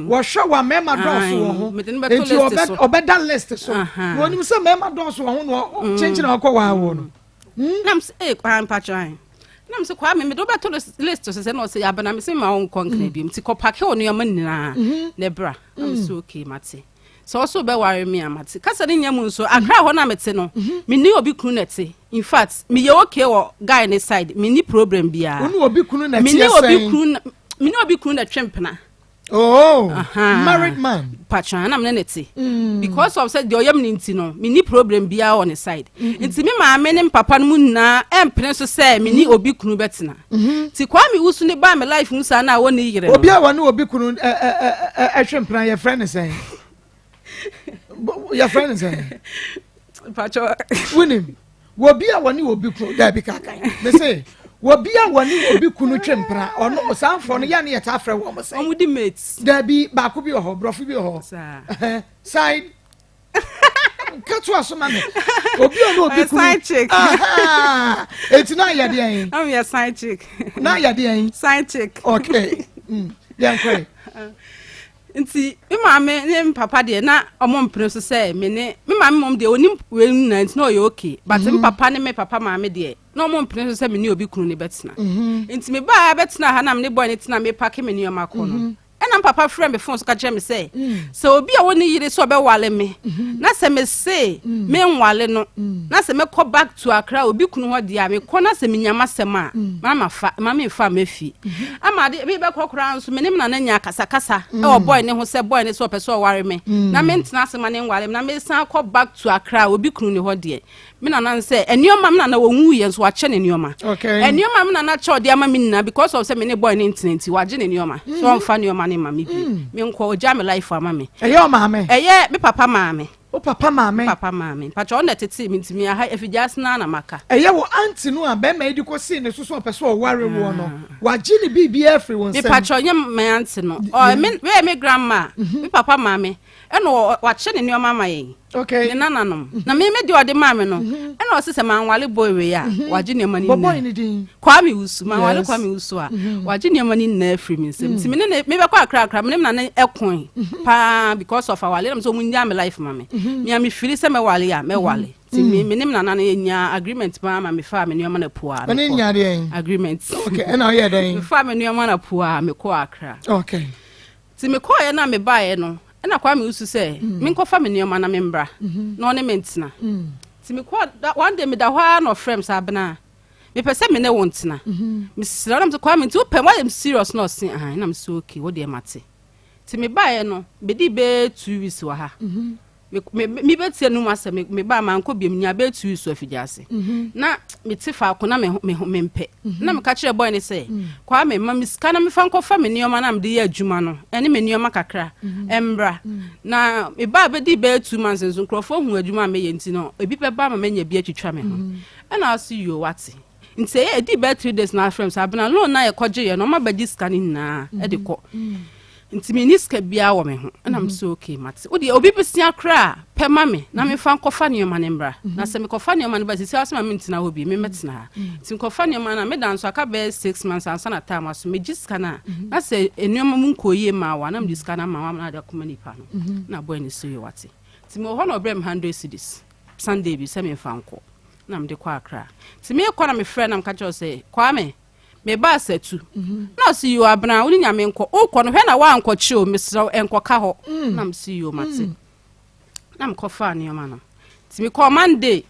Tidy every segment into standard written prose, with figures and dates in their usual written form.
Wɔhwɛ wɔ mmarima dɔɔso wɔ ho. Nti ɔbɛda list so. Na onim sɛ mmarima dɔɔso wɔ ho na kyenkyen a ɔkɔ wɔ awo no. Nam sɛ ee kwan mpatwa an. Nam sɛ Kwame mede wobɛto list so sɛ na ɔsɛ abena me sɛ ma wo nkɔ nkena biom nti kɔ pake wo nneɛma nyinaa na bra. Nam sɛ okay, mate. Sɛ ɔso bɛware me a, mate. Kasa ne nya mu nso Akra hɔ na mete no, menni obi kunu na ɛte. In fact, meyɛ okay wɔ guy ne side, menni problem biara. Wo ne obi kunu na menni ɛteɛ obi sɛn? Kunu na menni obi kunu na twe mpena. Oh, married man. Patron na mene ne te because of sɛ deɛ ɔyɛ me ne nti no, menni problem biara wɔ ne side. Nti me maame ne me papa no mu nyinaa ɛmpene so sɛ menni obi kunu bɛtena. Nti Kwame Wusu ne baa me life mu saa na a wɔne yere no. Obi a wɔne obi kunu ɛ ɛ ɛ ɛhwɛ mpena, yɛfrɛ ne sɛn? Yɛfrɛ ne sɛn? Patron. Wonim wɔbi a wɔne obi kunu daabi kaka mese wɔbi a wɔne obi kunu twe mpena, ɔno saa mfɔ no yɛ ne yɛta frɛ wɔn sɛn? Ɔmo di mates. Daabi, baako bi wɔ hɔ, borɔfo bi wɔ saa hɔ, side katoa so ma me, obi a ɔne obi kunu. Side chick. Aha! Eti na yɛ deɛn? Ɔmo yɛ side chick. Na yɛ deɛn? Side chick. Okay, yɛn kɔɛ. Nti me maame ne me papa deɛ, na ɔmo mpene so sɛ me ne me maame mom deɛ, onim wei nyinaa nti na ɔyɛ okay, but me papa ne me papa maame deɛ, na ɔmo mpene so sɛ me ne obi kunu ne bɛtena. Nti me baa bɛtena ha na me ne boy ne tena, me pake me nneɛma kɔ no, ɛna me papa frɛ me phone so ka kyerɛ me sɛ sɛ obi a wɔne yere sɛ ɔbɛwale me na sɛ me se me nwale no, na sɛ mɛkɔ back to Accra obi kunu hɔ deɛ a, mekɔ na sɛ menya m'asɛm a ma ma fa ma me nfa ma fie ama ade mi bɛkɔ koraa nso, me ne me nana nya kasakasa ɛwɔ boy ne ho sɛ boy ne sɛ ɔpɛ sɛ ɔware me na me ntena ase ma ne nwale me na mesan kɔ back to Accra obi kunu ne hɔ deɛ, me nana sɛ nneɛma me nana wɔn wu yɛ nso wakyɛ ne nneɛma. Nneɛma me nana kyɛ ɔde ama me nyinaa, because of sɛ me ne boy ne ntena nti, wagye ne nneɛma so ɔnfa nneɛma ne ma me bi me nkɔ, ogya me life ama me. Ɛyɛ ɔmaame? Ɛyɛ me papa maame. Wo papa maame? Papa maame mpatwa, ɔna tete mi ntumi aha afidie ase na maka. Ɛyɛ wo aunty no a bɛrima yi de kɔ sii ne so so ɔpɛ sɛ ɔware woɔ no, wagye ne biribiara afiri wo nsam? Mepatwa, ɔnyɛ me aunty no, ɔ me wɛyɛ me grandma, me papa maame, ɛna wakyɛ ne nneɛma ama yɛn. Ne nananom na me deɛ ɔde maa me no, ɛna ɔsi sɛ manwale boy wei a, wagye nneɛma no bɔbɔ nyinaa. Yi ne din? Kwame Wusu. Manwale Kwame Wusu a, wagye nneɛma no nyinaa afiri me nsam. Nti me ne ne mebɛkɔ Akra Akra, me ne me nana ɛkoe paa because of awale nam sɛ ɔmo nya me life ma me, mea me firi sɛ mɛwale a mɛwale. Nti me ne me nana no yɛnya agreement paa ma mefaa me nneɛma no apu a ɔne mekɔ. Nya deɛn? Agreement. Okay, ɛna ɔyɛ dɛn? Mefaa me nneɛma no apu a mekɔɔ Akra. Nti mekɔɔɛ no a mebaeɛ no, ɛna Kwame Wusu sɛ menkɔfa me nneɛma na membra na ɔne me ntena. Nti mekɔɔ one day, meda hɔ ara na ɔfrɛ me sɛ, "Abena, mepɛ sɛ me ne wo ntena, mesrɛ." Na mesɛ, "Kwame, nti wopɛ woayɛ serious?" Na ɔse ahan. Na mesɛ, "Okay, wo deɛ mate." Nti mebaeɛ no, bɛdii bɛyɛ 2 weeks wɔ ha. Mebɛtie no mu asɛ mebaa mankɔ biom, nya bɛyɛ 2 weeks wɔ afidie ase na mete faako na me ho mempɛ, na meka kyerɛ boy ne sɛ, "Kwame, ma me sika na mefa nkɔfa me nneɛma na mede yɛ adwuma no ɛne me nneɛma kakra ɛmbra." Na mebaa bɛdii bɛyɛ 2 months nso, nkurɔfoɔ hu adwuma a mɛyɛ nti no, ebi bɛba ma manya bi atwitwa me ho. Ɛna ɔse, "Yo, wate." Nti ɛyɛ ɛdii bɛyɛ 3 days na afrɛ m sɛ, "Abena, loan na yɛkɔgye yɛ no, ɔma bɛgye sika no nyinaa ɛde kɔ, nti menni sika biara wɔ me ho." Ɛna m sɛ, "Okay, mate. Wodeɛ obi besia koraa pɛ ma me na memfa nkɔfa nneɛma no mbra, na sɛ mekɔfa nneɛma no ba sisi a sɛ ma mentena hɔ bi, memmɛtena ha." Nti nkɔfa nneɛma no a meda nso aka bɛyɛ 6 months ansa na time aso, megye sika no a na sɛ nneɛma mu nkɔ yie ma wa na mede sika no ama wa na ade akɔma nipa no. Na boy ne so yɛ wate. Nti mewɔ hɔ na ɔbrɛ me 100 cedis Sunday bi sɛ memfa nkɔ na mede kɔ Akra. Nti mekɔ na mefrɛ na meka kyerɛ wo sɛ, "Kwame, meba asatu." Na ɔse, "Yo, Abena, wo ne Nyame nkɔ. Wokɔ no, hwɛ na woankɔkye o, mesrɛ wo, ɛnkɔka hɔ." Na mese, "Yo, mate." Na mekɔfaa nneɔma no. Nti mekɔɔ Monday,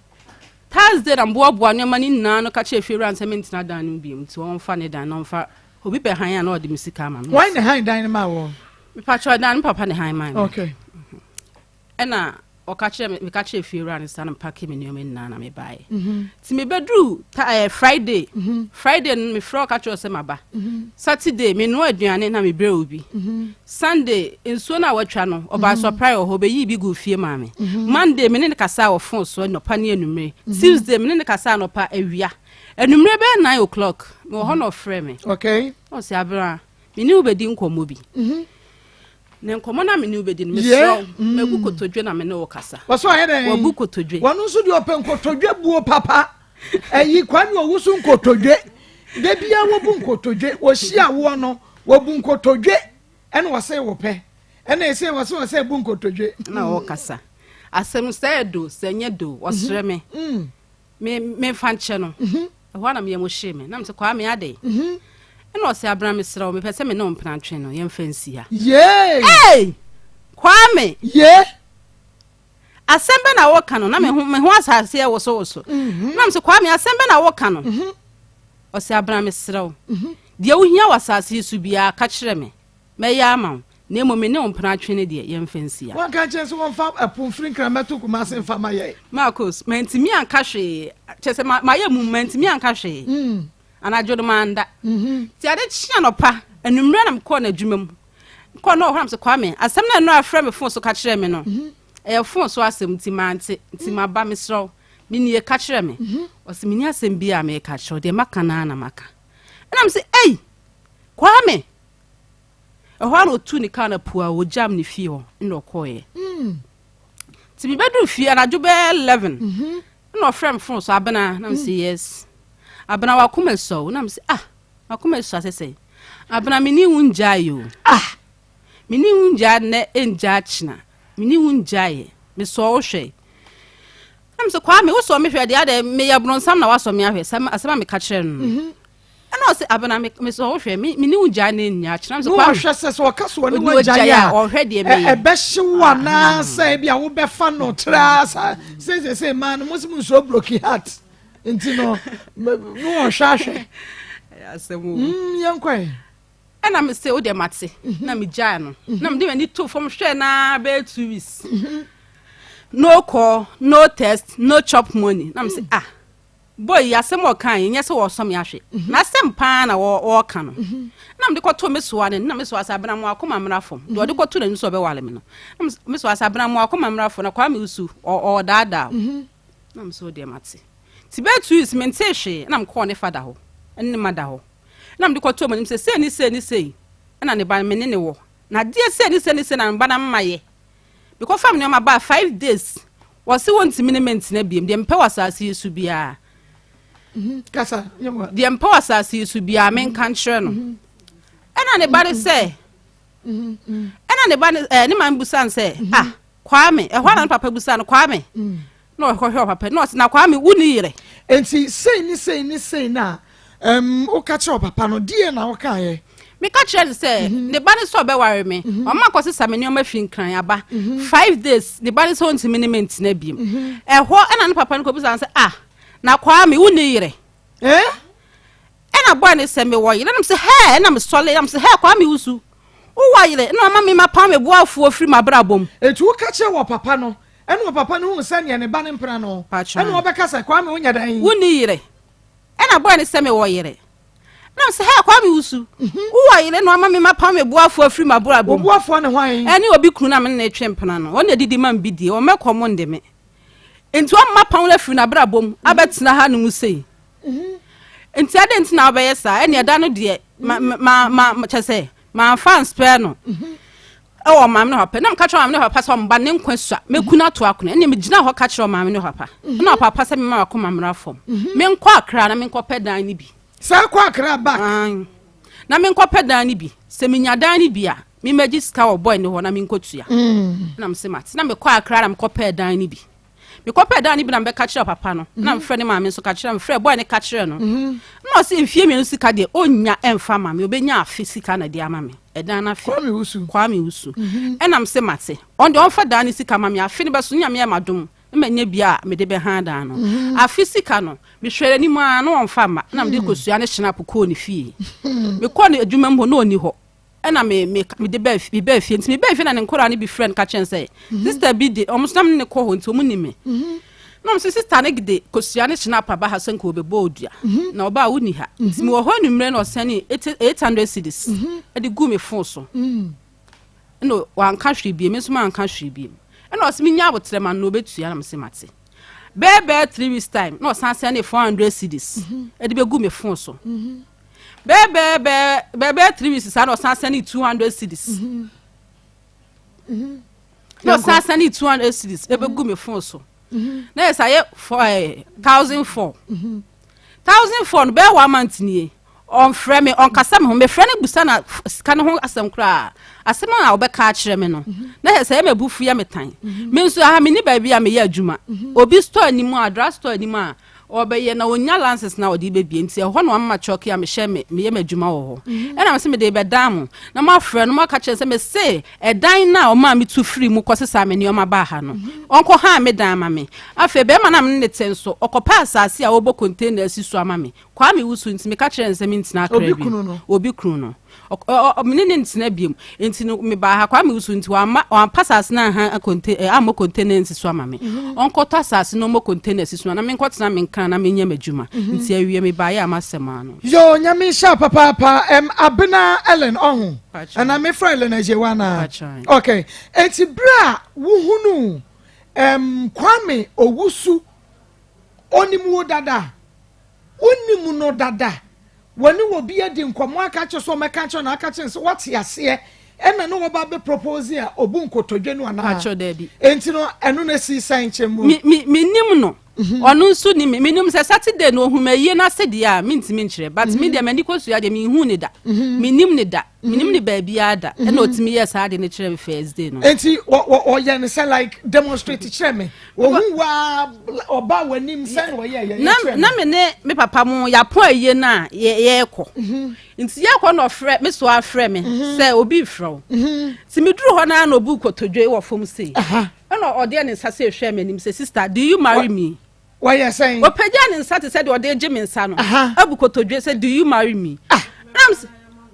Thursday na mboaboa nneɔma no nyinaa no ka kyerɛ fiewura no sɛ mentena dan no mu biom, nti ɔmfa ne dan na ɔmfa obi bɛhan a na ɔde me sika ama me. Wɔn ne han dan no ma wɔ? Mepakyɛ, dan no papa ne han ma me. Ɛna ɔka kyerɛ me, meka kyerɛ fiewura no sa na mepake me nneɛma nyinaa na mebaeɛ. Nti mebɛduru Friday, Friday no mefrɛ, ɔka kyerɛ sɛ maba. Saturday menoa aduane na mebrɛ obi. Sunday nsuo no a watwa no, ɔbaa supply wɔ hɔ, ɔbɛyii bi gu fie maa me. Monday me ne ne kasa wɔ phone so anɔpa ne anwummere. Tuesday me ne ne kasa anɔpa, awia, anwummere bɛyɛ 9 o'clock mewɔ hɔ na ɔfrɛ me. Ɔsɛ, "Abena, me ne wo bɛdi nkɔmmɔ bi, na nkɔmmɔ no a me ne wo bɛdi no, mesrɛ wo, mabu kotodwe na me ne wo kasa." Wɔsɔ ɔyɛ dɛn? Wabu kotodwe. Wɔn nso deɛ ɔpɛ nkotodwe buo papa. Ɛyi Kwame Owusu nkotodwe debia wɔbu nkotodwe, wɔhyia woɔ no wɔbu nkotodwe, ɛna wɔsɛ wɔpɛ. Ɛna ɛsɛ wɔ sɛ wɔ sɛ bu nkotodwe. Na ɔkasa asɛm sɛ ɛdo sɛ nyɛ do, ɔsrɛ me me memfa nkyɛ no. Ɛhɔ a na meyɛ mo hyee me na mesɛ, "Kwame, ade?" Ɛna ɔsɛ, "Abena, mesrɛ wo, mepɛ sɛ me ne wo mpena ntwe no, yɛmfa nsi ha." Yee! Hey! Kwame! Yee! Asɛm bɛ na wɔka no na me ho asase yɛ wosowoso. Na mesɛ, "Kwame, asɛm bɛ na wɔka no?" Ɔsɛ, "Abena, mesrɛ wo, deɛ wohia wɔ asase yi so biara, ka kyerɛ me, mɛyɛ ama wo, na mmom me ne wo mpena atwe no deɛ, yɛmfa nsi ha." Wɔnka kyerɛ sɛ wɔmfa ɛpo mfiri Nkran mɛto Kumase mfa ma yɛ. Marcus, mantumi anka hwee. Kyerɛ sɛ mayɛ mum, mantumi anka hwee. Anadwo no manda. Nti ade kye anɔpa, anwummerɛ na mekɔɔ n'adwuma mu. Kɔɔ na ɔhɔ nam sɛ, "Kwame, asɛm no ɛno afrɛ me phone so ka kyerɛ me no, ɛyɛ phone so asɛm nti mante, nti maba, mesrɛ wo, menie, ka kyerɛ me." Ɔsɛ, "Menni asɛm bi a meka kyerɛ wo, deɛ maka naa na maka." Ɛnam sɛ, "Ei, Kwame!" Ɛhɔ a na ɔtu ne kaa no apua, ɔgyam ne fie hɔ ɛna ɔkɔɔeɛ. Nti mebɛduru fie anadwo bɛyɛ 11 ɛna ɔfrɛ me phone so, "Abena." Na mesɛ, "Yes, Abena." "Wakoma sɔ wo." Na mesɛ, "Ah, wakoma sɔ asɛ sɛ Abena, mene wo ngyae o." Ah! "Mene wo ngyaa nnɛ, ɛngyaa kyena, mene wo ngyaeɛ, mesɔ wo hwɛ." Na mesɛ, "Kwame, wosɔ me hwɛ deɛ, adɛ meyɛ borɔnsam na wasɔ me ahwɛ?" Asɛm a meka kyerɛ no, ɛna ɔsɛ, "Abena, mesɔ wo hwɛ, mene wo gyaa ne nnyaa kyena." Mesɛ, ne "Kwame." Wɔhwɛ sɛ ɔka so ɔne Ɔne wagyae wagyae a a, ɔhwɛ deɛ mɛyɛ. Ɛbɛhye wo anaasɛ bi a wobɛfa no traa saa sɛsɛsɛ maa no mo sɛ mo nsuro broken heart nti no ne wɔhwɛ ahwɛ. Asɛm o. Yɛnkɔe. Ɛna me sɛ, "Wode mate." Na megyae no na mede m'ani to fam hwɛ naa bɛyɛ 2 weeks, no call, no text, no chop money. Na me sɛ, "Ah, boy yi, asɛm a ɔka yi nyɛ sɛ wɔsɔ me ahwɛ na asɛm paa na wɔɔka no." Na mede kɔto me soa no, na me soa sɛ, "Abena, mo akoma mmra fam." Deɛ ɔde kɔto n'ani sɛ ɔbɛwale me no, na me soa sɛ, "Abena, mo akoma mmra fam na Kwame Wusu ɔɔdaadaa wo." Na me sɛ, "Wodeɛ mate." Nti bɛyɛ 2 weeks mentee hwee na mekɔɔ ne fada hɔ ɛne ne mada hɔ na mede kɔtoo m'anim sɛ sei ne sei ne sei ɛna ne ba me ne ne wɔ na adeɛ sei ne sei ne sei na me ba na mma yɛ mekɔfa me nneɛma baa 5 days, wɔse wɔntumi ne me ntena biem. Deɛ mepɛ wɔ asase yi so biara Kasa yɛnkɔ. Deɛ mpɛ wɔ asase yi so biara, menka nkyerɛ no. Ɛna ne ba ne sɛ, ɛna ne ba ne ne maame busa no sɛ, "Ah, Kwame." Ɛhɔ a na ne papa busa no, "Kwame?" Na ɔkɔhwɛ ɔpapa na ɔsɛ, "Na Kwame, wo ni yere?" Nti sei ne sei ne sei na woka kyerɛ ɔpapa no deɛ na wokaeɛ? Meka kyerɛ no sɛ ne ba ne sɛ ɔbɛware me, ɔma kɔsesa me nneɛma fi Nkran aba 5 days, ne ba ne sɛ ɔntumi ne me ntena biem. Ɛhɔ ɛna ne papa no kɔbusa no sɛ, "Ah, na Kwame, wo ni yere?" Eh? Ɛna bɔɔ ne sɛ, "Mewɔ yere." Ɛna sɛ, "Hɛ!" Ɛna mesɔle ɛna sɛ, "Hɛ, Kwame Wusu, wowɔ yere ɛna ɔma me mapam me boafoɔ firi m'abrabɔ mu." Eti woka kyerɛ wɔ papa no, ɛna wɔ papa no hu sɛ nea ne ba ne mpena no Patron. ɛna wɔbɛka sɛ, "Kwame, wonyɛ dɛn?" "Wo ni yere?" Ɛna bɔɔ ne sɛ, "Mewɔ yere." Ɛna sɛ, "Hɛ, Kwame Wusu, wowɔ yere na ɔma me mapam me boafoɔ firi m'abrabɔ mu." Obuafoɔ ne hwan? Ɛne obi kunu na me ne ne twe mpena no, ɔne didi ma me bi die, ɔmɛkɔ mo nde me nti ɔmma pam no afiri n'abrabɔ mu abɛtena ha no mu sei. Nti ade nti na wobɛyɛ saa? Ɛne ɛda no deɛ ma ma ma kyɛ sɛ mamfa nspɛ no ɛwɔ maame ne papa. Na meka kyerɛ maame ne papa sɛ ɔmba ne nkwa sua, mɛku no ato akono. Ɛne megyina hɔ ka kyerɛ maame ne papa na papa sɛ mema wakoma mmra fam, menkɔ Akra na menkɔpɛ dan no bi. Saa kɔ Akra back? Ae. Na menkɔpɛ dan no bi, sɛ menya dan no bi a, memagye sika wɔ boy ne hɔ na menkɔtua. Na mese mate. Na mekɔ Akra na mekɔpɛɛ dan no bi. Mekɔpɛɛ dan no bi na mebɛka kyerɛ papa no, na mefrɛ ne maame nso ka kyerɛ, mefrɛ boy ne ka kyerɛ no, na ɔsɛ mfie 2 sika deɛ ɔnnya ɛmfa ma me, ɔbɛnya afe sika na de ama me ɛdan no afe. Kwame Wusu. Kwame Wusu. Ɛna mese mate, ɔno deɛ ɔmfa dan no sika ma me, afe no bɛso ne Nyame yɛ m'adom na manya bi a mede bɛha dan no. Afe sika no, mehwɛ anim a na ɔmfa ma, na mede kosua ne hyena kɔɔ ne fie. Mekɔɔ ne adwuma mu hɔ na ɔni hɔ, ɛna me me mede baa me baa fie. Nti me baa fie na ne nkɔraa no bi frɛ no ka kyerɛ no sɛ sister bi de ɔmo so na me ne kɔ hɔ nti ɔmo ni me na ɔmo sɛ sister ne de kosua ne hyena apa ba ha sɛ nka ɔbɛbɔ odua na ɔbaa wonni ha. Nti mewɔ hɔ anwummerɛ na ɔsɛne 800 cedis ɛde gu me phone so, ɛna wanka hwee biem, me nso manka hwee biem. Ɛna ɔsɛ menya abotrɛ ma no na ɔbɛtua, na mese mate. Bɛɛ 3 weeks time na ɔsan sɛne 400 cedis ɛde bɛgu me phone so. Bɛɛ bɛɛ bɛɛ bɛɛ bɛɛ 3 weeks saa na ɔsan sɛne 200 cedis, na ɔsan sɛne 200 cedis ɛbɛgu me phone so, na yɛ sɛ ayɛ four 1,004, 1,004 no bɛyɛ one month nie. Ɔmfrɛ me, ɔnkasa me ho. Mefrɛ no busa na sika no ho asɛm koraa. Asɛm a ɔbɛka akyerɛ me no, na yɛ sɛ ɛyɛ m'abufu yɛ me tan. Me nso aha menni baabi a meyɛ adwuma. Obi store anim a, drug store anim a ɔbɛyɛ na ɔnya license na ɔde bɛbie nti ɛhɔ na wama kyɔke a mehyɛ me meyɛ m'adwuma wɔ hɔ. Ɛna mese mede bɛdan mo na moafrɛ no moaka kyerɛ sɛ mese ɛdan no a ɔmaa metu firi mu kɔsesaa me nneɛma baa ha no, ɔnkɔ haa me dan ma me. Afei bɛrima no a me ne ne te nso, ɔkɔpɛ asase a wɔbɔ container asi so ama me. Kwame wusu nti meka kyerɛɛ no sɛ mentena Accra Obi bio. kunu no. Obi kunu no. Ɔk- ɔ- ɔ- Me ne no ntena biom. Nti no mebaa ha. Kwame wusu nti wamma wampa asase no anha konte eh, ammɔ container nsi so ama me. Ɔnkɔtɔ asase no ɔmmɔ container si so na menkɔtena me nkran na menyɛ m'adwuma. Nti awie mebaeɛ a m'asɛm ano. Yoo, Nyame nhyira papaapa. Abena Ellen ɔho Pakyɛ. ɛna mefrɛ Ellen Agyewa anaa? Pakyɛ. Okay, enti berɛ a wohunuu Kwame Owusu, onim wo dada? Wonim no dada? Wɔne obi adi nkɔmmɔ aka akyerɛ sɛ ɔmmɛka nkyerɛ no aka kyerɛ no sɛ woate aseɛ ɛna ne wɔba bɛ propose a obu nkotodwe no anaa? Pakyɛ daabi. Enti no ɛno na esi sɛn kyɛn mu? Me me menim no. Ɔno nso nim me. Menim sɛ Saturday no ohun m'ayie no ase deɛ a mentumi nkyerɛ but me deɛ m'ani kosua deɛ menhuu ne da. Menim ne da. Menim ne baabiara da. Ɛna otumi yɛɛ saa ade no kyerɛ me first day no. Enti ɔyɛ no sɛ like demonstrate kyerɛ me. Ohun waa ɔba w'anim sɛ na ɔyɛ yɛ na kyerɛ na me. Me ne me papa mo yɛapɔn ayie no a yɛrekɔ. Nti yɛrekɔ na ɔfrɛ me so afrɛ me sɛ obi refrɛ wo. Nti meduru hɔ no ara na obu kotodwe wɔ fam sei. Ɛna ɔde ne nsa sɛ ehwɛ m'anim sɛ, "Sister, do you marry me?" Wɔyɛ sɛn? Ɔpagya ne nsa te sɛ deɛ ɔde gye me nsa no. Abu kotodwe sɛ, "Do you marry me?" Ah. Nam sɛ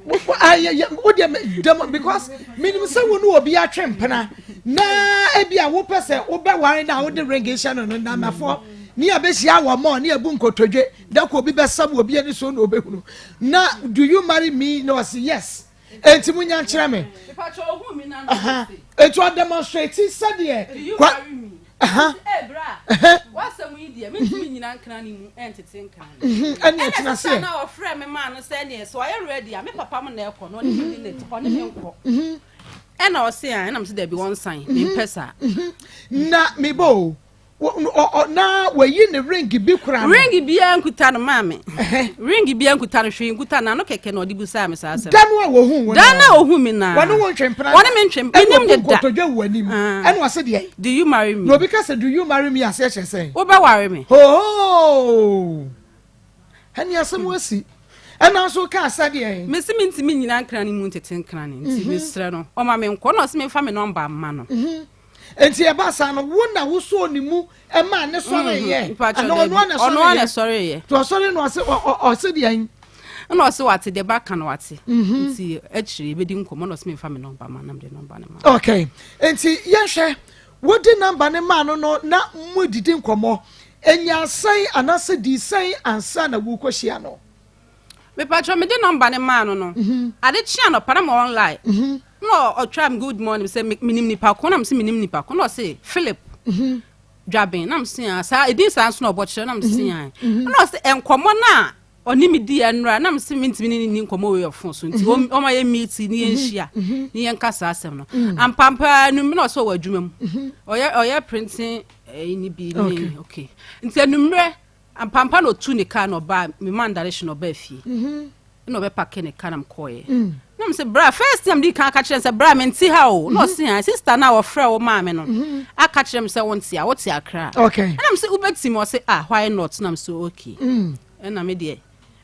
wo deɛ dɛm because menim sɛ wo ne obi atwe mpena na ebi a wopɛ sɛ wobɛware na wode ring hyɛ no no namafoɔ ne abɛhyia wɔ mɔ ne abu nkotodwe da kɔ obi bɛsam obi ani so na obɛhunu na "Do you marry me?" Na ɔse yes. Enti mo nya nkyerɛ me. Mepakyɛ, ohun mi na na Enti ɔdemonstrate sɛdeɛ "Do you kwa marry me?" Nti bra, wasɛm yi deɛ mentumi nyina nkran ne mu ɛntete nkran no. Ɛne ɛna ɛtena sista seɛ na ɔfrɛ me maa no sɛ neɛ sɛ ɔyɛ ready a me papa mo na ɛkɔ na ɔne me di n'akyi, ɔne me nkɔ. Ɛna ɔse a ɛna mo sɛ dabi, wɔnsan mempɛ saa. Na mebɔ o na wayi ne ring bi kora no? Ring biara nkuta no, maame. Ring biara nkuta no, hwee nkuta no, ano kɛkɛ na ɔde busaa me saa asɛm. Da no a wɔhu wo? Da no a ohun mi na wɔne wo ntwe mpena? Wɔne me ntwe, menim ne da. Nkotodwe wɔ anim. Ah. Ɛna ɔse deɛ? "Do you marry me?" Na obi ka sɛ "Do you marry me?" aseɛ kyerɛ sɛn? Wobɛware me. Hoho, ɛne asɛm asi ɛna nso kaa sɛdeɛ Mesi mentumi nyina nkran no mu ntete nkran no nti mesrɛ no ɔma me nkɔ na ɔse memfa me number mma no. Nti ɛba saa no, wo na wosɔɔ ne mu ɛma ne sɔre yɛ? Mpakyɛ. Ana ɔno ana Ɔno ana sɔre yɛ? sɔre yɛ. Nti ɔsɔre no ɔse ɔse deɛ? Ɛna ɔse wate deɛ baka no, wate nti akyire yɛbɛdi nkɔmmɔ na ɔse memfa me number ma na mede number no ma. Okay, nti yɛhwɛ wode number ne maa no na mo didi nkɔmmɔ enya sɛn anaasɛ di sɛn ansa na wokɔhyia no? Mepakyɛ, mede number ne maa no, ade kye anɔpa na ma online na ɔtwa me good morning sɛ menim nipa ko na mese menim nipa ko na ɔse Philip Dwaben na mese a saa ɛdin saa nso na ɔbɔ kyerɛ na mese a na ɔse nkɔmmɔ no a ɔne me di ɛnora na mese mentumi ne ne ni nkɔmmɔ wei ɔfo so nti ɔma yɛ meet ne yɛnhyia ne yɛnka saa asɛm no. Ampampaa anum na ɔsɛ ɔwɔ adwuma mu, ɔyɛ printing ɛyi ne bi ne okay. Nti anummerɛ ampampa na ɔtu ne kaa na ɔbaa me man direction, ɔbaa fie na ɔbɛpark ne kaa na mekɔɔyɛ na mesɛ bra. First time di kan aka kyerɛ no sɛ bra, mente ha o, na ɔse ha sister no a wɔfrɛ wo maame no aka kyerɛ me sɛ wonte a wote Akra. Ɛna mesɛ wobɛtim, ɔse, "Ah, why not?" Na mesɛ okay. Ɛna me deɛ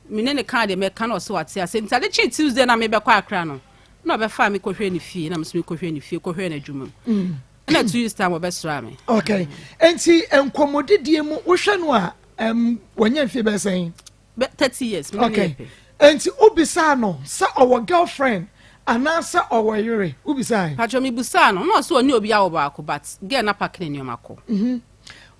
me ne ne kaa deɛ mɛka na ɔse wate ase. Nti ade kyee Tuesday na mebɛkɔ Akra no na ɔbɛfa me kɔhwɛ ne fie na mesɛ mekɔhwɛ ne fie, kɔhwɛ n'adwuma mu ɛna 2 weeks time wɔbɛsra me. Okay, nti nkɔmmɔdidie mu wohwɛ no a wɔnyɛ mfie bɛyɛ sɛn? 30 years me ne ne yɛ pɛ. Nti wobisaa no sɛ ɔwɔ girlfriend anaasɛ ɔwɔ yere? Wobisaa? Patro, mebusaa no na ɔsɛ ɔne obi awɔ baako but girl na pack ne nneɛma kɔ.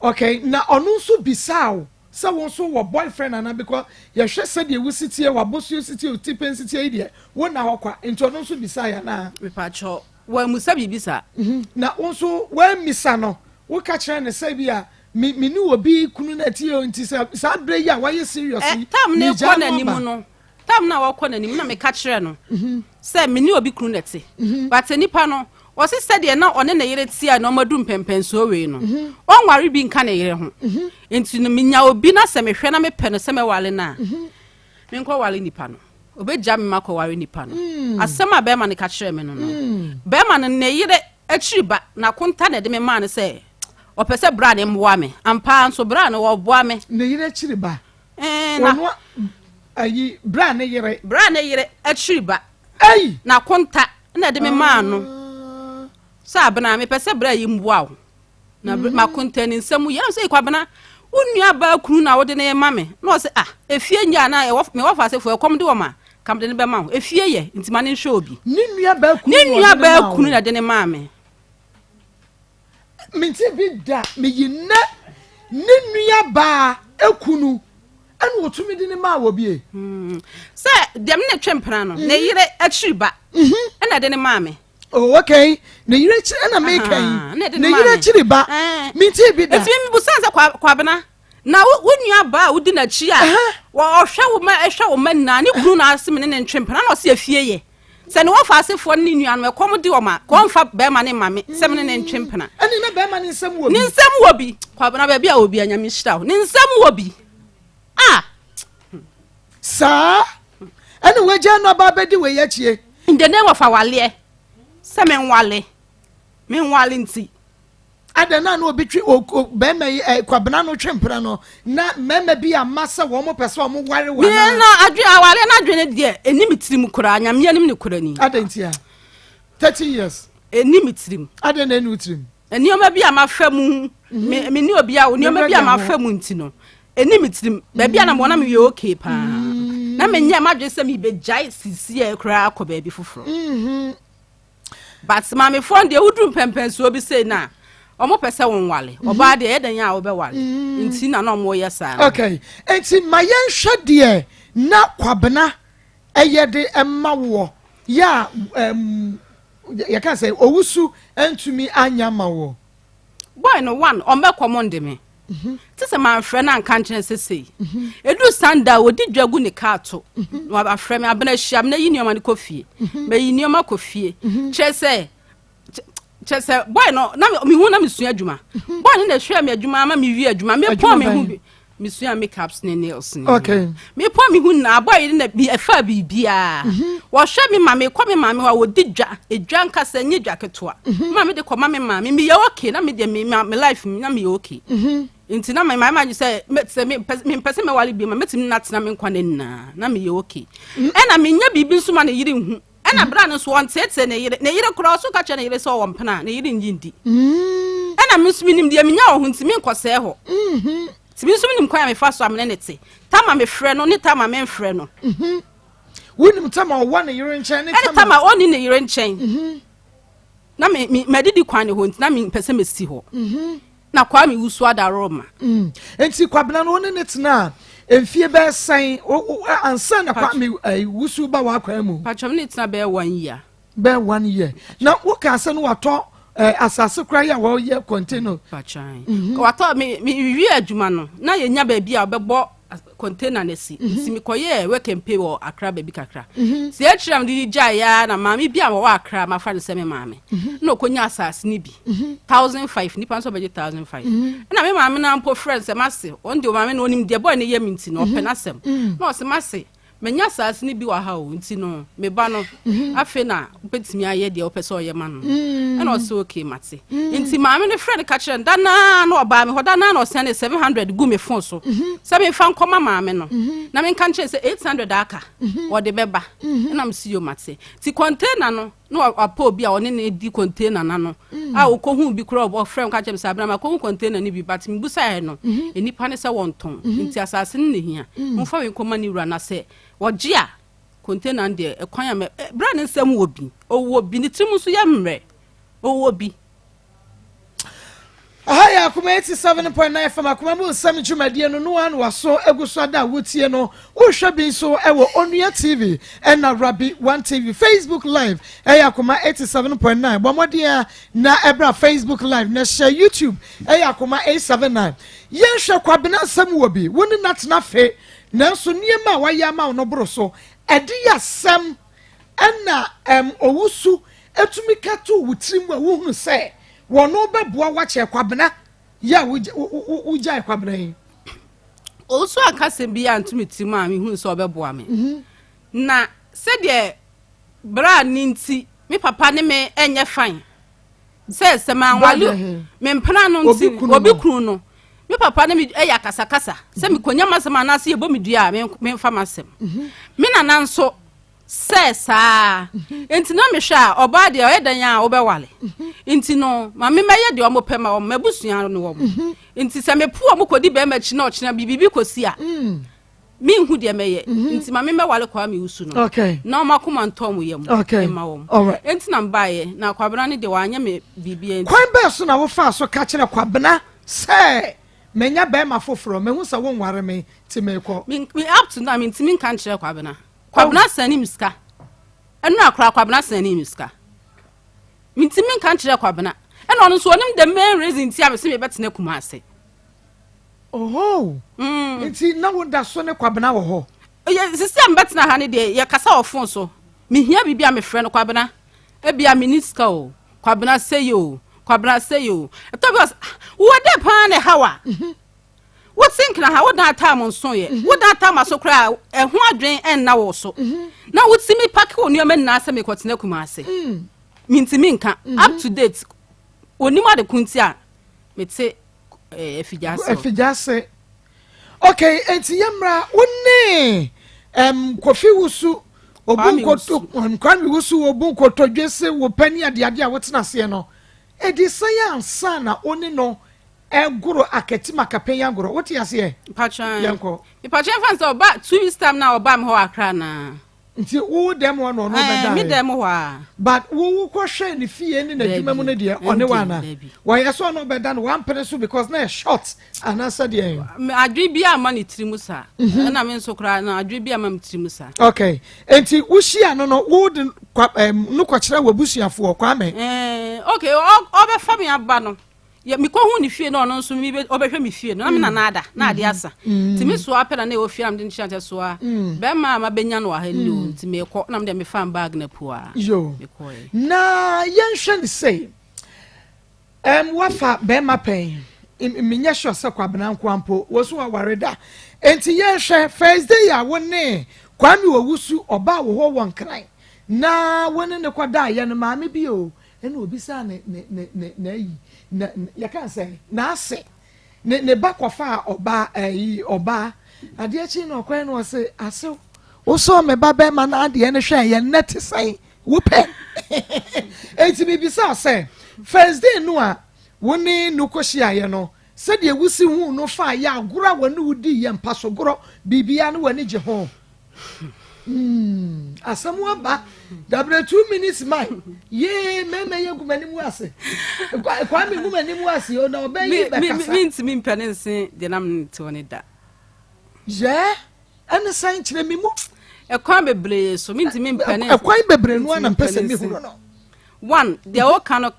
Okay, na ɔno nso bisaa wo sɛ wo nso wɔ boyfriend ana? Because yɛhwɛ sɛdeɛ wosi tie, wabɔsuo si tie, oti pɛn si tie yi deɛ wo na hɔ kwa, nti ɔno nso bisaa yɛ anaa? Mepatro, wɔamusa biribi saa. Na wo nso woamisa no, woka kyerɛ ne sɛ bi a me ne obi kunu na ɛte o, nti sɛ saa berɛ yi a wayɛ serious yi tam ne megyaa kɔ n'anim aba. No tam na wɔkɔ n'anim na meka kyerɛ no sɛ me ne obi kunu na ɛte but nipa no ɔse sɛdeɛ na ɔne ne yere te a na ɔmadu mpɛmpɛnsoɔ wei no, ɔnware bi nka ne yere ho nti no menya obi na sɛ mehwɛ na mepɛ no sɛ mɛwale no a. Menkɔware nipa no. Ɔbɛgya me makɔware nipa no. Asɛm a bɛrima no ka kyerɛɛ me no no, bɛrima no ne yere akyiri ba, n'akonta na ɛde me maa no sɛ ɔpɛ sɛ bra no mmoa me. Ampa ara nso, bra no ɔboa me. Ne yere akyiri ba? Ɛɛ, na. Ɔno ayi, bra ne yere. Bra ne yere akyiri ba. Ei! N'akonta na ɛde me maa no sɛ Abena, mepɛ sɛ bra yi mmoa wo. Na mm. makonta ne nsam yɛ sɛ Kwabena, wo nua baa kunu na wode ne ma me. Na ɔsɛ ah, efie nyɛ a na ɛwɔ me wɔfa asefoɔ ɛkɔm de wɔn a, ka mede ne bɛma wo. Efie yɛ, nti ma ne nhwɛ obi. Ne nua baa kunu Ne nua baa kunu na ɛde ne maa me. Mente bi da, meyi nnɛ ne nua baa ekunu ɛna otumi de ne maa wɔ bie. Hmm. Sɛ deɛ me ne twe mpena no, ne mhm. yere akyiri ba mhm. ɛna ɛde ne maa me. Oh, okay. Ne yere akyiri ɛna meka yi. Ne yere akyiri ba. Eh. Mente bi da. Eti mi busa sɛ Kwabena na wo nua ba a wodi n'akyi a ɔhwɛ wo ma ɛhwɛ wo ma nyinaa ne kunu na ase me ne ne ntwe mpena na ɔsi efie yɛ. Sɛ ne wɔfa asefoɔ ne ne nuanom ɛkɔm de wɔn a, ka ɔmfa bɛrima no mma me sɛ me ne no ntwe mpena. Ɛne na bɛrima no nsam wɔ bi. Ne nsam wɔ bi. Kwabena baabi a wɔ bi a Nyame nhyira wo. Ne nsam wɔ bi. Ah! Saa ɛne wagya no aba abɛdi wei akyie. In the name of awaleɛ sɛ menwale menwale nti. Adɛn na na obi twe o o bɛrima yi ɛ kwabena no twe mpena no na mmarima bi ama sɛ wɔn pɛ sɛ wɔn ware wɔn anaa. Na adwene awareɛ no adwene deɛ ɛni me tirim koraa Nyame anim ne kora ni. Adɛn ntia? 30 years. Ɛni me tirim. Adɛn na ɛni wo tirim? Nneɛma bi a mafa mu me me ne obi a nneɛma bi a mafa mu nti no ɛni me tirim baabi a na mewɔ na meyɛ okay paa na menyɛ m'adwene sɛ mebɛgyae sisiɛ koraa akɔ baabi foforɔ. But maamefoɔ no deɛ woduru mpɛmpɛnsoɔ bi sei no a wɔn pɛ sɛ wɔn wale mhm. ɔbaa deɛ ɛyɛ dɛn a wɔbɛwale mhm. nti na na wɔn yɛ saa no. Okay nti ma yɛnhwɛ deɛ na Kwabena ɛyɛ de ɛma woɔ yɛ a ɛm yɛka sɛ owusu ntumi anya ma woɔ. Boy no one ɔmmɛ kɔm nde me te sɛ manfrɛ no anka nkyerɛ sɛ sei ɛduru Sunday a ɔdi dwa gu ne kaa to na wafrɛ me abena hyia me na yi nneɛma no kɔ fie mayi nneɛma kɔ fie kyerɛ sɛ kyerɛ sɛ boy no na mehu na mesua adwuma boy no na ɛhwɛ me adwuma ama mewie adwuma mepɔn me ho bi mesua makeups ne nails ne okay. mepɔn me ho nyinaa boy no na bi ɛfa biribiara mhm. wɔhwɛ me ma mekɔ me maame hɔ a wɔdi dwa edwa nkasa nye dwa ketewa mhm. ma mede kɔma me maame meyɛ okay na medeɛ me me life na meyɛ okay mhm. nti na me maame adwe sɛ sɛ mempɛ sɛ mɛwale bio ma mɛtumi na atena me nkwa no nyinaa na meyɛ okay mm. ɛna menyɛ biribi nso ma ne yere nhu Ɛna bra no nso ɔnteetee ne yere, ne yere koraa ɔso ka kyerɛ ne yere sɛ ɔwɔ mpena a, ne yere nnye ndi. Ɛna me nso menim deɛ menya wɔ ho nti menkɔsɛe hɔ. Nti me nso menim kwan a mefa so a me ne no te. Tam a mefrɛ no ne tam a memfrɛ no. Wonim tam a ɔwɔ ne yere nkyɛn ne tam a ɔnni ne yere nkyɛn. Na me me madidi kwan ne hɔ nti na mempɛ sɛ mesi hɔ. Na Kwame wusu adaworoma. Mm. Nti Kwabena no wo ne ne tenaa mfie bɛyɛ sɛn ansa na Kwame eh, wusu ba w'akwan mu? Patwam ne tena bɛyɛ one year. Bɛyɛ one year. Na wokaa sɛ no watɔ eh, asase koraa yi a wɔyɛ container. Patwan. Mm -hmm. Watɔ me me wie adwuma no na yɛnya baabi a wɔbɛbɔ container no asi mhm. nti mekɔyɛɛ work and pay wɔ Accra baabi kakra mhm. nti akyiri a mede gyaeɛ ara na maame bi a wɔwɔ Accra mafa no sɛ me maame mhm. na ɔkɔnya asase no bi 1005 nipa nso ɔbɛgye 1005 ɛna me maame no mpo frɛ no sɛ mase ɔno deɛ maame no ɔnim deɛ bɔɔ ne yɛ me nti no ɔpɛ n'asɛm na ɔse mase Manya asaase no bi wɔ ha o, nti no me ba no, afei na wobɛtumi ayɛ deɛ wopɛ sɛ ɔyɛ ma no. Ɛna ɔsɛ okay mate. Nti maame no frɛ no ka kyerɛ no, da naa na ɔbaa me hɔ, da naa na ɔsɛne 700 gu me fon so sɛ memfa nkɔma maame no na menka nkyerɛ sɛ 800 aka ɔde bɛba. Ɛna mese yo mate. Nti container no na wapɛ obi a ɔne no di container no ano mm. a ɔkɔhu bi koraa ɔfrɛ m ka kyerɛ me sɛ abena makɔhu container no bi but mebusaeɛ no mhm. nnipa ne sɛ wɔntɔn mhm. nti asase no na hia mm. momfa wei nkɔma ne wura na sɛ wɔgye a container no deɛ ɛkwan a berɛ ne nsɛm wɔ bi ɔwɔ bi ne tirim nso yɛ mmerɛ ɔwɔ bi. Aha yɛ Akoma 87.9 FM Akoma mu nsɛm dwumadie no noa na waso egu so ada a wotie no. Wohwɛ bi nso ɛwɔ Onua TV ɛna Rabi One TV. Facebook Live ɛyɛ Akoma 87.9. Bɔ mmɔden a na ɛbra Facebook Live na hyɛ YouTube ɛyɛ Akoma 879. Yɛnhwɛ Kwabena nsɛm wɔ bi. Wo ne no atena fe nanso nneɛma a wayɛ ama wo no boro so. Ɛde yɛ asɛm ɛna ɛm owusu etumi ka to wo tirim a wohunu sɛ wɔno bɛboa wo akyɛ Kwabena yɛ a wogyae Kwabena yi. Owusu anka asɛm bi anto me tirim a mehuu sɛ ɔbɛboa me. Na sɛdeɛ bra no nti me papa ne me nyɛ fine sɛ sɛ manwale me mpena no nti obi kunu no me papa ne me yɛ akasakasa sɛ mekɔnya m'asɛm anaasɛ yɛbɔ me dua a memfa m'asɛm. Me nana nso Sɛ saa nti na mehwɛ a, ɔbaa deɛ ɔyɛ dɛn a wobɛwale. Nti no, ma me mɛyɛ deɛ wɔpɛ ma wɔn, m'abusua no wɔn. Nti sɛ mepo wɔn kɔdi bɛrima akyi na ɔkyena bi biribi kɔsi a, menhu deɛ mɛyɛ. Nti ma me mɛwale Kwame Wusu no. Na wɔn akoma ntɔ wɔn yam mma wɔn. Nti na mebaeɛ, na Kwabena no deɛ wanyɛ me biribiara nti. Kwan bɛn so na wofaa so ka kyerɛɛ Kwabena sɛ manya bɛrima foforɔ, mahu sɛ wonware me nti merekɔ? Me, up to now, mentumi nka nkyerɛ Kwabena. Kwabena sɛne me sika. Ɛnora koraa Kwabena sɛne me sika. Mentumi nka nkyerɛ Kwabena. Ɛna ɔno nso ɔnim the main reason nti a mese mebɛtena Kumase. Oho. Nti na wo da so ne Kwabena wɔ hɔ? Yɛ sisi a mebɛtena ha ne deɛ yɛkasa wɔ phone so. Mehia biribi a mefrɛ no Kwabena. Ebia menni sika o. Kwabena sɛyi o. Kwabena sɛyi o. Ɛtɔ bi a ɔse ah wowɔ dɛ paa na ɛha wo a. Wo te nkena ha, wo dan ataa mo nso yɛ. Wo dan ataa ma so koraa, ɛho adwen ɛnna wo so. Na wotumi pake wo nneɛma nyinaa sɛ mekɔtena Kumase. Mintumi nka. Up to date, onim ade ko nti a mete eh, Afigyase hɔ. Afigyase. Okay, enti yɛmmra wo ne um, Kofi Wusu, obu nkoto, Kwame Wusu, obu nkotodwe se wo pɛ ne adeade a wotena aseɛ no. Ɛdi sɛn ansa na wo ne no Ɛgoro akatim akapɛn agorɔ wote aseɛ. Mpakyɛw. Yɛnkɔ. Mpakyɛw nfa nsɛ ɔba 2 weeks time na ɔba me hɔ Accra naa. Nti wo dɛm hɔ na ɔno bɛda. Me dɛm hɔ a. But wo wo kɔ hwɛ ne fie ne n'adwuma mu no deɛ ɔne wo ana? Wɔyɛ sɛ ɔno bɛda no wampene so because na yɛ short anaasɛ deɛ. Adwene bi ama ne tiri mu saa. Ɛna me nso koraa no adwene bi ama me tiri mu saa. Okay. Nti wohyia no no wo de no kɔkyerɛ w'abusuafoɔ Kwame? Okay, ɔbɛfa me aba no. Yɛ mekɔhu ne fie na ɔno nso ɔbɛhwɛ me fie no na me nana ada na adeɛ asa nti me soa pɛ na na ɛwɔ fie na mede no kyerɛ sɛ soa bɛrima a mabɛnya no wɔ ha ni o nti mekɔ na mede mefa bag na pua mekɔɛ. Na yɛnhwɛ no sei um, wafa bɛrima pɛn menyɛ sure sɛ Kwabena nkoa mpo wɔ so waware da nti yɛnhwɛ first day a wo ne Kwame Owusu ɔbaa wo hɔ wɔ Nkran na wo ne ne kɔdaeɛ no maame bi o Ɛna obisaa ne ne ne ne n'ayi na yɛka sɛ n'ase ne ne ba kɔfaa ɔbaa ayi ɔbaa adeɛ kyi na ɔkɔɛ na ɔse asew wosɔɔ me ba bɛrima no adeɛ no hwɛ yɛn nnɛ te sɛn wopɛ enti mebisa sɛ first day no a wo ne no kɔhyiaeɛ no sɛdeɛ wosi huu no faa yɛ agorɔ a wɔne wo dii yɛ mpasogorɔ biribiara no w'ani gye ho. Mm, asɛm aba dabrɛ 2 minutes man yee mɛmɛ yɛ gu m'anim ase Kwame gu m'anim ase o na ɔbɛn yi bɛkasa. Mi ntumi mpɛ ne nse deɛ nam ne te hɔ ne da. Yɛ ɛne sɛn kyerɛ mi mu. Ɛkwan bebree so mi ntumi mpɛ ne. Ɛkwan bebree no ana mpɛ sɛ mi hunu no. One deɛ ɔka no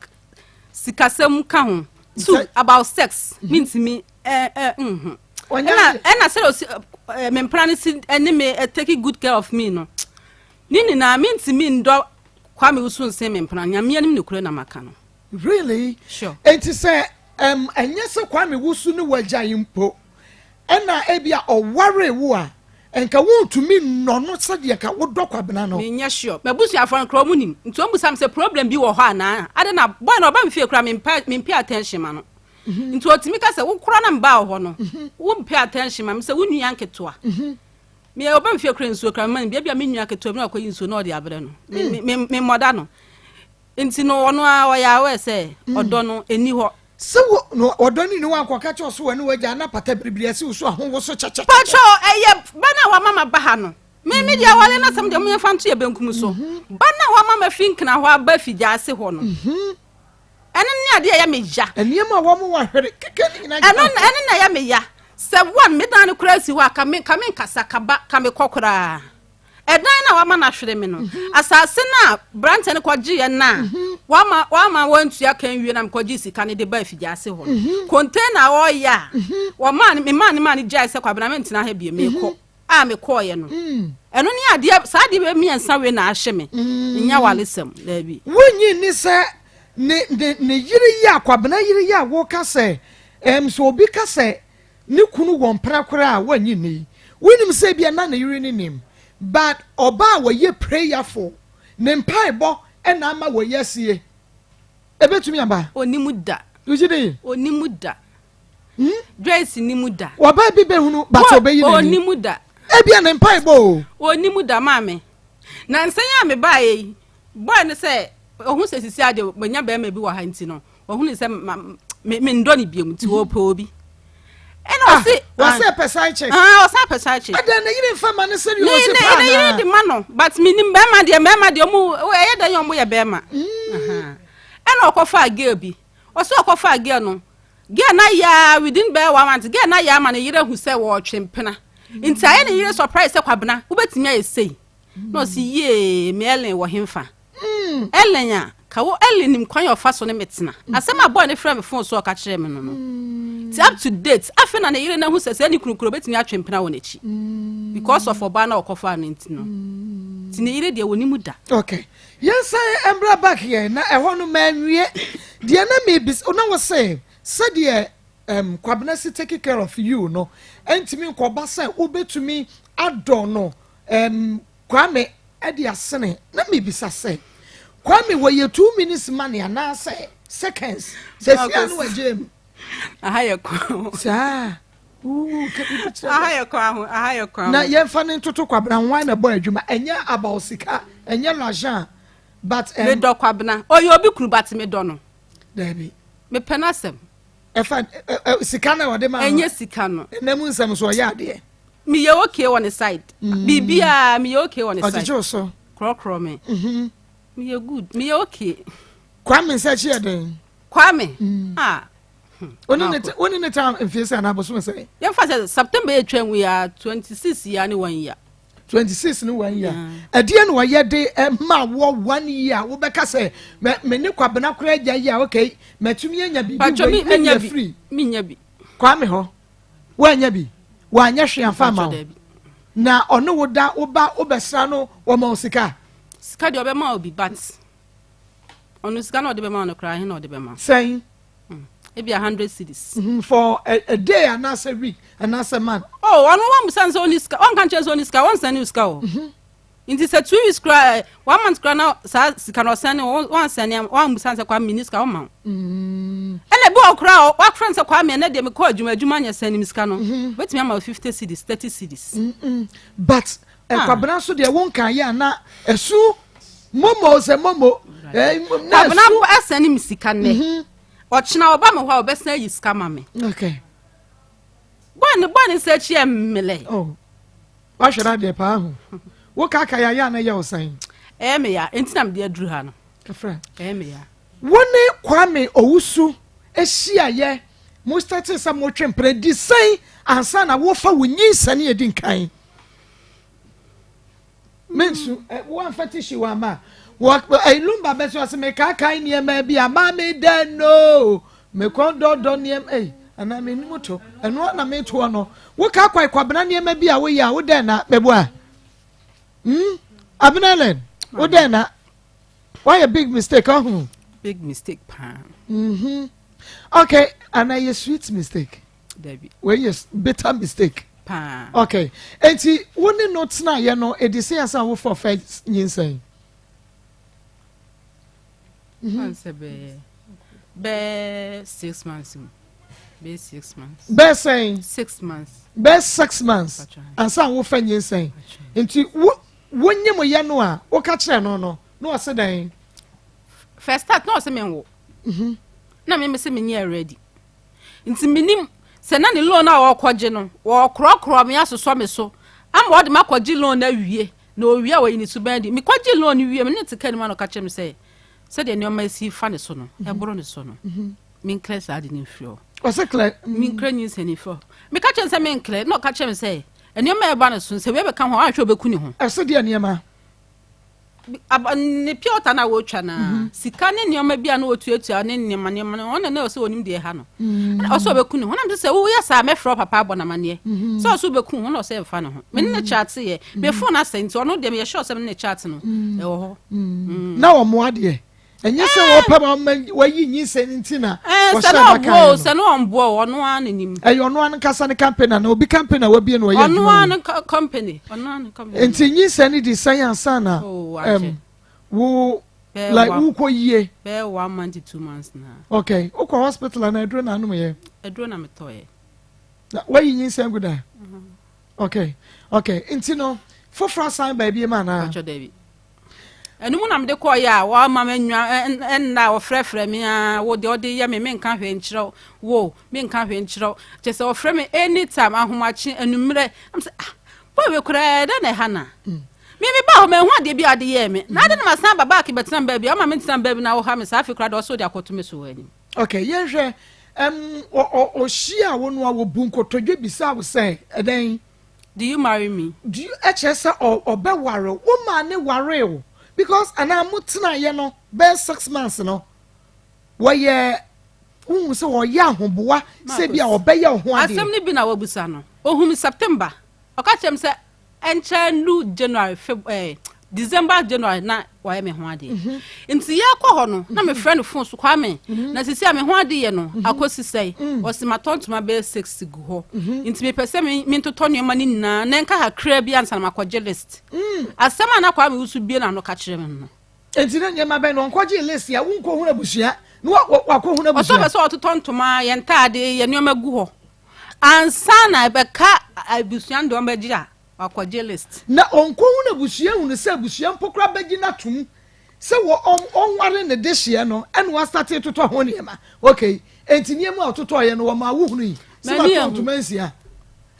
sikasɛm ka ho two about sex mi ntumi ɛɛ ɛɛ nhu. Ɛna ɛna sɛ osi ɛɛ me mpena no si ɛne me take good care of me no ne nyinaa me ntumi ndɔ Kwame Wusu nsen me mpena. Nyame anim nokorɛ na maka no. Really? Sure. Enti sɛ ɛm ɛnyɛ sɛ Kwame Wusu ne wagyae mpo ɛna ebia ɔwaree wo a nka wontumi nnɔ no sɛdeɛ nka wodɔ Kwabena no. Menyɛ sure. M'abusuafoɔ no koraa wɔn nim. Nti wɔn bisa me sɛ problem bi wɔ hɔ anaa? Adɛn na boy no ɔba me fie koraa mempɛ mempay attention ma no. Nti ɔtumi ka sɛ wo koraa na mebaa wo hɔ no wo mpay attention ma me sɛ wo nua nketewa. Me ɔba me fie koraa nsuo koraa mema no bi. Ebia me nua ketewa bi na wakɔyi nsuo na ɔde abrɛ no. Me me me mmɔda no. Nti no ɔno ara ɔyɛ aware sɛ ɔdɔ no ɛnni hɔ. Sɛ wo no ɔdɔ no nni hɔ a nkɔka kyerɛ ɔso wɔ ne wagya na pata biribiri asi wo so a ho woso kyɛkyɛkyɛkyɛ. Pacho ɛyɛ ba no a wama maba ha no. Me me deɛ awale no asɛm deɛ mo yɛmfa nto yɛ benkum so. Ba no a wama mafi Nkran hɔ aba Afigya-ase hɔ no. Ɛno ne adeɛ a ɛyɛ me ya. Nneɛma a wɔn wɔ ahwere keke ne nyinaa. Ɛno ɛno na ɛyɛ me ya. Sɛ one me dan no koraa si hɔ a ka me ka me nkasa ka ba ka me kɔ koraa. Ɛdan no a wama no ahwere me no, asase no a branteɛ no kɔgyeeɛ no a wama wama wantua ka nwie na mekɔgyee sika no de ba afigya ase hɔ no. Container a ɔreyɛ a wɔmaa no memaa no maa no gyae sɛ Kwabena mentena ha bio mekɔ a mekɔeɛ no. Ɛno ne adeɛ saa adeɛ wei mmiɛnsa wei na ahye me. Nyɛ awaresɛm daabi. Wonnye nni sɛ ne ne ne yere yi a Kwabena yere yi a woka sɛ ɛm sɛ obi ka sɛ. Ne kunu wɔ mpena koraa a wannye nni yi. Wonim sɛ ebia na ne yere no nim, but ɔbaa a wɔyɛ prayerful, ne mpaebɔ na ama wɔyi asie. Ebetumi aba? Ɔnnim da. Wogye di? Ɔnnim da. Hmm? Joyce nnim da. Ɔbaa bi bɛhunu, but ɔbɛyi n'ani. Ɔnnim da. Ebia ne mpaebɔ o. Ɔnnim da, maame. Nansa yi a mebaeɛ yi, boy no sɛ ɔhu sɛ sisi adeɛ manya bɛrima bi wɔ ha nti no, Ɔhunu sɛ ma me me ndɔ ne biom nti ɔpɛ obi. Ɛna ah, ɔse. Wɔsɛ pɛ side chick. Ah, ɔsan pɛ side chick. Ɛdɛ ne yere nfa ma ne sɛ deɛ ɔsi paa naa. Ne yere de ma no but me nim bɛrima deɛ mɛrima deɛ ɔmo ɛyɛ dɛ yɛ ɔmo yɛ bɛrima. Mm. Ɛna ɔkɔfa girl bi ɔsɛ ɔkɔfa girl no girl na yaa within bɛyɛ one month girl na yaa ma ne yere hu sɛ wɔɔtwe mpena nti ayɛ ne yere surprise sɛ kwabena wobɛtumi ayɛ sei na ɔsi yee me Ellen wɔ hemfa. Ellen a, ka wo Ellen nim kwan a ɔfa so ne me tena. Asɛm a boy no frɛ me phone so a ɔka kyerɛɛ me no no. Nti up to date, afei na ne yere no ahu sɛ sɛ ne kunu kura obetumi atwe mpena wɔ n'akyi. Because of ɔbaa no a ɔkɔfaa no nti no. Nti ne yere deɛ wɔnim da. Okay. Yɛnsan mbra back yɛn na ɛhɔ no manwie. Deɛ na mebisa, na wo se sɛdeɛ um, Kwabena si take care of you no, ɛntumi nkɔba sɛ wobɛtumi adɔ no um, Kwame de asene na mebisa sɛ, Kwame wɔyɛ 2 minutes money anaasɛ seconds? Sɛ sia no wagye mu. Aha yɛ kwan ho. Saa. Ooh, ka biribi kyerɛ Aha yɛ kwan ho, aha yɛ kwan ho. Na yɛmfa no ntoto Kwabena ho, hwan na ɛbɔ adwuma? Ɛnyɛ about sika, ɛnyɛ l'argent, but. Medɔ Kwabena. Ɔyɛ obi kunu but medɔ no. Daabi. Mepɛ n'asɛm. Ɛfa sika na ɔde ma no. Ɛnyɛ sika no. Ɛnam nsɛm so ɔyɛ adeɛ. Meyɛ okay wɔ ne side. Biribiara meyɛ okay wɔ ne side. Ɔgyegye wo so. Korɔkorɔ me. Meyɛ good. Meyɛ okay. Kwame nsa akyi yɛ den. Kwame. Ah. Wone ne wone ne ta mfie sɛ anaa bosome sɛ. Yɛmfa sɛ September yɛ twɛn mu ya 26 ya ne 1 year. 26 ne 1 year. Ɛdeɛ na ɔyɛ de ma wɔ 1 year wobɛka sɛ me ne Kwabena koraa agya yi a okay matumi anya biribi wei ɛne afiri. Menya bi. Kwame hɔ. Woannya bi? Wanyɛ hwee amfa amma wo? Na ɔne wo da, wo ba, wobɛsra no, wɔma wo sika? Sika deɛ ɔbɛma wo bi but ɔno sika na ɔde bɛma wo no koraa he na ɔde bɛma wo? Sɛn? Ebi a 100 cedis. For a day anaasɛ week anaasɛ month? Oh, ɔno wammisa no sɛ ɔnni sika, ɔnka nkyerɛ sɛ ɔnni sika, ɔnsɛne wo sika o. Nti sɛ 2 weeks koraa, one month koraa na saa sika no ɔsɛne wo, wansɛne ama, wammusa no sɛ Kwame menni sika, ɔmma wo. Ɛna ebi wɔ koraa a wafrɛ no sɛ Kwame ɛnɛ deɛ mekɔ adwuma, adwuma nyɛ sɛne me sika no, obetumi ama wo 50 cedis, 30 cedis. But Kwabena nso deɛ wo nka yɛ a na ɛsu momo sɛ momo. Na Kwabena ɛsɛne me sika nnɛ, ɔkyena ɔba me hɔ a ɔbɛsan ayi sika ma me. Okay. Boy no boy no nsa akyi yɛ mmelɛ. Oh. Wahwɛ no adeɛ paa ho. Wo kaakae ayɛ a na ɛyɛ wo sɛn? Ɛyɛ me ya, enti na mede aduru ha no. Kafra. Ɛyɛ me ya. Wo ne Kwame Owusu hyiaeɛ, mo startee sɛ motwe mpena di sɛn ansa na wofa wo nyinsɛn a ɛdi nkan? Mensu, woamfa tissue amma. Wɔ Lumba bɛ so ɔse mekaakae nneɛma bi a ma me dɛ no. Me kɔn dɔ dɔ nneɛma ei anaa menim to ɛno na metoɔ no. Wokaakae Kwabena nneɛma bi a woyɛ a wodɛn na mɛboa? Hmm? Abena Ellen, wodɛn na? Woayɛ big mistake ɔho? Big mistake paa. Okay, anaa yɛ sweet mistake? Dabi. Wei yɛ bitter mistake. Paa. Okay, enti wo ne no tenaeɛ no, ɛdi sɛ yɛsan wo fɔ fɛ nyinsɛn? Sɛ bɛɛ 6 months mu. Bɛɛ 6 months. Bɛɛ sɛn? 6 months. Bɛɛ 6 months ansa wo fɛ nyinsɛn. Nti wo wonyim yɛ no a woka kyerɛ no no na ɔse dɛn? First start na ɔse menwo. Na me mese menyɛ ready. Nti menim sɛ na ne loan a wɔkɔgye no wɔkorɔkorɔ me asosɔ me so ama ɔde makɔgye loan no awie na owie a wɔyi ne suban di. Mekɔgye loan no wie me ne te ka anim a na ɔka kyerɛ me sɛ sɛdeɛ nneɛma asi fa ne so no ɛboro ne so no menclear saa de no mfiri hɔ. Ɔsɛ clear. Menclear nyinsɛn no mfiri hɔ. Meka kyerɛ no sɛ menclear na ɔka kyerɛ me sɛ nneɛma a ɛba ne so no sɛ wei bɛka ho a wanhwɛ ɔbɛku ne ho. Ɛsɛ deɛ nneɛma? Aba ne pure water na wɔtwa na sika ne nneɛma bi a na wɔtuatua ne nneɛma nneɛma no ɔno na ɔsɛ onim deɛ ɛha no ɛna ɔsɛ ɔbɛku ne ho na sɛ woyɛ saa mɛfrɛ wo papa abɔ n'amanneɛ sɛ ɔsɛ wobɛku ho na ɔsɛ mfa ne ho me ne ne chat yɛ me phone asɛ nti ɔno deɛ meyɛ sure sɛ me ne ne chat no ɛwɔ hɔ. Na ɔmoa deɛ. Ɛnyɛ sɛ wɔpɛ ma ɔma wayi nyinsɛn no nti na wɔhyɛ da kaeɛ no. Sɛ ne ɔmboa o, ɔno ara na nim. Ɛyɛ ɔno ara nkasa ne company anaa obi company a wabie na ɔyɛ adwuma wɔ? Ɔno ara ne company. Ɔno ara ne company. Nti nyinsɛn no di sɛn ansa na um, wo like wokɔ yie? Bɛyɛ one month to 2 months na. Okay, wokɔ hospital anaa aduro na anom yɛ? Aduro na metɔɛ. Na wayi nyinsɛn gu da? Mm-hmm. Okay, nti no foforɔ asan baabi mu anaa? Ɔkyɛ daabi. Ɛno mu na mede kɔeɛ a wɔama manya nna a wɔfrɛfrɛ me a wo deɛ ɔde yɛ me, menka hwee nkyerɛ wo, menka hwee nkyerɛ wo. Kyerɛ sɛ wɔfrɛ me anytime, ahomakye, anummerɛ. Na mesɛ ah, boy wei koraa ɛdɛn na ɛha na? Me me baa hɔ manhu adeɛ bi a ade yɛɛ me. Na ade na masan aba back bɛtena me baabi a ɔma mentena me baabi na woha me saa, afei koraa deɛ ɔsɛ wode akɔto me so wɔ anim. Okay, yɛnhwɛ, um, ɔhyiaa wo no a wɔbu nkotodwe bisaa wo sɛ ɛdɛn? Do you marry me? Do you ɛkyerɛ sɛ ɔbɛware wo? Wo maa ne waree wo because anaa mo tenaeɛ no bɛyɛ 6 months no, wɔyɛ wohu sɛ ɔyɛ ahoboa sɛ bi a ɔbɛyɛ wo ho adeɛ? Asɛm no bi na wabusa no. Ohun me September. Ɔka kyerɛ me sɛ ɛnkyɛ ndu January, Feb, December, January na wayɛ me ho adeɛ. Nti yɛkɔ hɔ no na mefrɛ no phone so, Kwame, na sisi a me ho ade yɛ no akɔsi sɛe? Ɔsi matɔ ntoma bɛyɛ six gu hɔ, nti mepɛ sɛ mentotɔ nneɛma no nyinaa na ɛnka kakraa bi ansa na makɔgye list. Asɛm a na Kwame Wusu bie n'ano ka kyerɛ me no. Nti na nneɛma bɛn na ɔnkɔgye list a wonkɔhunu abusua na wakɔhunu abusua? Ɔsɛ ɔpɛ sɛ ɔtotɔ ntoma, yɛn ntaade, yɛn nneɛma gu hɔ ansa na ɛbɛka abusua no deɛ ɔmbɛgye a wakɔgye list. Na ɔnkɔhunu abusua hunu sɛ abusua mpo koraa bɛgye no atom sɛ wɔ ɔnware ne dehyeɛ no, ɛna wastate totɔ ho nneɛma. Okay, enti nneɛma a ɔtotɔeɛ no wɔmaa wohunu yi sɛ M'ani watɔ ahu. ntoma nsia?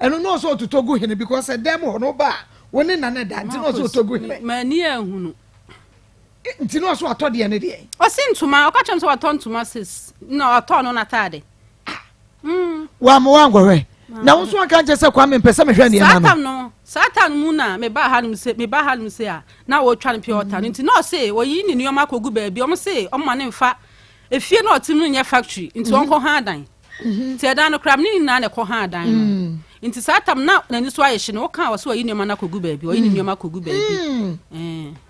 Ɛno na ɔsɛ ɔtotɔ gu hene because ɛdan mu hɔ no woba a wo ne nana da, nti na ɔsɛ ɔtɔ gu hene. M'ani ahunu. Nti na ɔsɛ watɔ deɛ ne deɛ. Ɔsi ntoma, ɔka kyerɛ me sɛ watɔ ntoma six na ɔtɔɔ no n'ataade. Wama wankɔhwɛ na wo nso anka nkyɛ sɛ Kwame mpɛ sɛ mehwɛ nneɛma Saa no? tam no, saa tam no mu na meba hanom se, meba hanom se a na wɔretwa no pure water no, nti na ɔse wɔyi ne nneɛma akɔgu baabi, ɔmo se ɔmo ma ne mfa efie na ɔte mu no nyɛ factory, nti ɔnkɔ ha adan. Nti ɛdan no koraa me ne nyinaa na ɛkɔ ha adan no. Nti saa tam na n'ani so ayɛ hye no, woka a ɔse ɔyi nneɛma no akɔgu baabi, ɔyi ne nneɛma akɔgu baabi.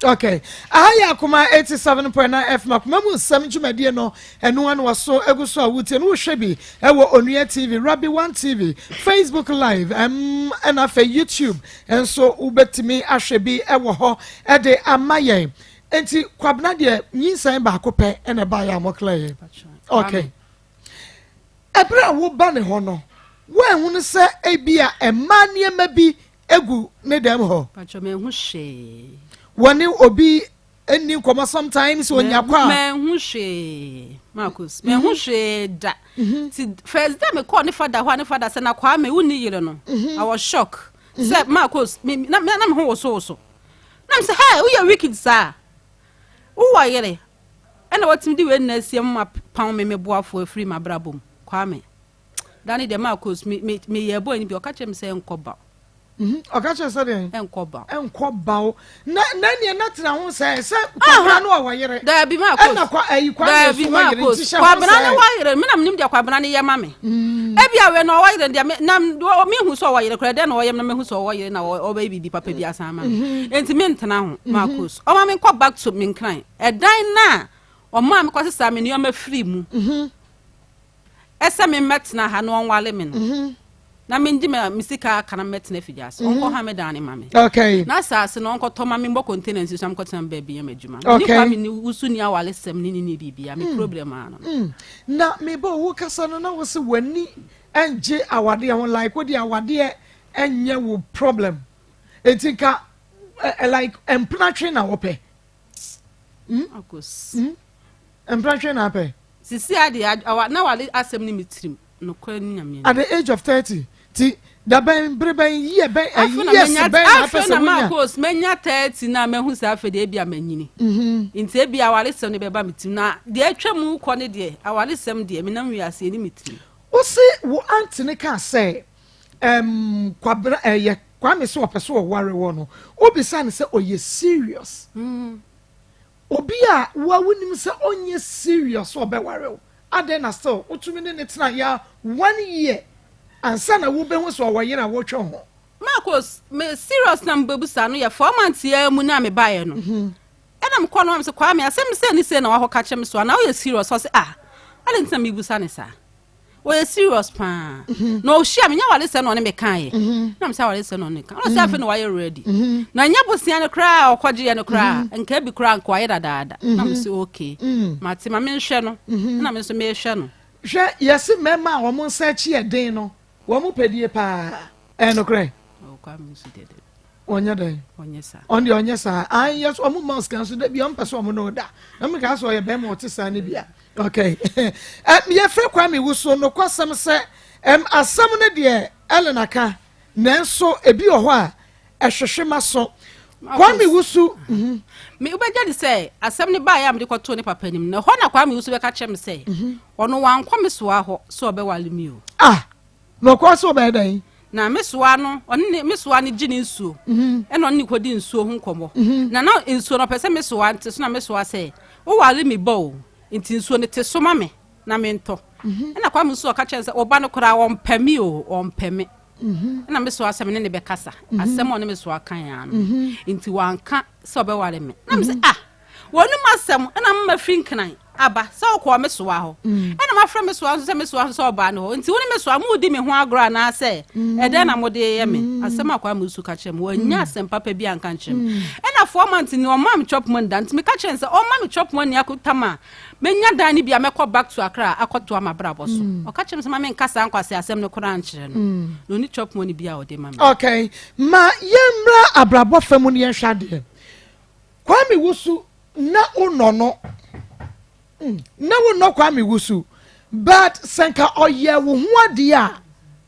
Okay, aha yɛ Akoma 87.9 FM, Akoma mu nsɛm dwumadie no, ɛno ano waso egu so a wotie no, wohwɛ bi ɛwɔ Onua TV, Rabbi One TV, Facebook Live, ɛna afei YouTube nso wobɛtumi ahwɛ bi ɛwɔ hɔ ɛde ama yɛn. Nti Kwabena deɛ nyinsɛn baako pɛ ɛna ɛbaeɛ a mɔkla yɛ? Okay, ɛberɛ a woba ne hɔ no, woahunu sɛ ebi a ɛmaa nneɛma bi egu ne dɛm hɔ? Patro, mehu hwee. Wɔne obi nni nkɔmmɔ sometimes onya kɔ a? Mehu hwee, Marcus, mehu hwee da. Ti first day mekɔɔ ne fada hɔ a ne fada sɛ na Kwame wonni yere no, I was shocked sɛ Marcus me na me ho wosowoso na me sɛ, hey, woyɛ wicked saa, wowɔ yere ɛna watumi de wei nyinaa asie mu ma pam me meboafoɔ afiri m'abrabɔ mu. Kwame da ne deɛ, Marcus, me me meyɛ bɔ ani bi, ɔka kyerɛ me sɛ ɛnkɔ ba. Ɔka kyerɛ sɛ deɛn? Ɛnkɔ ba. Ɛnkɔ ba o. Na neɛ na tena ho sɛ Kwabena no a wɔyere Daabi, Marcus. Ɛna kwa ayi Kwame Daabi, so wɔyere Marcus. nti hyɛ ho Kwabena ne sɛ wɔyere, me na menim deɛ Kwabena ne yɛ ma me. Ebi a wei na ɔwɔ yere deɛ me na mehu sɛ ɔwɔ yere koraa, dɛn na ɔyɛ me na mehu sɛ ɔwɔ yere na ɔbɛyɛ biribi papa bi asan ama me? Enti mentena ho, Marcus. Ɔma menkɔ back to me Nkran ɛdan na ɔmaa me kɔsesa me nneɛma firi mu ɛsɛ me mmɛtena ha na ɔnwale me no na mengye me sika aka na mmɛtena afidie ase, ɔnkɔ ha me dan ne ma me na asase no ɔnkɔtɔ ma me mbɔ container nsi so na mekɔtena me baabi yɛ m'adwuma. Ne Kwame ne wusu ni awale sɛm ne biribia me problem ano no. Na mebɔ wo kasa no na wo sɛ w'ani ngye awadeɛ ho, like wode awadeɛ nyɛ wo problem, enti nka like mpenatwe na wɔpɛ? Marcus. Mpenatwe na apɛ? Sisi ade awa na wale asɛm ne me tirim nokorɛ ne Nyame anim. At the age of 30, ti da bɛn, bere bɛn, year bɛn, Afei na years manya bɛn na apɛ afei sɛ na wonya? Marcus, manya 30 na mahu sɛ afei deɛ ebi a manyini. Nti ebi awaresɛm no bɛba me tirim na deɛ atwa mu kɔ ne deɛ awaresɛm deɛ menam wiase ɛni me tirim. Wo se wo aunty ne kaa sɛ Kwabena ɛyɛ Kwame sɛ ɔpɛ sɛ ɔware wɔ no, wobisa no sɛ ɔyɛ serious? Obi a woa wonim sɛ ɔnyɛ serious sɛ ɔbɛware wo, adɛn na still wotumi ne ne tena ya one year ansa na wobɛhu sɛ ɔwɔ yere a wotwe ho? Marcus, me serious na mebɛbusa no yɛ 4 months yi ara mu na mebaeɛ no. Ɛna mekɔɔ no hɔ a mese, Kwame, asɛm sei ne sei na wakɔka kyerɛ me so a, na woyɛ serious? Ɔse, ah, adɛn nti na mebusa ne saa? Ɔyɛ serious paa. Na ɔhyia me, nyɛ awaresɛm na ɔne me kaeɛ. Na mesɛ awaresɛm na ɔne me ka. Ɔna sɛ afei na wayɛ ready. Na nyɛ bosea no koraa a ɔkɔgyeeɛ no koraa, nka bi koraa nka wayɛ dadaada. Na mese okay, mate, ma menhwɛ no. Ɛna me nso mehwɛ no. Hwɛ, yɛse mmarima a wɔn nsa akyi yɛ den no, wɔn pɛ die paa. Ɛyɛ nokorɛ? Oh, Kwame nso deɛ dabi. Ɔnyɛ dɛn? Ɔnyɛ saa. Ɔno deɛ ɔnyɛ saa. Ayi yɛ so ɔmo ma sika nso dabi ɔmo pɛ sɛ ɔmo ne ɔda. Na mo kaa sɛ ɔyɛ bɛrima ɔte saa ne bia. Okay. Ɛm yɛfrɛ Kwame Wusu nokwasɛm sɛ ɛm asɛm no deɛ Ellen aka nanso ebi wɔ hɔ a ɛhwehwe m'aso. Kwame Wusu. Mhm. Me wobɛgya di sɛ asɛm no baeɛ a mede kɔtoo ne papa anim no ɛhɔ na Kwame Wusu bɛka kyerɛ me sɛ mhm. ɔno wankɔ me soa hɔ sɛ ɔbɛwale mi o. Ah! Na ɔkɔɔ sɛ ɔbɛyɛ dɛn? Na me soa no, ɔne ne, me soa no gye ne nsuo, mhm. ɛna ɔne ne kɔdi nsuo ho nkɔmmɔ. Mhm. Na na nsuo no ɔpɛ sɛ me soa nte so na me soa sɛ, woware me ba o, nti nsuo no te so ma me na mentɔ. Mhm. Ɛna Kwame nso ɔka kyerɛ sɛ, ɔba no koraa ɔmpɛ me o, ɔmpɛ me. Ɛna me soa sɛ me ne ne bɛkasa. Asɛm a ɔne me soa kan ano. Nti wanka sɛ ɔbɛware me. Na me sɛ, ah! W'anom asɛm na ama mafiri Nkran aba sɛ wokɔɔ me soa hɔ. Ɛna mafrɛ me soa nso sɛ me soa nso sɛ ɔbaa ne hɔ. Nti wo ne me soa moredi me ho agorɔ anaasɛ ɛdɛn na mode reyɛ me? Asɛm a Kwame Usu ka kyerɛɛ me, wannya asɛm papa bi anka ankyerɛ me. Ɛna 4 months ni ɔmmaa me chop money da. Nti meka kyerɛɛ no sɛ ɔmma me chop money akotam a menya dan no bi a mɛkɔ back to Accra akɔtoa m'abrabɔ so. Ɔka kyerɛɛ me sɛ ma menka saa nkwaseasɛm no koraa nkyerɛ no. Na ɔnni chop money biara a ɔde ma me. Okay, ma yɛmmra abrabɔ fa mu na yɛnhwɛ adeɛ. Kwame Wusu na wo nɔ no mm, na wo nɔ Kwame Wusu but sɛ nka ɔyɛ wo ho adeɛ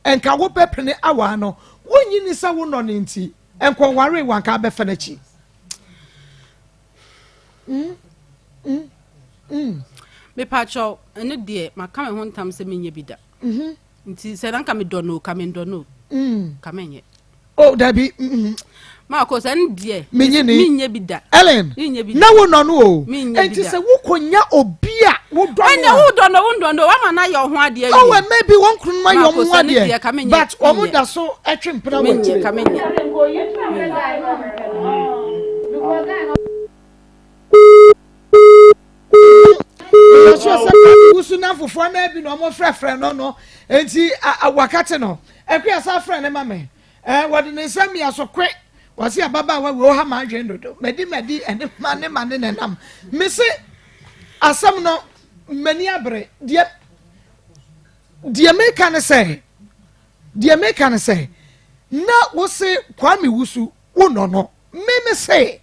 a nka wo bɛ pene awaa no wo nyi ni sɛ wo nɔ no nti nka ɔwaree wo anka abɛfa n'akyi mm, mm, mm. Mepakyɛw, ɛno deɛ maka me ho ntam sɛ menyɛ bi da. Mm -hmm. Nti sɛ na nka medɔ no o, ka mendɔ no o, mm. ka menyɛ. Oh, dabi. Mm. Maako sɛ n deɛ. Menye ni. Menyɛ bi da. Ellen. Menyɛ bi da. Na wo nɔ no o. Menyɛ bi da. Nti sɛ wokɔ nya obi a wodɔ no a. Ɛnna wodɔ no wodɔ no wama no ayɛ ɔho adeɛ wie. Oh, ɛmɛ bi wɔn kunu no ayɛ ɔmo ho adeɛ. But wɔn da so ɛtwe mpena wɔ akyire. Menyɛ ka menyɛ. Meyɛ sure sɛ wusu namfofoɔ naa bi na wɔn frɛfrɛ no no nti wakate no ɛkua sa frɛ ne ma me ɛɛ wɔde ne nsa mia so kwe wɔsi ababaawa wei ɔha maa adwene dodo mɛdi mɛdi ɛne ma ne ma ne nenam mese asɛm no m'ani abere deɛ deɛ meka ne sɛ deɛ meka ne sɛ na wose Kwame wusu wonɔ no me me se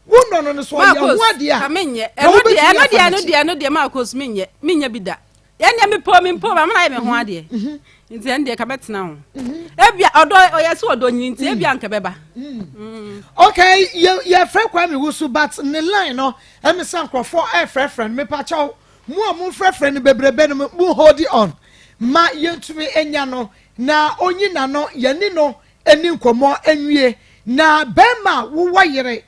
Wo nnɔ no no so ɔyɛ ho adeɛ a. Ka menyɛ. Ɛno deɛ ɛno deɛ ɛno deɛ ɛno deɛ Marcos menyɛ menyɛ bi da. Ɛndeɛ mepɔ mempɔ ma mena yɛ me ho mhm. adeɛ. Mhm. Nti ɛndeɛ ka bɛtena ho. Mhm. Ebia ɔdɔ ɔyɛ sɛ ɔdɔ nyini nti ebia nka bɛba. Mm. Okay, yɛ yɛfrɛ Kwame Wusu but ne line no ɛmi sɛ nkurɔfoɔ ɛfrɛfrɛ no mepakyɛw mo a mo frɛfrɛ no bebrebe no mo hold on ma yɛntumi enya no na onyi n'ano yɛne no Ɛni nkɔmmɔ nwie. Na bɛrima a wowɔ yere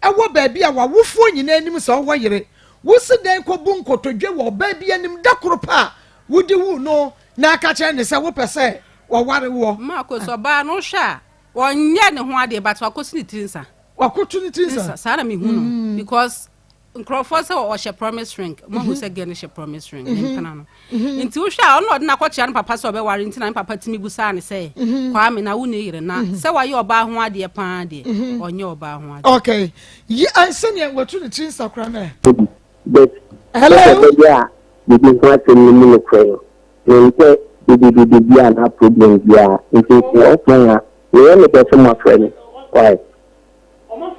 wɔ baabi a w'awofoɔ nyinaa anim sɛ wowɔ yere, wosi dɛn kɔbu nkotodwe wɔ ɔbaa bi anim da koro pɛ a wode wuu no na aka kyerɛ ne sɛ wopɛ sɛ ɔware woɔ? Marcus, ɔbaa no wohwɛ a ɔnyɛ ne ho adeɛ but wakosi ne tiri nsa. Wakoto ne tiri nsa? Saa na mehu no because nkurɔfoɔ sɛ ɔhyɛ promise ring mo ahu sɛ girl no hyɛ promise ring ne mpena no nti wohwɛ a ɔno ɔde no akɔkyea ne papa sɛ ɔbɛware nti na ne papa tumi busaa ne sɛ Kwame na wo ne yere na sɛ wayɛ ɔbaa ho adeɛ paa deɛ ɔnyɛ ɔbaa ho adeɛ. Okay yi sɛnea watu ne tiri nsakora no ɛ. But Hello. sɛ ɛbɛyɛ a biribi ho asɛm no mu nokorɛ no, mempɛ dededede bi anaa problem biara nti sɛ offline a meyɛ me dɛ sɛ moafrɛ me why.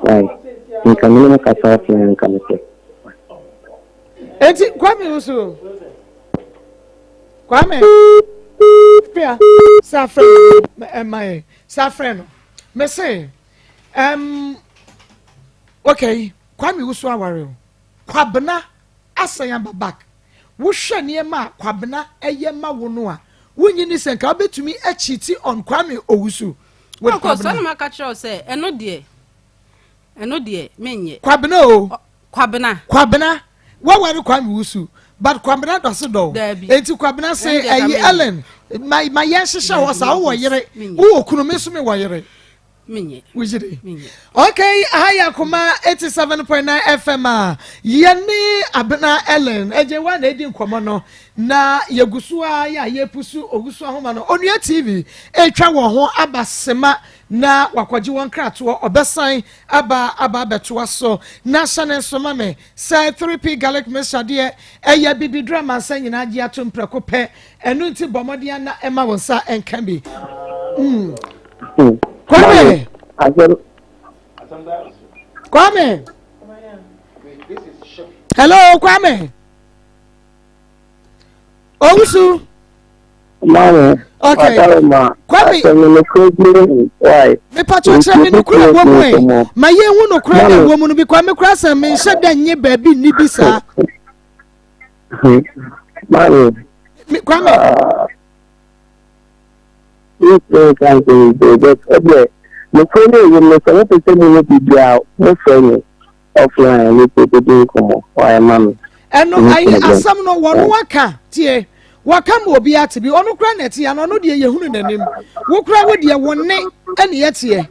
Why? Nka me ne mo kasa offline a nka mepɛ. Eti Kwame wo so. Kwame. Pia sa frɛ no ɛma yɛ sa frɛ no. Me se okay Kwame wo so aware o. Kwabena asan aba back. Wohwɛ nneɛma a Kwabena ɛyɛ ma wo no a wonyi ni sɛ nka wobɛtumi akyiti on Kwame Owusu. With Of course, Kwabena. ɔno maka kyerɛ wo sɛ ɛno deɛ ɛno deɛ menyɛ. Kwabena o. Kwabena. Kwabena waware Kwame Wusu but Kwabena dɔ se dɔ o. Daabi. Enti Kwabena se Ɛno deɛ ka ɛyi menyɛ. Ellen ma ma yɛn hyehyɛ hɔ saa wowɔ yere Menyɛ. wowɔ kunu me nso me wɔ yere. Menyɛ. Wogye di? Menyɛ. Okay, aha yɛ Akoma 87.9 FM a yɛne Abena Ellen Agyewa na edi nkɔmmɔ no na yɛgu so a yɛ a yɛpusu Owusu Ahoma no. Onua TV retwa wɔn ho aba sema na wakɔgye wɔn kratoɔ, ɔbɛsan aba aba abɛtoa so. Na hyɛ ne nso ma me sɛ 3P garlic mixture deɛ ɛyɛ bibiduro amansa nyinaa gye ato mprɛko pɛ. Ɛno nti bɔ mmɔden ana ɛma wo nsa nka bi. Kwame. Kwame. Hello, Kwame. Owusu. Maame. Okay. Kwame. Mepatwa kyerɛ me nokora wɔ mu ɛ. Ma yɛnhu nokora na ɛwɔ mu no bi Kwame kora sɛ menhyɛ da nye baabi nni bi saa. Maame. Kwame. Nokora no ɛwɔ mu sɛ mopɛ sɛ moyɛ biribi a mofrɛ me offline ne bɛbɛdi nkɔmmɔ ɔyɛ ma me. Ɛno ayi asɛm no wɔn aka tie wɔka ma obi ate bi ɔno kora na ɛte ano ɔno deɛ yɛhunu n'anim wo kora wo deɛ wo nne ɛne yɛteɛ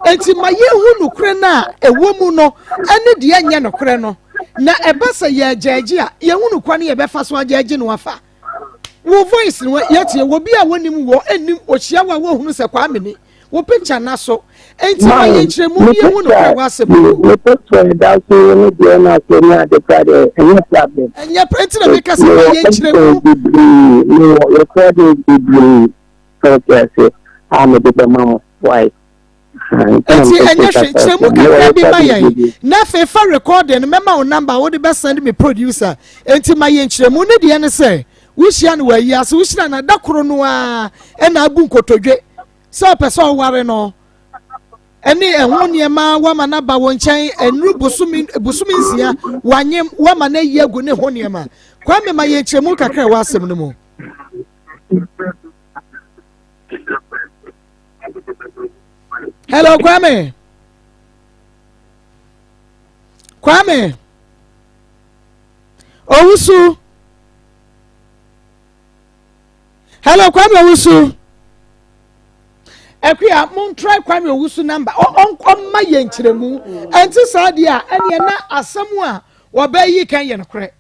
enti ma yɛhu nokorɛ no a ɛwɔ mu no ɛne deɛ ɛnyɛ nokorɛ no na ɛba sɛ yɛgyɛgye a yɛhu no kwan yɛbɛfa so agyɛgye no afa wo voice no yɛtie wɔ bi a wɔnim wɔ ɛnim ɔhyia wo a wɔhunu sɛ Kwame ni wo picture na so enti ma yɛ nkyerɛmu ne yɛhu nokorɛ wɔ asɛm mu. Me picture da so ne deɛ na so ne ade kora deɛ ɛnyɛ problem. Ɛnyɛ enti na meka sɛ ma yɛ nkyerɛmu. Bebree mewɔ recordings bebree sɛ ɔte ase a mede bɛma mo why. Enti ɛnyɛ hwɛ nkyerɛmu kakra bi ma yɛn na afei fa recording no mɛma wo number a wode bɛsend me producer enti ma yɛ nkyerɛmu ne deɛ ne sɛ wohyia no wɔ ayi ase wohyira no da koro no ara ɛna abu nkotodwe sɛ ɔpɛ sɛ ɔware no ɛne ɛho nneɛma wama no aba wo nkyɛn ɛnuru bosome bosome nsia wanyem wama no ayi agu ne ho nneɛma. Kwame ma yɛ nkyerɛmu kakra ɛwɔ asɛm no mu. Hello Kwame. Kwame. Owusu. Hello Kwame Owusu. Akuya mo try Kwame Owusu number. Ɔmma yɛ nkyerɛmu. Ɛnte saa deɛ a ɛneɛ na asɛm a wɔbɛyi kan yɛ nokorɛ.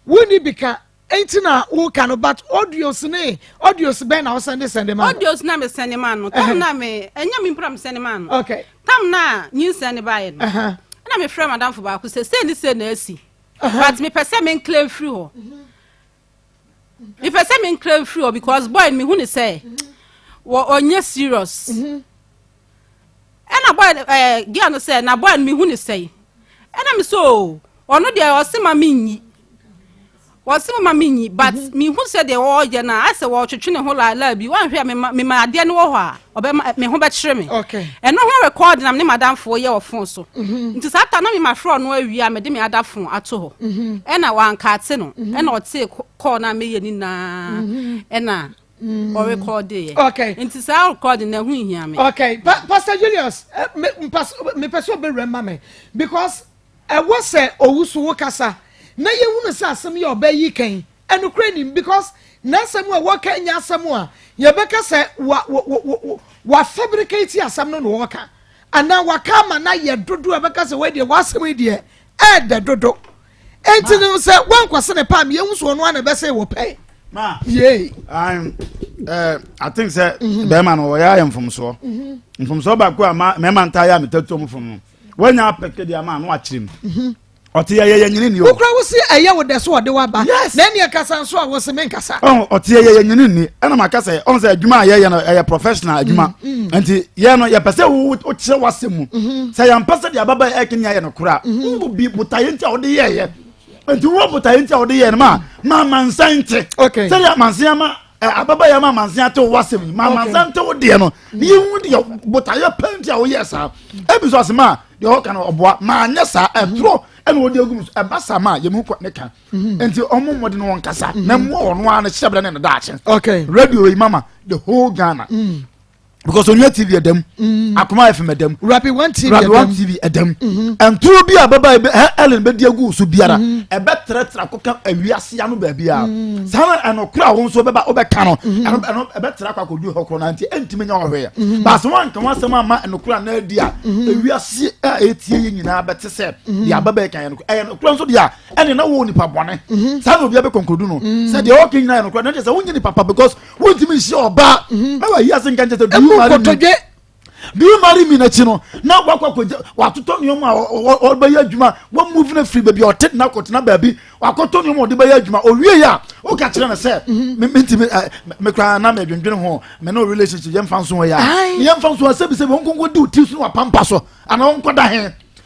Wonni bi ka nti na woka no but audios ne audios bɛn na wosɛnde sɛnde ma no. Audios na me sɛnde ma no tam na me ɛnyɛ me mpira me sɛnde ma no. Okay. Tam na nyinsɛn ne baayɛ no. Ɛna me frɛ madamfo baako sɛ sei ne sei na asi. But me pɛ sɛ me nkle mfiri hɔ. Me pɛ sɛ me nkle mfiri hɔ because boy me hu ne sɛ wɔ ɔnyɛ serious. Ɛna boy no ɛɛ girl no sɛ na boy no mehu ne sɛn ɛna me sɛ oo ɔno deɛ ɔse ma menyi ɔse ma menyi but mhm. mehu sɛ deɛ ɔyɛ no a asɛ wɔtwetwe ne ho laalaa bi wanhwɛ a mema mema adeɛ no wɔ hɔ a ɔbɛma me ho bɛkyerɛ me ɛno ho record na me ne madamfoɔ yɛ wɔ phone so mhm. nti saa ta na mema frɛ ɔno awie a mede me ada phone ato hɔ mhm. ɛna wankaate no ɛna ɔtee kɔɔ no a meyɛ ne nyinaa ɛna mm. ɔrekɔde yɛ. Okay. Nti saa rekɔde na ɛho nhia me. Okay. Pa Pastor Julius, eh, me mepɛ sɛ ɔbɛwura ma me because ɛwɔ sɛ owu so wo kasa na yɛhunu sɛ asɛm yɛ ɔbɛ yi kan ɛnokorɛ nim because n'asɛm a wɔka nyɛ asɛm a yɛbɛka sɛ wa wa wa wa fabricate asɛm no na wɔka anaa waka ama no ayɛ dodo a bɛka sɛ wei deɛ w'asɛm yi deɛ ɛɛdɛ dodo Enti no sɛ woankɔse ne paa meyɛhu so ɔno ana ɛbɛsɛ wɔ pɛn. Yei. Eh, I think sɛ mhm. bɛrima no ɔyɛ ayɛ mfomsoɔ. Mhm. Mfomsoɔ baako a mmarima ntaa yɛ a metatuo mu fom no wɔanya apɛkɛ deɛ ama ano akyerɛ mu. Mhm. Ɔte yɛ yɛ nyini ni o. Wokura wo si ɛyɛ wo dɛ so ɔde waba. Yes. Na ɛni ɛkasa nso a wosi mi nkasa. Ɔn ɔte yɛ yɛ nyini ni ɛna ma kasa ɔn sɛ adwuma a yɛyɛ no ɛyɛ professional adwuma. Mm, mm. Nti yɛ no yɛpɛ sɛ wo kyerɛ w'asɛm mu. Mm-hmm. Sɛ yɛn mpɛ sɛ deɛ ababa ɛkɛ ni ayɛ no kora. Mm-hmm. Wo bi botaeɛ nti a wɔde yɛɛyɛ. Nti wo botaeɛ nti a wɔde yɛɛ no ma ma amansan nte. Okay. Sɛdeɛ amansan ama ababa yɛ ama amansan ate wo w'asɛm yi ma amansan nte wo deɛ no. Ne yɛn hu deɛ botaeɛ pɛ nti a wɔyɛɛ saa. Ebi so asɛm a deɛ ɔka no ɔboa maa nyɛ saa ɛtoro ɛna ɔde agu mu so ɛba saa ma yɛn mu kɔ ne ka mhm. nti ɔmo mmɔden wɔn kasa mhm. na mmoa ɔno ara ne hyɛbrɛ ne ne daakye okay radio yi mama the whole Ghana mm. Because Onua TV ɛdam, Akoma FM ɛdam, Rabi One TV, Rabi One TV ɛdam. Ntoro bi a bɛba ebe Ellen bɛdi agu so biara ɛbɛtrɛtrɛ akɔka awiase ano baabi a saa na ɛno koro a wɔn nso bɛba ɔbɛka no, ɛno ɛno ɛbɛtrɛ akɔ akɔdu hɔ korɔ na nti ɛntumi nyɛ ɔhwɛ baasa wɔn anka wɔn asɛm ama ɛno koro a na adi a ewiase a etie yɛ nyinaa bɛte sɛ deɛ aba bɛyɛ kan yɛ no ɛyɛ no koro nso deɛ a ɛne na wɔ nipa bɔne saa na obi abɛkɔnkɔdu no sɛ deɛ ɔka nyinaa yɛ no koro na kyerɛ sɛ wonyɛ nipa pa because wontumi nhyia ɔbaa na wayi ase nka nkyɛ sɛ do you marry me, do you marry me n'akyi no na wakɔ akɔgya watotɔ nneɛma a ɔbɛyɛ adwuma, wɔn move no firi baabi a ɔte na akɔtena baabi wakɔtɔ nneɛma a ɔde bɛyɛ adwuma. Owie yɛ a woka kyerɛ no sɛ me ntumi ɛ me koraa na mɛdwendwene ho me no relationship yɛmfa nso hɔ yɛ a yɛmfa nso hɔ sɛbi sɛbi wɔn nkonko di o ti so na wapampa so anaa wɔn nkɔda he.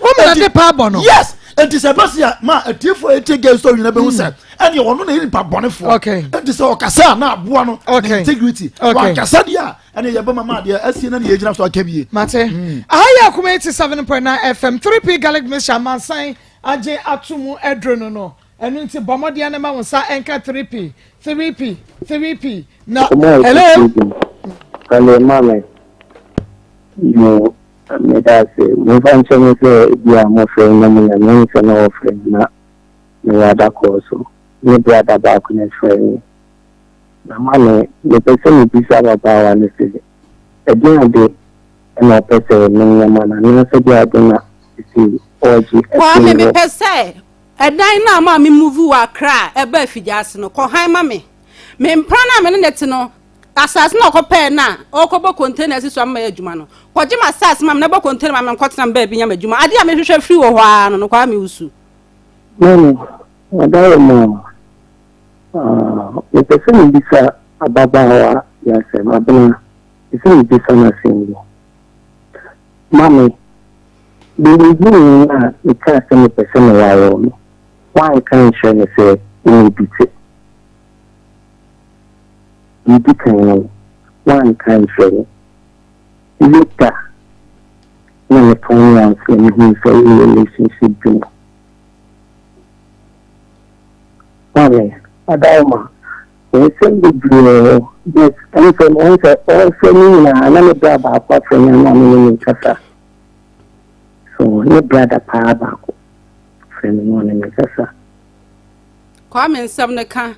Wɔn na de paa bɔ no. Yes, nti sɛ ɛbɛsi a ma atiefo a etie gay story nyina bɛhu sɛ ɛne ɔno na yɛ nipa bɔnefoɔ. Nti sɛ ɔkasa a na aboa no ne integrity, wankasa deɛ a ɛne yɛbɛ mama adeɛ asie na ne yɛgyina so aka bie. Mate. Aha yɛ Akoma 87.9 FM, 3P Garlic Mixture amansan agye ato mu aduro no. Ɛno nti bɔ mmɔden ne ma wo nsa ɛnka 3P, 3P, 3P na hello. Hello, mame. Yo, meda ase. Momfa nkyɛ me sɛ bi a mofrɛ me na munya me nsɛ na wɔfrɛ me na mewɔ adakɔɔ so. Me brada baako na ɛfrɛ me. Na mame, mepɛ sɛ mebisa ababaawa no sɛ, ɛdeɛn ade na ɔpɛ sɛ menyɛ ma no anaasɛ deɛ ade na sisi ɔregye Kwame, afiri hɔ. Mepɛ sɛ ɛdan no a ma me move wɔ Accra a ɛba Afigya no, kɔ han ma me. Me mpra no a me ne ne te no, asase na ɔkɔpɛɛ no a ɔkɔbɔ container si so ama yɛ adwuma no, kɔgye ma asase ma me na bɔ container ma me nkɔtena me baabi nya m'adwuma. Adeɛ a mehwehwɛ firi wɔ hɔ ara no, Kwame Wusu. Mame, ɔda mu a, mepɛ sɛ mebisa ababaawa yi asɛm. Abena, mepɛ sɛ mebisa no asɛm bi. Mame, deɛ mehuu no a mekaa sɛ mepɛ sɛ meware wo no, woanka nkyerɛ me sɛ wone bi te. Deɛ kan no, woanka nkyerɛ me. Later, na me find out sɛ mehuu sɛ wowɔ relationship bi mu. Mame, Adaoma, nsɛm bebree wɔ hɔ. Yes, ɛnsɛ no ɛnsɛ ɔfrɛ me nyinaa na me bra baako afrɛ me na me ne ne nkasa. So ne brother paa baako frɛ me na ɔne me nkasa. Kwame, nsɛm no ka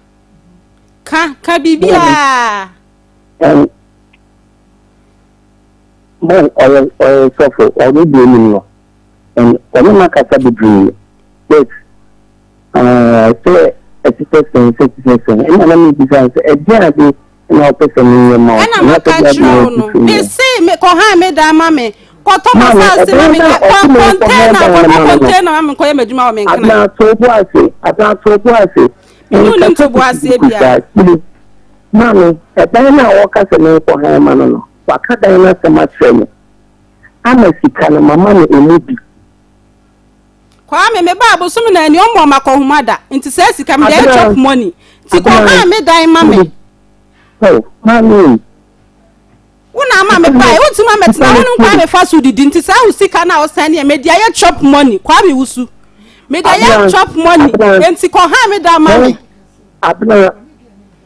ka ka biribiaa. Man, ɔyɛ sɔfo, ɔno deɛ onim no. And ɔne ma kasa bebree. But sɛ ɛte sɛ sɛn, sɛ ɛte sɛ sɛn, ɛna na mebisa sɛ ɛdeɛn ade na ɔpɛ sɛ menyɛ ma wo? Ɛna maka kyerɛ wo no, mese kɔhan me dan ma me, kɔtɔ m'asase ma me, kɔ container, kɔbɔ container ma me nkɔyɛ m'adwuma wɔ me nkena. Abena, to bo ase. Abena, to bo ase. Mene wo nim to bo aseɛ biara. Maame, ɛdan no a wɔka sɛ menkɔhan ma no, waka dan no asɛm akyerɛ me ama sika no mama no emu bi. Kwame, me ba abosom na ani ɔmmɔ ma kɔhoma da nti saa sika mede ayɛ chop money nti kɔhan me dan ma me. Oh, maame. Wo na ama me bae, wontumi amɛtena hɔ no nkwa mefa so didi nti saa wo sika no a wosan ne yɛ mede ayɛ chop money. Kwame Wusu, mede ayɛ chop money nti kɔhan me dan ma me. Abena,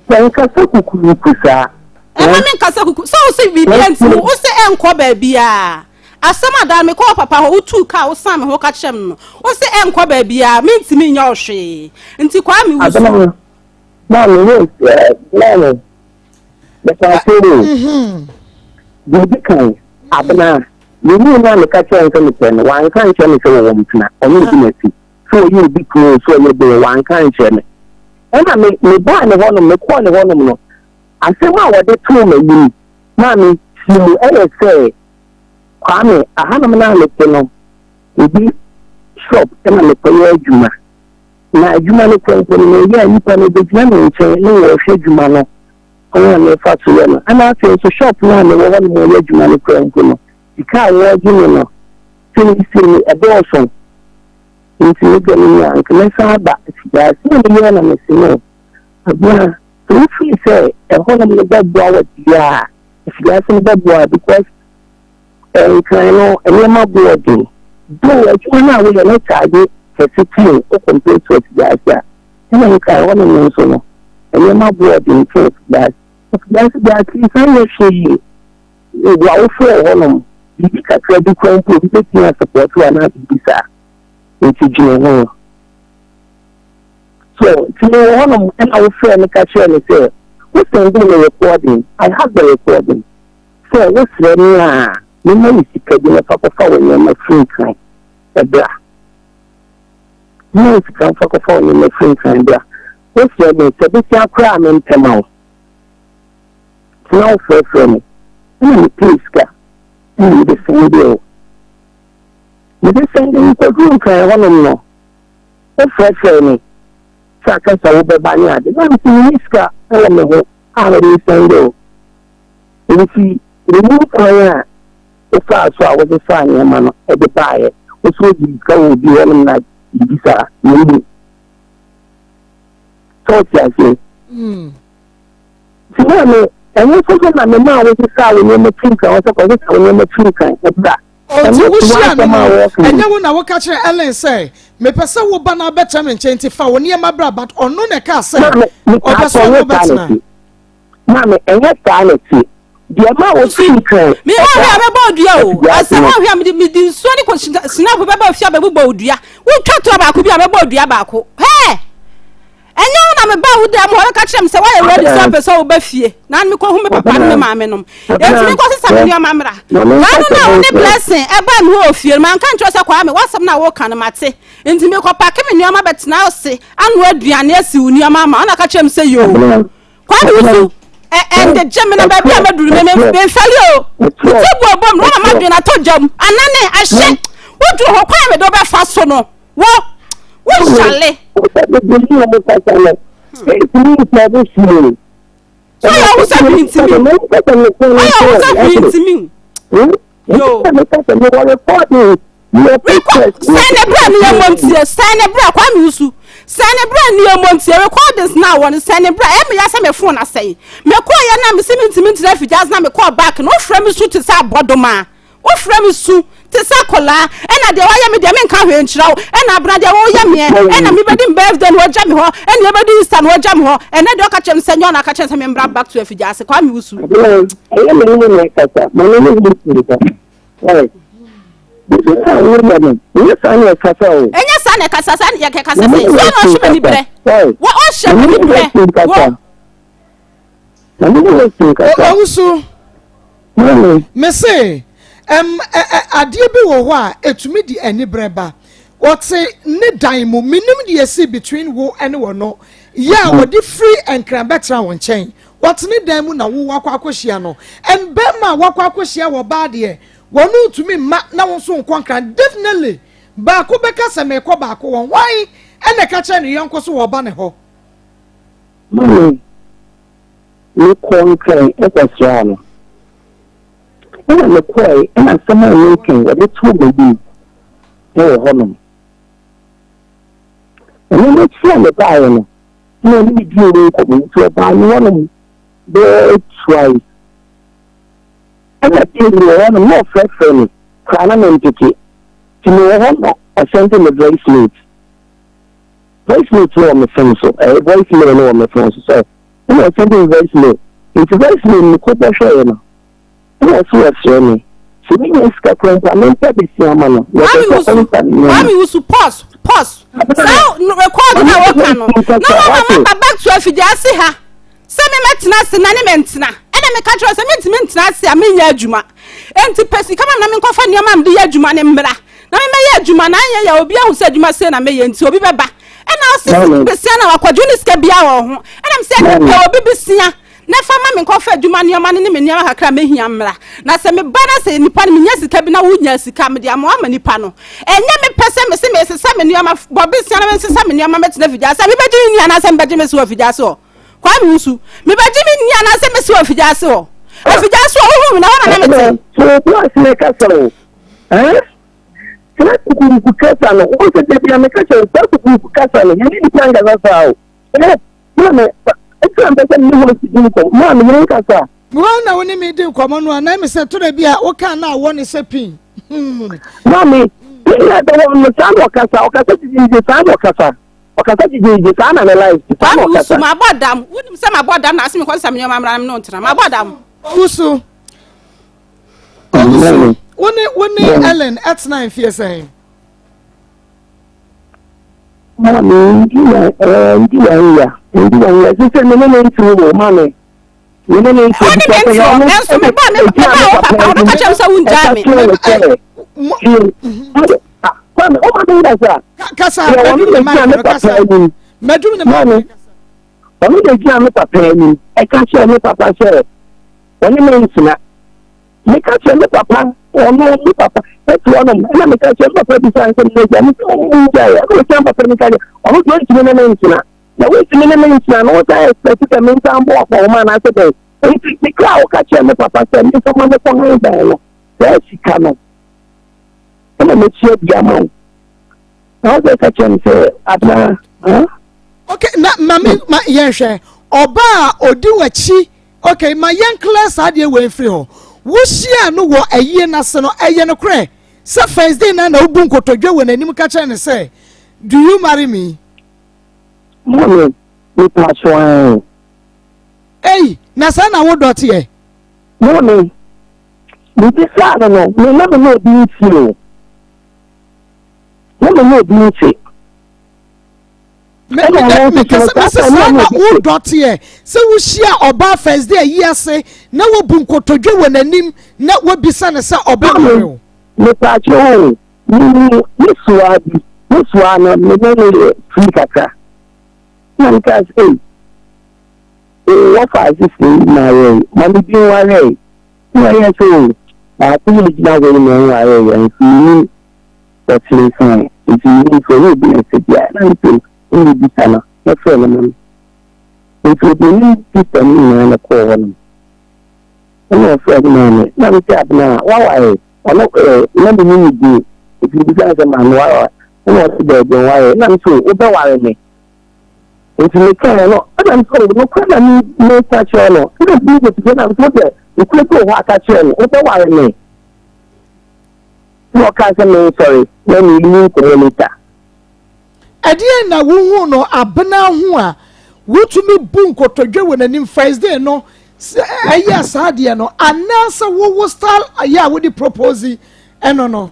nkasa kukuruku saa. Ɛma me nkasa kuku sɛ wo sɛ biribia nti wo sɛ ɛnkɔ baabiaa. Asɛm a daa mekɔ papa hɔ, wotuu kaa wosan me ho ka kyerɛ me no, wo sɛ ɛnkɔ baabiaa, mentumi nyɛ wo hwee nti Kwame Wusu. Abena, maame, wait, maame, bɛfa o. Deɛ kan, Abena, menu no a meka kyerɛ sɛ mepɛ no, wanka nkyerɛ me sɛ wɔwɔ mpena, ɔno obi na si. Sɛ ɔyɛ obi kunu, sɛ ɔyɛ bɛn, wanka nkyerɛ me. Ɛna me mebaa ne hɔnom, mekɔɔ ne hɔnom no, asɛm a wɔde too m'anim maame si mu ɛyɛ sɛ, Kwame, ahanom no a mete no, obi shop ɛna mekɔyɛ adwuma. Na adwuma no kɔ mpo no, meyɛ a nipa no bɛgyina me nkyɛn na wɔrehwɛ adwuma no kwan a mefa so yɛ no. Ɛna afei nso shop no a mewɔ hɔ no wɔyɛ adwuma no kora mpo no, sika a wɔregye me no, sɛ no ɛdɔɔso. Nti me deɛ menya nka mɛsan aba afidie ase na meyɛ na mese no, Abena, sɛ wofiri sɛ ɛhɔnom no bɛboa wɔ deɛ a, afidie ase no bɛboa because nkran no nneɛma boɔ den. Though adwuma no a woyɛ no charge kɛse kyɛn wo compare to afidie ase a, ɛna nkran hɔnom no nso no nneɛma boɔ den kyɛn afidie ase. Afidie ase deɛ at least anyɛ hwee. W'awofo wɔ hɔnom, biribi kakra bi koraa mpo obi bɛtumi asupɔɔte wo anaa biribi saa. Nti dwene ho. So nti mewɔ hɔnom ɛna wofrɛɛ me ka kyerɛɛ me sɛ wo sɛndee me recording, I have the recording, sɛ wosrɛ me a memma wo sika bi na fa kɔfa wo nneɛma firi Nkran bra. Mma wo sika mfa kɔfa wo nneɛma firi Nkran bra. Wosrɛ me sɛ bosea koraa a mempɛ ma wo. Nti na wofrɛfrɛ me ɛna mepɛɛ sika ɛna mede sɛndee wo. Mede sɛndee wo kɔduruu Nkran hɔnom no, wofrɛfrɛɛ me sɛ aka sɛ wobɛba ne ade. Na mese menni sika wɔ me ho a mede resɛnde wo. Nti mennim kwan a wofaa so a wosesaa nneɛma no de baeɛ. Wo so wogyee sika wɔ obi hɔnom na biribi saa. Mennim. Sɛ wote aseɛ? Nti maame, ɛno nso so na memaa wosesaa wo nneɛma firi kan, wo sɛ kɔsesa wo nneɛma firi kan bra. Enti wohyiaa no no, ɛnyɛ wo na woka kyerɛɛ Ellen sɛ, 'Mepɛ sɛ wo ba no abɛtra me nkyɛn nti fa wo nneɛma bra, but ɔno na ɛkaa sɛ ɔpɛ sɛ ɔne wo bɛtena? Maame, ɛnyɛ saa na ɛte. Deɛ ɛma wofiri Nkran Me ɔhwɛ a mɛbɔ wo dua o. Asɛm ɔhwɛ a mede mede nsuo ne kɔ sinapu bɛba ofie abɛbobɔ wo dua. Wotwa toa baako bi a mɛbɔ wo dua baako. Hɛɛ! Ɛnyɛ wo na mebaa wo dan mu hɔ bɛka kyerɛ me sɛ woayɛ ready sɛ wopɛ sɛ woba fie na mekɔhu me papa ne me maame nom. Enti menkɔsesa me nneɛma mmra. Da no na wo ne Blessing ɛbaa me hɔ wɔ fie no, manka nkyerɛ wo sɛ Kwame, w'asɛm no a woreka no mate. Enti mekɔpake me nneɛma bɛtena ase anoa aduane asi wo nneɛma ama wo. Na ɔka kyerɛ me sɛ yoo. Kwame Wusu, ɛnde gye me na baabi a maduru me memfɛle o. Me ti bu abom na wama m'adwene atɔ gya mu. Anane, ahye, woduru hɔ kwan a mede wobɛfa so no. Wo, wo yale. So yɛ wo sɛ hwee ntumi. Ɔyɛ wo sɛ hwee ntumi. Yo. Record sɛn ne bra ne yɛ mɔntie sɛn ne bra Kwame Wusu sɛn ne bra ne yɛ mɔntie recordings na wɔ no sɛn ne bra ɛmi ya sɛ me phone asɛe me kɔɔ yɛ na me si me ntumi ntena afigya na me kɔɔ back na ofrɛ me su te sɛ abɔdoma. Wofrɛ me su te sɛ akwadaa, ɛna deɛ wayɛ me deɛ menka hwee nkyerɛ wo, ɛna abena deɛ woyɛ meɛ, ɛna mebɛdi me birthday na wagya me hɔ, ɛna yɛbɛdi Easter na wagya me hɔ, ɛnɛ deɛ ɔka kyerɛ me sɛ nyɛ ɔna aka kyerɛ me sɛ membra back to afigya ase, Kwame Wusu. Abena, ɛyɛ me ne wo na ɛkasa, ma me ne wo nkasa. Why? Bibi a woyɛ no, ɛnyɛ saa na ɛkasa o. Ɛnyɛ saa na ɛkasa, saa na yɛkasa sɛ, sɛ na ɔhyɛ m'ani berɛ. Wɔ ɔhyɛ m'ani berɛ. Wɔ. Owusu, mese ɛm ɛ ɛ adeɛ bi wɔ hɔ a ɛtumi de aniberɛ ba. Ɔte ne dan mu, menim deɛ ɛsi between wo ne ɔno, yɛ a ɔde firi Nkran bɛtena wo nkyɛn. Ɔte ne dan mu na wo wakɔ akɔhyia no. And bɛrima a wakɔ akɔhyia wɔ baa deɛ, wɔn ntumi mma na wo nso nkɔ Nkran. Definitely, baako bɛka sɛ merekɔ baako hɔ. Hwan ɛna ɛka kyerɛ ne yɔnko so wɔba ne hɔ? Maame, mekɔɔ Nkran kɔsraa no. Ɛna mekɔe ɛna asɛm a mereka yi wɔde too m'anim wɔ hɔnom. Ɛno no akyi a mebaeɛ no, na ɔne me dii ho nkɔmmɔ nti ɔbaa me hɔnom bɛyɛ twice. Ɛna bio mewɔ hɔnom na ɔfrɛfrɛ me koraa na mentete. Nti mewɔ hɔ na ɔsɛnde me voice note. Voice note no wɔ me phone so, ɛyɛ voice mail no wɔ me phone so sɛ ɛna ɔsɛnde me voice mail. Nti voice mail no mekɔ bɔ hwɛeɛ no, ɛna ɔse ɔsrɛ me sɛ menya sika koraa mpo a mempɛ besia ma no, na ɔpɛ sɛ ɔmfa ne nneɛma. Kwame Wusu, pause, pause. Saa record na wɔka no, na wɔma maba back to afidie ase ha. Sɛ me mɛtena ase na ne mentena. Ɛna meka kyerɛ sɛ mentumi ntena ase a menyɛ adwuma. Enti pɛ sika ma me na menkɔfa nneɛma a mede yɛ adwuma no mmra. Na memɛyɛ adwuma na anyɛ yɛ obi ahu sɛ adwuma sei na meyɛ nti obi bɛba. Ɛna ɔse besia na wakɔgye ne sika biara wɔ ho. Ɛna mesɛ pɛ obi besia na fa ma me nkɔfa adwuma nneɛma no ne me nneɛma kakra a mehia mmra. Na sɛ meba na sɛ nipa no menya sika bi na wonya sika mede ama ama nipa no. Ɛnyɛ me pɛ sɛ mese mesesa me nneɛma bɔ besia na mensesa me nneɛma mɛtena afigya ase a mebɛgye me nua anaasɛ mebɛgye me se wɔ afigya ase hɔ. Kwame Wusu, mebɛgye me nni anaasɛ mesi wɔ afigya ase hɔ? Afigya ase hɔ, wohu me na hɔ na na mete. So obu ase na ɛkasa o. Eh? Saa kukuruku kasa no, wo sɛ dabi a meka kyerɛ saa kukuruku kasa no, yɛne nipa nkasa saa o. Eh, maame, ɛti a mpɛ sɛ me ne ho si di nkɔmmɔ, maame yɛn nkasa. Wɔn na wo ne me di nkɔmmɔ no a, na ɛmi sɛ tore bi a woka na awɔ ne sɛ pin. Maame, ne nyinaa bɛwɔ no saa na ɔkasa, ɔkasa gyigyiigyi saa na ɔkasa. Ɔkasa gyigyiigyi saa na ne life te saa na ɔkasa. Wusu mabɔ dam wonim sɛ mabɔ dam na ase mekɔ sesa me nneɛma mmra no ntena mabɔ dam. Wusu. Owusu, wo ne wo ne Ellen ɛtena mfie sɛn? Maame, ndi na ɛɛ ndi wɔn ya, ndi wɔn ya. Sisi mi ne ne nti wo maame, mi ne ne nti Wo ne me nti o, nanso me ba me ba wo papa wo bɛka kyerɛ me sɛ wongyaa me. Kwame, o ma mi kasa. Kasa, mɛdum ne mic no kasa. Mɛdum ne mic no kasa. Ɔno de gyina me papa anim ɛka kyerɛ me papa sɛ ɔne me ntena. Meka kyerɛ me papa, ɔno me papa ɛte hɔnom, ɛna meka kyerɛ me papa bisa nsɛm na agya me sɛ ɔmo ngyae, ɛna ɔkyerɛ me papa mi ka kyerɛ ɔno deɛ ɔntumi ne me ntena. Na wontumi ne me ntena no wosan expect sɛ me nsan bɔ akɔnhoma anaasɛ dɛn? Nti sika a woka kyerɛ me papa sɛ memfa ma mekɔ han dan no, saa sika no ɛna mɛtua bi ama wo. Na wosɛ ka kyerɛ me sɛ abena, huh? Okay, na ma me ma yɛnhwɛ ɔbaa a odi w'akyi. Okay, ma yɛn clear saa adeɛ wei mfiri hɔ. Wohyiaa no wɔ ayie no ase no, ɛyɛ nokorɛ sɛ first day no na wobu nkotodwe wɔ n'anim ka kyerɛ no sɛ, do you marry me? Maame, mepa so ae. Ei, na saa na wo dɔ teɛ? Maame, mebisaa no no, me na me ne obi nte o. Na me ne obi nte. Mekasa mese saa na wo dɔ teɛ sɛ wohyia ɔbaa first day ayi ase na wobu nkotodwe wɔ n'anim na wobisa no sɛ ɔbɛware wo. Mepaakyɛ o, mehu ne soa bi, ne soa no me ne no yɛ free kakra. Na mekaa sɛ, ei, ee wɔfa ase sei ma yɛe, ma me bi nwarɛe. Na ɔyɛ sɛ o, baako yi gyina hɔ yi na ɔnwarɛe yɛ nso menim. Ɔkyeree sɛ, Enti menim sɛ ɔyɛ obi a ɛsɛ biara, na mese wo bisa no, na frɛ no ma me. Enti ɔde ne sista no nyinaa na ɛkɔɔ hɔnom. Ɛna ɔfrɛɛ me maame, na mese Abena, woaware? Ɔno ɛ, na menni ne din, enti mebisa no sɛ, Maame, woaware? Ɛna ɔse daabi, ɔnwaree. Na mese, wobɛware me? Enti mekaeɛ no, ɛna mese, o, nokorɛ na meka kyerɛ no. Ɛna mese, na mese, wo deɛ, nokorɛ bi wɔ hɔ a ka kyerɛ me, wobɛware me? Na ɔkaa sɛ mensɔre na menni nkɔmmɔ later. Ɛdeɛn na wohuu no abena ho a wotumi bu nkotodwe wɔ n'anim first day no sɛ ɛyɛ saa adeɛ no anaasɛ wowo style ayɛ a wode propose ɛno no?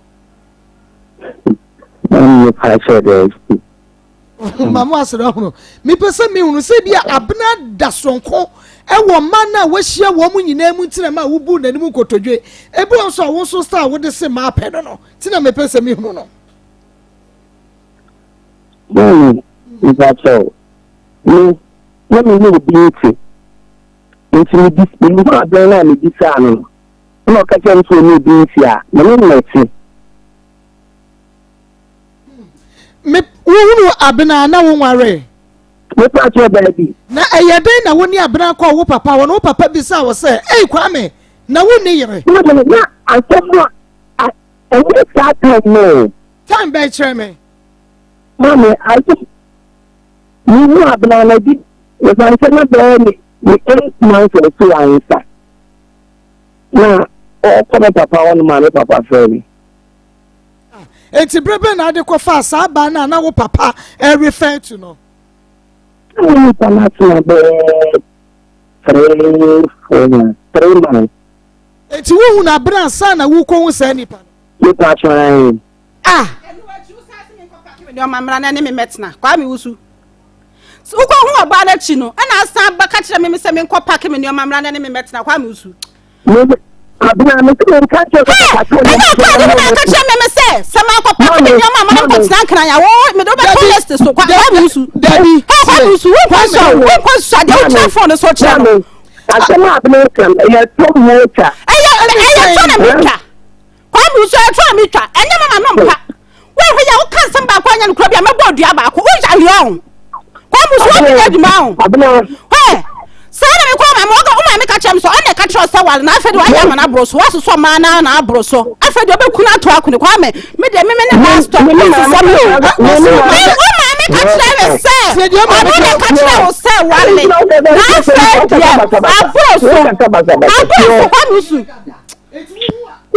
Mepa kyɛ dɛ. Ma mo asere ahunu. Mepɛ sɛ mehunu sɛ bi a abena da soronko ɛwɔ mmaa no a wahyia wɔn mu nyinaa mu ntina ma wobu n'anim nkotodwe. Ebi wɔn nso a wo nso style wode se maa pɛ no no nti na mepɛ sɛ mehunu no. Maame, mepa kyɛw. Me, na me ne obi nte. Nti me bi, me hu abɛn no a mebisaa no no. Ɛna ɔka kyerɛ me sɛ ɔne obi nte a, me ne no te. Me wohunu Abena na wonwaree? Mepa kyɛw daabi. Na ɛyɛ dɛn na wo ne Abena kɔɔ wo papa hɔ na wo papa bisaa wo sɛ, Ei Kwame, na wonni yere? Na me na asɛm no a ɛnyɛ saa time no o. Time bɛn kyerɛ me? Maame, asɛm mehu Abena na bi mefa sɛ na bɛyɛ me me eight months or so ansa na ɔkɔ me papa hɔ no ma me papa frɛ me. Enti bere bɛn na ade kɔfaa saa baa no a na wo papa refer to no? Na wo nipa no atena bɛyɛ three, four months, three months. Enti wohu no abere ansa na worekɔhu saa nipa no? Nipa atena. Ah! Ɛno akyi wo san se menkɔ pake me nneɛma mmra na ɛne me mmɛtena. Kwame Wusu. Sɛ wokɔhu ɔbaa no akyi no, ɛna asan bɛka kyerɛ me sɛ menkɔ pake me nneɛma mmra na ɛne me mmɛtena. Kwame Wusu. Abena me sɛ menka nkyerɛ sɛ papa ɛnyɛ ɔka ade no na ɛka kyerɛ me me sɛ sɛ mankɔ pake me nneɛma ama no nkɔtena nkran a wo mede wobɛto list so Kwame Wusu. Dabi. Kwame Wusu wonkɔ nsɔ wonkɔ nsɔ adeɛ wogyina phone so kyerɛ no. Asɛm a Abena ka no ɛyɛ tɔ mu twa. Ɛyɛ ɛyɛ tɔ na metwa. Kwame Wusu ɛyɛ tɔ na metwa ɛnyɛ mama no mpa. Woahwɛ yɛ woka nsɛm baako anyɛ nokorɛ bi a mɛbɔ dua baako woyare ɔho Kwame Wusu wobi nyɛ adwuma ɔho hɛ saa na mekɔ maame wɔka wo maame ka kyerɛ me sɛ ɔna ɛka kyerɛ sɛ ware na afei de wayɛ ama no aboro so woasosɔ maa na na aboro so afei de ɔbɛku no ato akone Kwame me deɛ meme ne last stop nsesɛ me o wo maame ka kyerɛ me sɛ ɔno na ɛka kyerɛ wo sɛ ware na afei deɛ aboro so aboro so Kwame Wusu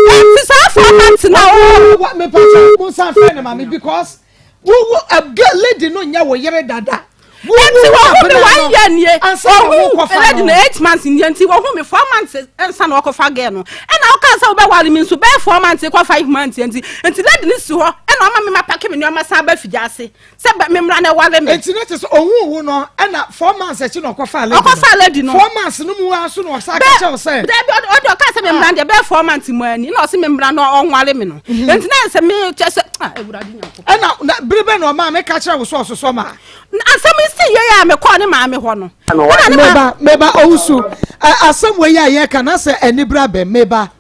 Enti saa four months na wo. Mepakyɛ mo nsa fɛ ne ma me because wo wo a girl lady no nyɛ wo yere dada. Nti wɔhu me one year nie, ɔhu lady no 8 months nie, nti wɔhu me 4 months nsa na ɔkɔfa girl no. Ɛna ɔka sɛ wobɛware me nso bɛyɛ 4 months kɔ 5 months. Nti lady no si hɔ ɛna ɔma me ma pack me nneɛma san ba figya ase sɛ me mmra na ɛware me. Nti ne te sɛ ohun wo no, ɛna 4 months akyi na ɔkɔfa lady no. Ɔkɔfa lady no. 4 months no mu ara so na ɔsa aka kyerɛ wo sɛ. Dabi, ɔde ɔka sɛ me mmra deɛ bɛyɛ 4 months mu ani na ɔsɛ me mmra na ɔnware me no. Nti na sɛ me kyɛ sɛ, ah, Awurade Nyankopɔn. Ɛna na bere bɛ na ɔmaa me ka kyerɛ wo sɛ ɔsosɔ ma? Asɛm yi si yie a, mekɔɔ ne maame hɔ no ɛna ne ma Meba, meba, Owusu, asɛm wei a yɛka na sɛ anibra bɛm, meba,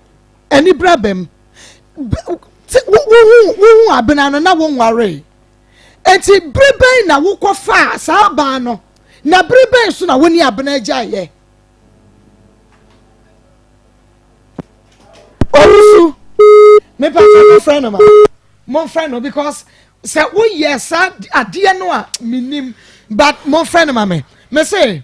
anibra bɛm. Wohu Abena no na wonwaree. Enti bere bɛn na wokɔfaa saa baa no, na bere bɛn so na wo ne Abena agyaeɛ? Owusu, mepa kyɛ, mofrɛ no ma momfrɛ no, because sɛ woyɛ saa adeɛ no a menim, but momfrɛ no ma me. Me se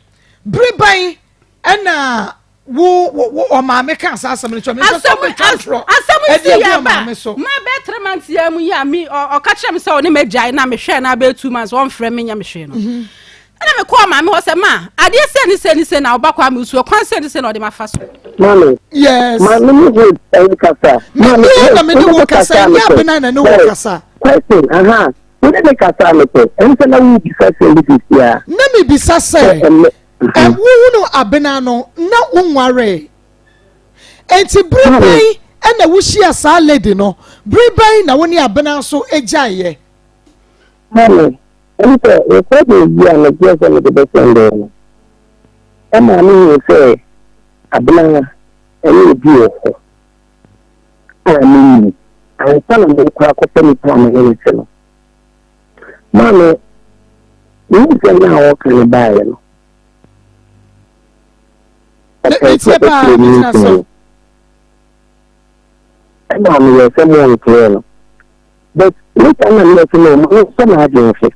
bere bɛn ɛna wo ɔmaame ka saa asɛm no kyerɛ me sɛ wobɛtwa ntorɔ Asɛm ɛde si agu yɛ ba ɔmaame so? Ma bɛɛ 3 months yɛ mu yi a, mi ɔka kyerɛ me sɛ ɔne me gyae na mehwɛ na bɛyɛ 2 months wɔmfrɛ me nyɛ me hwee no, ɛna mekɔɔ maame hɔ sɛ, ma adeɛ sɛ ne sɛ ne sɛ na ɔba kɔ a mesu kwan sɛ ne sɛ na ɔde mafa so. Maame. Yes. Maame ne wo ɛyi kasa. Me me na me ne wo kasa, nyɛ Abena na ne wo kasa. Question, aha, wo ne ne kasa no pɛ, ɛn sɛ na wo bisa sɛ bi sisi a. Na mi bisa sɛ, ɛ wohunu Abena no na wonwaree, enti bere bɛn ɛna wohyia saa lady no? Bere bɛn na wo ne Abena nso agyaeɛ? Maame, ɛn sɛ recording yi a megye sɛ mede bɛsɛn dɛ no, ɛma me hu sɛ Abena ɛne obi wɔ hɔ a menim ansa na mekɔ akɔpɛ nipa a mene ne te no. Maame, mehu sɛ na a ɔka ne baeɛ no, ɔpɛ sɛ ɔbɛkyerɛ ne nsɛm no, ɛna meyɛ sɛ mo nkyerɛ no, but later na meyɛ sɛ no ma no sɔ n'adwene hwɛ,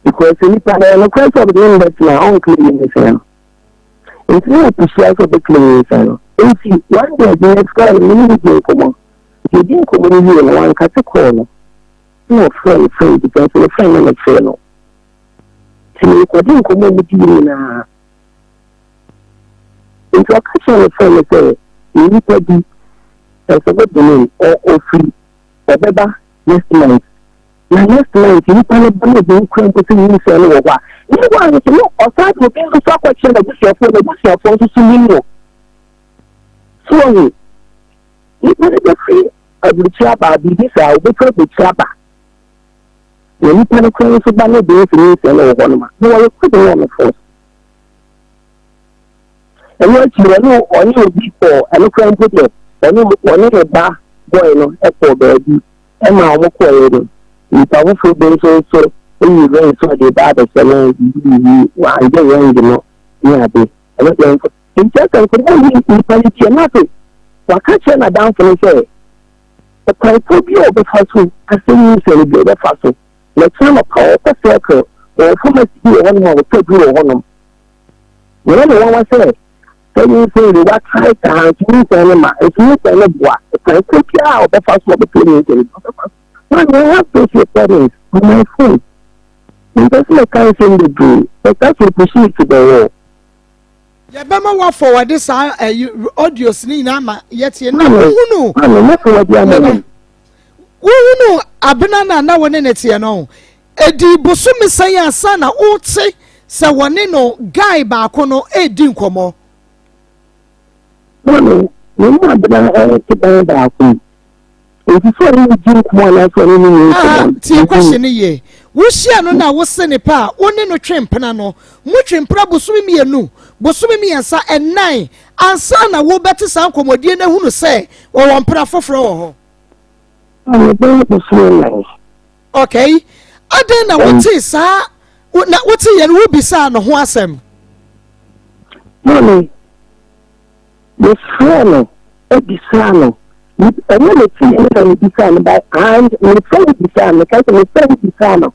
because nipa no ɛyɛ nokorɛ sɛ ɔde ne mbɛtena a ɔnkele ne nsɛm no, nti na ɔpuhyia sɛ ɔbɛkele ne nsɛm no. Nti one day bi yɛfrɛ no, mene ne di nkɔmmɔ. Nti yɛdi nkɔmmɔ no wie no, wankate kɔɔ no na ɔfrɛ no friend bi nso, ne friend no na frɛ no, nti merekɔde nkɔmmɔ mu di nyinaa. Nti ɔka kyerɛ ne friend no sɛ nnipa bi ɛsɛ bɛdene ɔfiri ɔbɛba next month, na next month nipa no ba no obi nkura mpo sɛ nyinsɛn no wɔ hɔ a, ne hɔ a nso no ɔsan de obi nso so akɔkyerɛ n'abusuafoɔ, n'abusuafoɔ nso so nim no so. Ɔhu nipa no bɛfiri aburukyiri aba, biribi saa, obɛfiri aburukyiri aba, na nipa no kura nso ba no obi nso nyinsɛn no wɔ hɔ nom a na wɔyɛ kɔde wɔ no force. Ɛno akyi no, ɔne obi kɔ, ɛno kura mpo deɛ, ɔne ne ba boy no kɔɔ baabi ɛma wɔn kɔɛ no, nipa foforɔ bi nso eyi ring so ɔde ba abɛhyɛ no biribi, wangye ring no ne ade. Ɛno deɛ nso nti asɛ nkɔmɔ yi nipa no tie n'ase, waka kyerɛ n'adamfo no sɛ ɔkwanfoɔ bi a ɔbɛfa so asɛ nyinsɛn bi a ɔbɛfa so na ɛkyerɛ no pa, ɔkɔ Circle, wɔwɔ pharmacy bi wɔ hɔnom a wɔtɔ bi wɔ hɔnom. Na ɛyɛ ne nwanwa sɛ nyinsɛn de watrae saa nso nyinsɛn no ma nso nyinsɛn no boa, ɔkwanfoɔ biara a ɔbɛfa so a ɔbɛpɛ nyinsɛn bi ɔbɛfa so. Man, I have those recordings on my phone. Mpɛ sɛ mɛka nsɛm bebree, but that's what push me to the wall. Yɛbɛma woafɔwɔde saa ɛyi audios ne nyinaa ma yɛtie na wohunu. Maame, mɛfɔwɔde ama no. Wohunu Abena no a na wo ne ne teɛ no, ɛdi bosome sɛn ansa na wote sɛ wɔne no guy baako no ɛredi nkɔmmɔ? Maame, me ne Abena ɛte dan baako mu, nti sɛ ɔne ne di nkɔmmɔ anaasɛ ɔne ne nyɛ nkɔmmɔ. Tie question no yie. Wohyia no na wose ne pa a wo ne no twe mpena no, motwe mpena bosome 2, bosome 3, 4 ansa na wobɛte saa nkɔmmɔdie no ahunu sɛ wɔwɔ mpena foforɔ wɔ hɔ? Maame, bɛyɛ bosome 4. Okay, adɛn na wotee saa na wote yɛ no, wobisaa no ho asɛm? Maame, mefrɛ no abisaa no, ɛnyɛ me ti ne na mebisaa no ba, and mefrɛ no bisaa no, meka sɛ mefrɛ no bisaa no,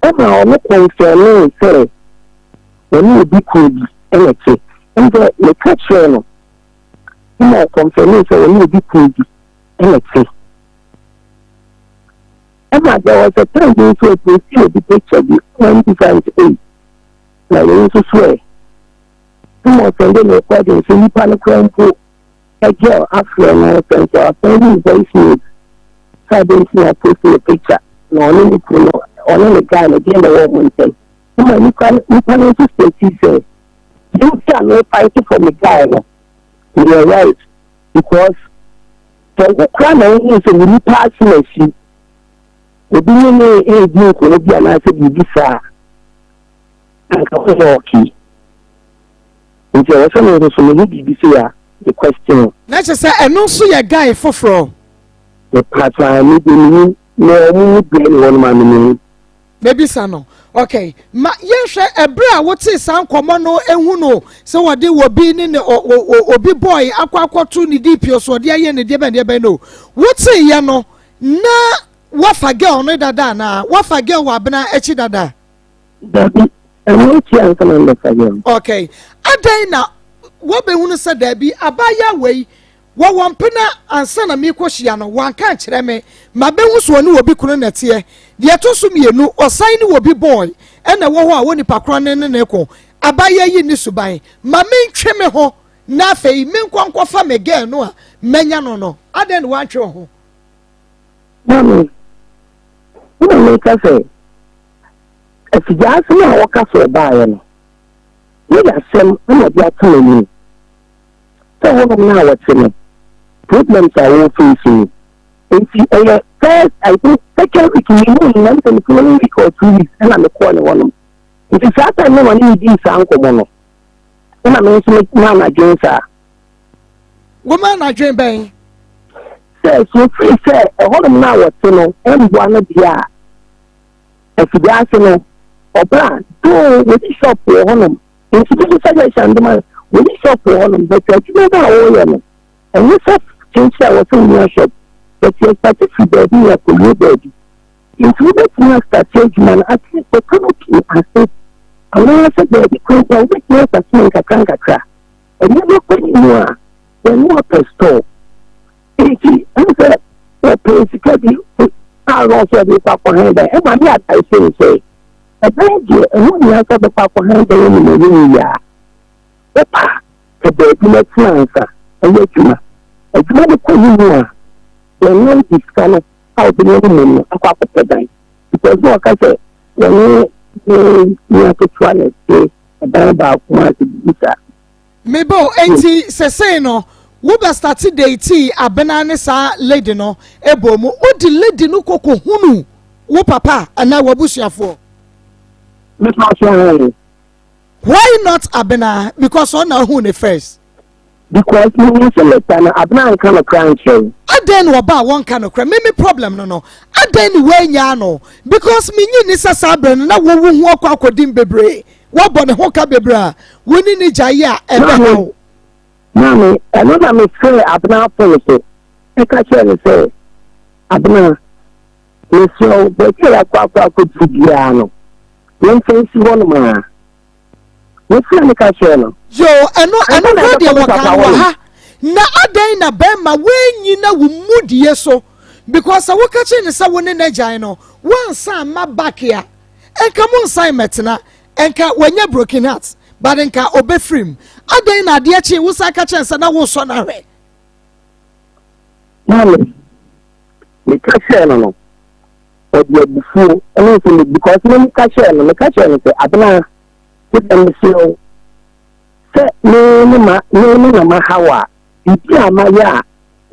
ɛma ɔno confirm sɛ ɔne obi kuro bi ɛna te. Ɛnti meka kyerɛ no ɛma ɔconfirm sɛ ɔne obi kuro bi ɛna te. Ɛna there was a time bi nso ɔpostii obi picture bi ɛna mebisa no sɛ ei na wei nso so ɛ? Ɛna ɔsɛnde me recording sɛ nipa no koraa mpo girl afrɛ no sɛ nso asɛnde me voice note sɛ adɛn nti na ɔpost ne picture na ɔne ne kunu no ɔne ne guy no deɛ na ɛwɔ ɔmo ntam. Ɛna nipa nipa no nso state sɛ deɛ nti a me fight for me guy no meyɛ right because sɛ wo koraa na wohu sɛ wo nipa asem asi obi ne ne redi nkɔmmɔ bi anaasɛ biribi saa a anka woyɛ okay nti ɛwɔ sɛ me nso so mehu biribi sei a me question. Na kyerɛ sɛ ɛno nso yɛ guy foforɔ. Mepatwa me deɛ menim na ɔmo mu biara ni hɔ nom a menim. Mɛbisa no. Ok, ma yɛnhwɛ ɛberɛ a wotee saa nkɔmmɔ no ehu no sɛ wɔde obi ne ne obi boy akɔ akɔto ne DPO so ɔde ayɛ ne deɛ bɛn deɛ bɛn no. Woteeɛ no na wafa girl no dada anaa? Wafa girl wɔ abena akyi dada? Dabi, ɛno akyi ansa na mebɛfa girl. Ok, adɛn na wabɛhunu sɛ dabi abaayewa wei Wɔwɔ mpena ansa na merekɔhyia no, wanka ankyerɛ me. Mabɛhu sɛ ɔne obi kunu na ɛteɛ. Deɛ ɛtɔ so mmienu, ɔsan ne obi boy na ɛwɔ hɔ a onipa korɔ no ne no reko. Abaayewa yi nni suban. Ma mentwe me ho na afei menkɔ nkɔfa me girl no a manya no no. Adɛn na woantwe wo ho? Maame, wo na meka sɛ afigyaase no a wɔka sɛ ɔbaeɛ no, ne yasɛm na ɔde ato m'anim. Sɛ hɔnom no a wɔte no problems a wɔ face no nti ɛyɛ first I think second week mi hu no na mi sɛ mi following week or 2 weeks ɛna mi kɔɔ ne hɔnom nti saa time no na ɔne mi dii saa nkɔmɔ no ɛna mi nso mi maa n'adwene saa. Wo maa n'adwene bɛn? Sɛ so firi sɛ ɛhɔnom no a wɔte no ɛmboa no deɛ a afidie ase no ɔbra doo wɔdi shop wɔ hɔnom. Nti me nso suggestion de ma wɔni shop wɔ hɔnom but adwuma no a wɔyɛ no ɛnyɛ sɛ kyenkyen a wɔsɛ wonya shop but yɛ start firi baabi na yɛakɔwie baabi nti wobɛtumi astarte adwuma no at least the canopy ase anaasɛ baabi kwan bi a wobɛtumi astarte no nkakra nkakra nneɛma kɔ anim a then wɔpɛ store nti ɛne sɛ wɔpɛ sika bi a na ɔsɛ ɔde kɔ akɔhɛn dan ɛma me advice ne sɛ Ɛbɛyɛ deɛ ɛho nhia sɛ wobɛkɔ akɔhan dan anim anim yie a, wopɛ a, pɛ baabi na tena ansa yɛ adwuma. Adwuma no kɔ anim a, then na wode sika no a wobɛnya no mmom no akɔ akɔpɛ dan. Because na ɔka sɛ wɔne ne nua ketewa na ɛte ɛdan baako mu ase biribi saa. Me ba o, enti sesei no wo bɛ starte datee Abena ne saa lady no bɔɔ mu, wo de lady no kɔ kɔ hunu wo papa anaa w'abusuafoɔ? Me pa so ae. Why not Abena because ɔno na wohuu no first? Because me nim sɛ later no Abena anka nokorɛ ankyerɛ wo. Adɛn na ɔba a wɔnka nokorɛ? Me me problem no no adɛn ne woannyaa no because me nyi nni sɛ saa berɛ no na wo wo ho akɔ akɔdim bebree. Woabɔ ne ho ka bebree a, wo ne no gyae a, ɛbɛha wo. Maame, ɛno na mefrɛɛ Abena fon so ka kyerɛɛ no sɛ, Abena, mesrɛ wo, baabi a yɛakɔ akɔ akɔduru biara no, yɛmfa nsi hɔnom ara. Mefrɛɛ no ka kyerɛɛ no. Yoo, ɛno, ɛno koraa deɛ wɔkaa no wɔ ha. Na adɛn na bɛrima woannyina wo mudie so? Because sɛ woka kyerɛ no sɛ wo ne no agyae no, woansan amma back a, Nka mo nsan mmɛtena nka wanya broken heart but nka ɔbɛfiri mu. Adɛn na adeɛ kyee wo san ka kyerɛ no sɛ na woresɔ no ahwɛ? Maame, meka kyerɛɛ no no, ɔde abufuo ne nsɛm bi because me meka kyerɛɛ no, meka kyerɛɛ no sɛ Abena, me deɛ mesrɛ wo sɛ me ne ma me ne na maha wo a, biribi a mayɛ a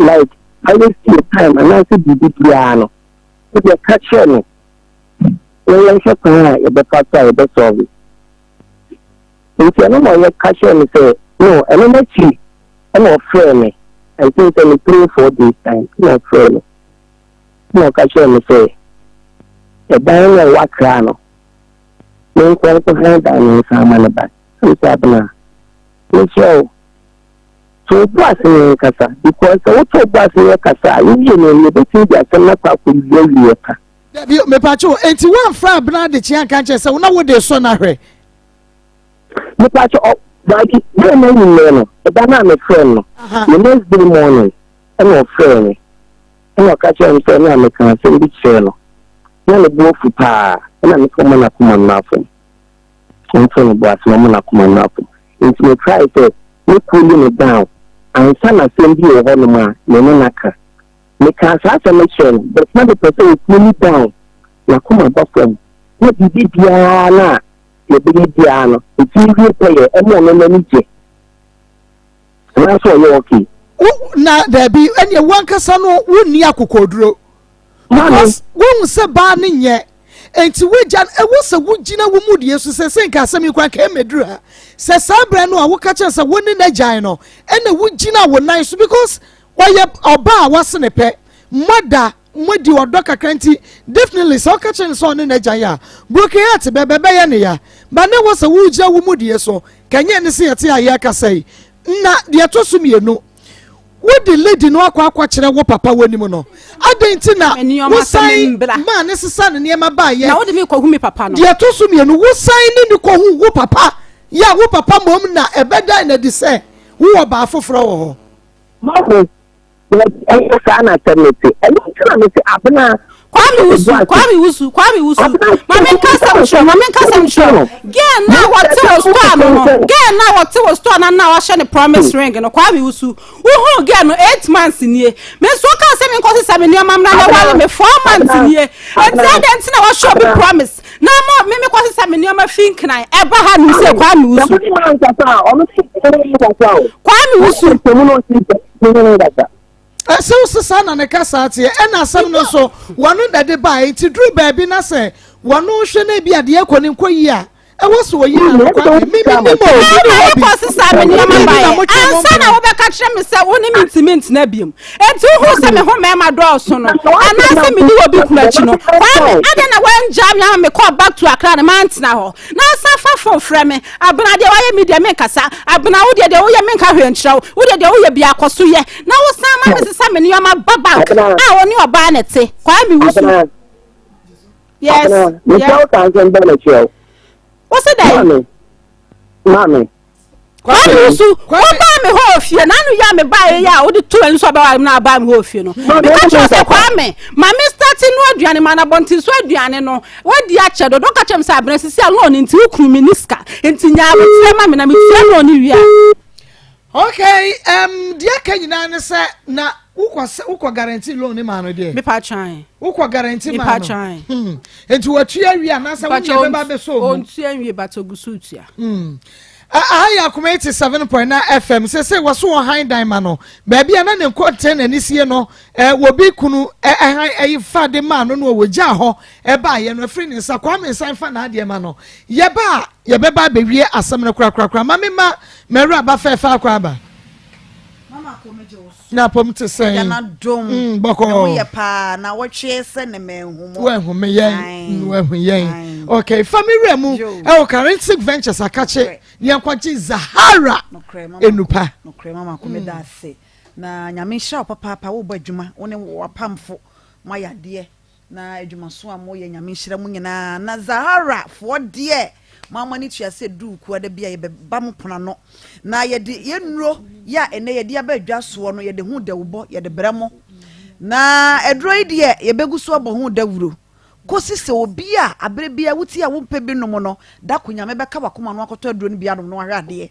like I waste your time anaasɛ biribi biara no, wo deɛ ka kyerɛ me. Na yɛnhwɛ kwan a yɛbɛfa so a yɛbɛ solve. Nti ɛno na ɔyɛ ka kyerɛɛ me sɛ no ɛno n'akyiri ɛna ɔfrɛɛ me I think sɛ ne 3 4 days time ɛna ɔfrɛɛ me ɛna ɔka kyerɛɛ me sɛ ɛdan no a ɛwɔ Accra no menkɔ nkɔ han dan no nsa ama ne ba. Ɛna sɛ Abena mesrɛ wo to wo bo ase ne nkasa because sɛ woto wo bo ase ne ɛkasa a yɛwie no yɛbɛtumi de asɛm no akɔ akɔwie awieɛ pa. Dabi o, mepatwo, enti woamfrɛ Abena Adekyee anka ankyerɛ sɛ wo na wode resɔ no ahwɛ? Mepatwo, ɔ, dabi, bere no anwummerɛ no, ɛda no a mefrɛɛ no no, the next day morning, ɛna ɔfrɛɛ me, ɛna ɔka kyerɛɛ me sɛ ɛne a meka asɛm bi kyerɛɛ no. Na ne bo afu paa, ɛna me sɛ ɔma n'akoma mmra fam. Ɔnto ne bo ase na ɔma n'akoma mmra fam. Nti me try sɛ me cool no down ansa na asɛm bi wɔ hɔnom a me ne no aka. Mekaa saa asɛm no kyerɛɛ no but na mepɛ sɛ o cool down, n'akoma ba fam na biribi biara no a yɛbɛyɛ biara no ɛtumi wie pɛyɛ ɛma ɔno n'ani gye. Anaasɛ ɔyɛ okay. Wo na daabi ɛneɛ wankasa no wonni akokoɔduro. Because wohu sɛ baa no nyɛ nti wogya no ɛwɔ sɛ wogyina wo mu deɛ so sɛ sɛ nka asɛm yi kora nka ɛmɛduru ha sɛ saa berɛ no a woka kyerɛ sɛ wo ne no agyae no ɛna wogyina wo nan so because ɔyɛ ɔbaa a wase ne pɛ moada moadi ɔdɔ kakra nti definitely sɛ woka kyerɛ no sɛ ɔne no agyae a broken heart bɛbɛ bɛyɛ ne ya ba ne wɔ sɛ wogyina wo mu deɛ so kɛnyɛ ne sɛ yɛte a yɛkasa yi na deɛ ɛtɔ so mmienu Wode lady no akɔ akɔkyerɛ wo papa w'anim no, adɛn nti na wosan maa ne sesa ne nneɛma baeɛ? Na wode me kɔhu me papa no. Deɛ ɛtɔ so mmienu, wosan ne no kɔhu wo papa yɛ a wo papa mmom na ɛbɛdan no adi sɛ wowɔ baa foforɔ wɔ hɔ. Mahu, dabi, ɛnyɛ saa na asɛm no te. Ɛno nti na mese Abena. Kwame Wusu, Kwame Wusu, Kwame Wusu. Ma me nka asɛm nkyerɛ, ma me nka asɛm nkyerɛ. Girl na wɔte wɔ store no no, girl na wɔte wɔ store na na wahyɛ ne promise ring no, Kwame Wusu. Wohu girl no 8 months nie. Me nso ka sɛ me nkɔ sesa me nneɛma mmra na wale me 4 months nie. Enti adɛn nti na wahyɛ obi promise na mo me me kɔ sesa me nneɛma fi nkran ɛba ha no sɛ Kwame Wusu. Kwame Wusu. Ɛsɛ wo sɛ saa na ne kasa teɛ ɛna asɛm no nso wɔno na ɛde baeɛ nti duru baabi na sɛ wɔno hwɛ no bi a deɛ ɛkɔ ne nkɔ yie a ɛwɔ sɛ wɔyi na no kwa me me nim o me ne hɔ bi kɔ sesa me nneɛma baeɛ ansa na wobɛka kyerɛ me sɛ wo ne me ntumi ntena biom enti wohu sɛ me ho mmarima dɔɔso no anaasɛ mene wɔ bi kunu akyi no Kwame adɛn na woangyaa me ama mekɔɔ back to Accra no mantena hɔ Na san fa phone frɛ me. Abena deɛ wayɛ me deɛ menkasa. Abena wo deɛ deɛ woyɛ menka hwee nkyerɛ wo. Wo deɛ deɛ woyɛ biara kɔ so yɛ. Na wo san ma me sesa me nneɛma ba bank a wo ne ɔbaa na ɛte. Kwame Wusu. Yes. Abena, mesrɛ wo ka nsɛm bɛn na kyerɛ wo. Wo se dɛn? Maame. Maame. Kwame Wusu, wobaa me hɔ ofie na ano yɛ a mebaeɛ yɛ a wode to ani so ɔbɛware me na abaa me hɔ ofie no. Meka kyerɛ sɛ Kwame, ma me starte no aduane ma na abɔnten so aduane no wadi akyɛ dodo. Woka kyerɛ me sɛ abena sisi a loan nti wo kunu me ni sika nti nya aboterɛ ma me na metua loan wie a. Okay, um, deɛ aka nyinaa ne sɛ na wokɔ sɛ wokɔ guarantee loan ne maa no deɛ. Mepa twan. Wokɔ guarantee maa no. Mepa twan. Hmm. Nti watua wie anaasɛ wo nea bɛba bɛsɔ mu. Ontua nwie but ogu so tua. Hmm. Aha yɛ Akoma 87.9 FM. Sese wɔso wɔ han dan ma no. Baabi a na ne nkɔntɛn na ne sie no, eh, wɔbi kunu eh, han eh, fa de maa no no wɔgyaa hɔ ɛbaayɛ no afiri ne nsa. Kwame nsan fa n'adeɛ ma no. Yɛba a yɛbɛba abɛwie asɛm no korakorakora. Ma me ma m'awuraba fɛɛfɛ akɔ aba. Mama kɔ megye wo so. Na apɔm te sɛn? Agya na dom. Bɔkɔɔ. Na woyɛ paa na wɔtwe sɛ ne manhu mo. Wahu me yɛn. Wahu yɛn. Okay, fa me wura mu. Ɛwɔ Karentic Ventures akakye ne yɛnkɔgye Zahara enupa. Nokorɛ mama kɔ meda ase. Na Nyame nhyira wo papaapa wobɔ adwuma wo ne w'apamfo moayɛ adeɛ. Na adwumaso a moyɛ Nyame nhyira mo nyinaa na Zahara foɔ deɛ mo ara mo ani tua sɛ duu kua da bi a yɛbɛba mo pono ano na yɛde yɛn nnuro yɛ a ɛnɛ yɛde aba adwa soɔ no yɛde ho dawubɔ yɛde brɛ mo na aduro yi deɛ yɛbɛgu so abɔ ho dawuro kɔsi sɛ obi a aberɛ biara wotie a wompɛ bi nom no da ko Nyame bɛka wakoma no akɔtɔ aduro no bi anom na wahwɛ adeɛ.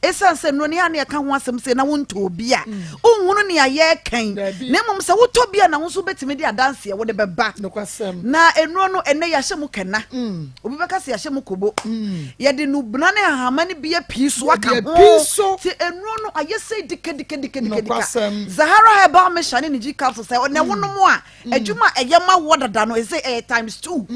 Esiane sɛ nnuro no yɛ a na yɛka ho asɛm sei na wontɔɔ bi a, wonhunu nea yɛreka yi. Na mmom sɛ wotɔ bi a na wo nso wobɛtumi de adanseɛ wode bɛba. Na nnuro no ɛnnɛ yɛahyɛ mu kɛna. Obi bɛka sɛ yɛahyɛ mu kobo. Yɛde nnubena ne hahama no bi apii so aka ho. Nti nnuro no ayɛ sei dikadikadikadika. Zahara Herbal Mixture ne ne G capsule sɛ na wonom a Adwuma a ɛyɛ ma woɔ dada no ɛsɛ ɛyɛ times two.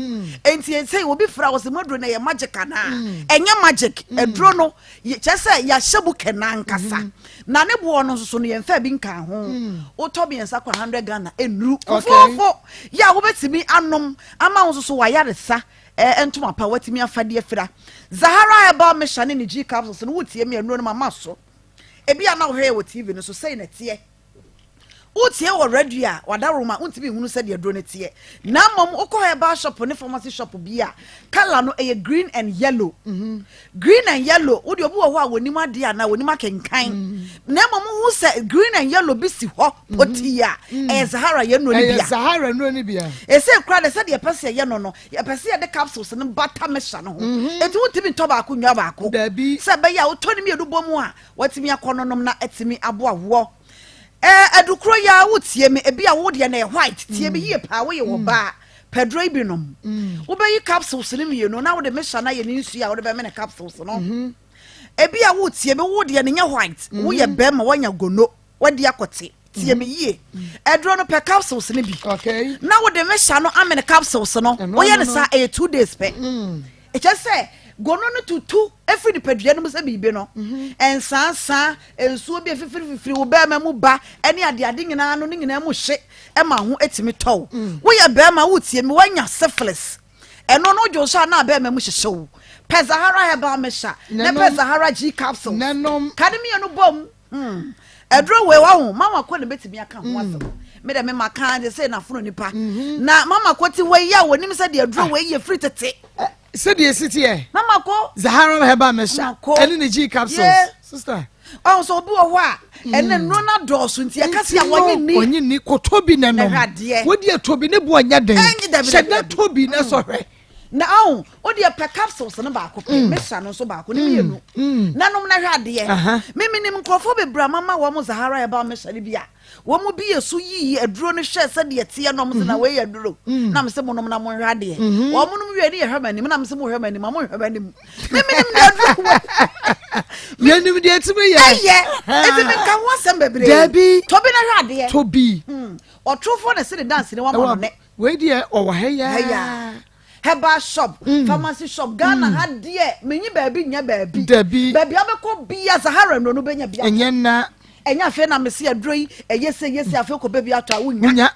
Enti ɛsɛ obi frɛ wo sɛ mo aduro no ɛyɛ magic anaa? Ɛnyɛ magic. Aduro no kyerɛ sɛ yɛahyɛ mu kɛnɛ ankasa. Na ne boɔ no nso so no yɛmfa bi nka ho. Wotɔ mmiɛnsa kɔ 100 Ghana ɛnnuru. Fofoofo yɛ a wobɛtumi anom ama wo nso so w'ayaresa ntoma pa woatumi afa de afira. Zahara Herbal Mixture ne ne G capsules no wotie me a nnuro no mama so. Ebi a na wohwɛ yɛ wɔ TV no so sei na ɛteɛ. Wotie wɔ radio a, w'adaworoma, wontumi nhunu sɛdeɛ aduro no teɛ. Na mmom wokɔ herbal shop ne pharmacy shop bi a, colour no ɛyɛ green and yellow. Green and yellow, wodeɛ obi wɔ hɔ a wɔnim adeɛ anaa wɔnim akenkan. Na mmom wohu sɛ green and yellow bi si hɔ potii a, ɛyɛ Zahara yɛn nnuro no bi a. Ɛyɛ Zahara nnuro no bi a. Ɛsei koraa deɛ sɛdeɛ yɛpɛ sɛ yɛyɛ no no, yɛpɛ sɛ yɛde capsules no bata mixture no ho. Enti wontumi ntɔ baako nnwa baako. Dabi. Sɛ ɛbɛyɛ a wotɔ ne mmienu bɔ mu a, woatumi akɔ no nom na atumi aboa woɔ. Eh, Adukuro yi ara wotie me, ebi a wo deɛ na ɛyɛ white, tie me yie paa, woyɛ ɔbaa, pɛ aduro yi bi nom. Wobɛyi capsules no mmienu na wode mixture no ayɛ ne nsuo a wode bɛmene capsules no. Ebi a wotie me, wo deɛ no nyɛ white, woyɛ bɛrima, woanya gono, woadi akɔte, tie me yie. Aduro no pɛ capsules no bi na wode mixture no amene capsules no, woyɛ no saa ɛyɛ 2 days pɛ. Ɛkyerɛ sɛ gono no tutu firi nipadua no mu sɛ biribi no, nsansa, nsuo bi a ɛfifirififiri wo barima mu ba ne adeade nyinaa no, ne nyinaa mu hye ma ho tumi tɔ wo. Woyɛ barima, wotie me, woanya syphilis. Ɛno no wodwo nso a na barima mu hyehye wo. Pɛ Zahara Herbal Mixture na pɛ Zahara G Capsules. Ka ne mmienu bom. Hmm. Aduro wei wahu, mama kɔ na betumi aka ho asɛm. Mm. Me dɛ me ma kan de sɛ na fono nipa. Mm-hmm. Na mama kɔ ti hɔ yi a wɔnim sɛ deɛ aduro wei yɛ firi tete. Sɛdeɛ esi teɛ. Mama kɔ. Zahara herbal mixture. Ɛne ne G capsules. Yeah. Sister. Ɔn sɛ obi wɔ hɔ a ɛnna mm. nnuro no adɔɔso nti ɛka si a wɔnye ni. Wɔnye ni kɔtɔ bi na nom. Wodi ɛtɔ bi ne bo ɔnyɛ den. Hyɛ da tɔ bi na sɔhwɛ. Na ahu, wo deɛ pɛ capsules no baako pɛ, mm. mixture no nso baako, ne mmienu. Mm. Na nom na hwɛ adeɛ. Me menim nkurɔfoɔ bebree a mama wɔn Zahara herbal mixture no bi a, wɔn mu bi yɛ so yii aduro no hwɛ sɛdeɛ teɛ na wɔn sɛ na mm-hmm. wei yɛ aduro. Mm. Na mesɛ mo nom na mo nhwɛ adeɛ. Mm-hmm. Wɔn nom wie ne yɛhwɛ m'anim na mesɛ mo hwɛ m'anim a mo nhwɛ m'anim. Me menim deɛ aduro wɔ. Yɛnim deɛ ɛtumi yɛ. Ɛyɛ. Eti mi nka ho asɛm bebree. Dabi. Tobi na hwɛ adeɛ. Tobi. Ɔtorofoɔ na ɛsɛ ne dansi ne wama no ne. Wei deɛ ɔwɔ ha yi ara. Herbal shop, pharmacy shop, Ghana ha deɛ menyi baabi nyɛ baabi. Dabi. Baabi a wobɛkɔ bia Zahara nnuro no wobɛnya bi atɔ. Ɛnyɛ nna. Ɛnyɛ afei na mese aduro yi ɛyɛ sei ɛyɛ sei afei kɔ baabi atɔ a wonya. Wonya.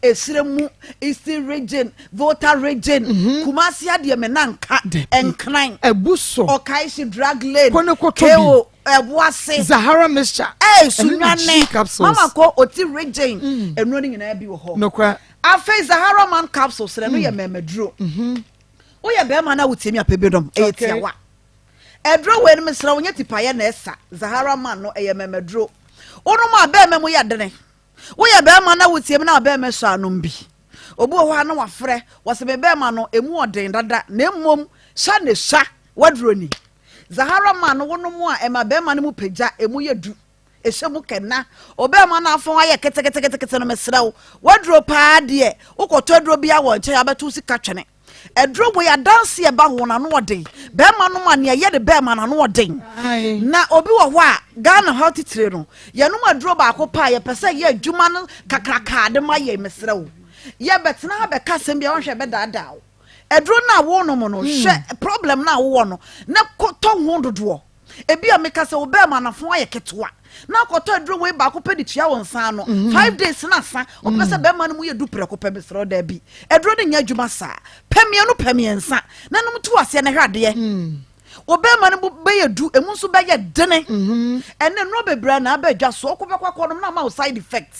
Esire mu, Eastern region, Volta region, Kumasi adeɛ me nan nka, Nkran. Abu so. Okaishie drug lane, Kɔ ne kɔtɔ bi. KO, Ɛboase. Zahara mixture. Ɛɛ Ɛne ne G Sunyane, capsules. Mama kɔ Oti region, nnuro no nyinaa bi wɔ hɔ. Nokorɛ. Afei Zahara man capsules no, ɛno yɛ mmɛmaduro. Woyɛ bɛrima na wotie mi apɛ bi nom, ɛyɛ tiawa. Aduro wei no mesrɛ wo nyɛ tipaeɛ na ɛsa. Zahara man no ɛyɛ mmɛmaduro. Wonom a bɛrima mu yɛ dene. Woyɛ bɛrima na wotie mi na bɛrima sɔ anom bi. Obi wɔ hɔ a na wafrɛ, wɔsɛ me bɛrima no emu ɔden dada na mmom sua na esua waduro ni. Zahara man no wonom a ɛma bɛrima no mu pagya, emu yɛ du. Ɛhyɛ mu kɛna. Obɛɛma no afɔn ayɛ keteketekete no mesrɛ wo waduro paa deɛ wokɔtɔ aduro biaa wɔ nkyɛn abɛto wo sika twene aduro wei adanse ɛba ho no ano ɔden bɛɛma nom a nea ɛyɛ ne bɛɛma no ano ɔden na obi wɔ hɔ a Ghana ha titire no yɛnom aduro baako paa yɛpɛ sɛ yɛ adwuma no kakrakaa de ma yɛ mesrɛ wo yɛbɛtena ha bɛka asɛm bi a wɔnhwɛ bɛdaadaa wo aduro no a wonom no hwɛ problem no a wowɔ no na kɔtɔ ho dodoɔ Ebia meka sɛ wo bɛɛma no afo ayɛ ketewa na akɔtɔ aduro wei baako pɛ de tua wo nsa ano 5 days na asa. Wopɛ sɛ bɛɛma no mu yɛ du prɛko pɛ, mesrɛ wo daabi. Aduro no nyɛ adwuma saa. Pɛ mmienu pɛ mmiɛnsa na nom to aseɛ na hwɛ adeɛ. Wo bɛɛma no mu bɛyɛ du, emu nso bɛyɛ dene. Ɛnɛ nnuro bebree na aba adwa so, wokɔ bɛkɔ akɔnom na ama wo side effect.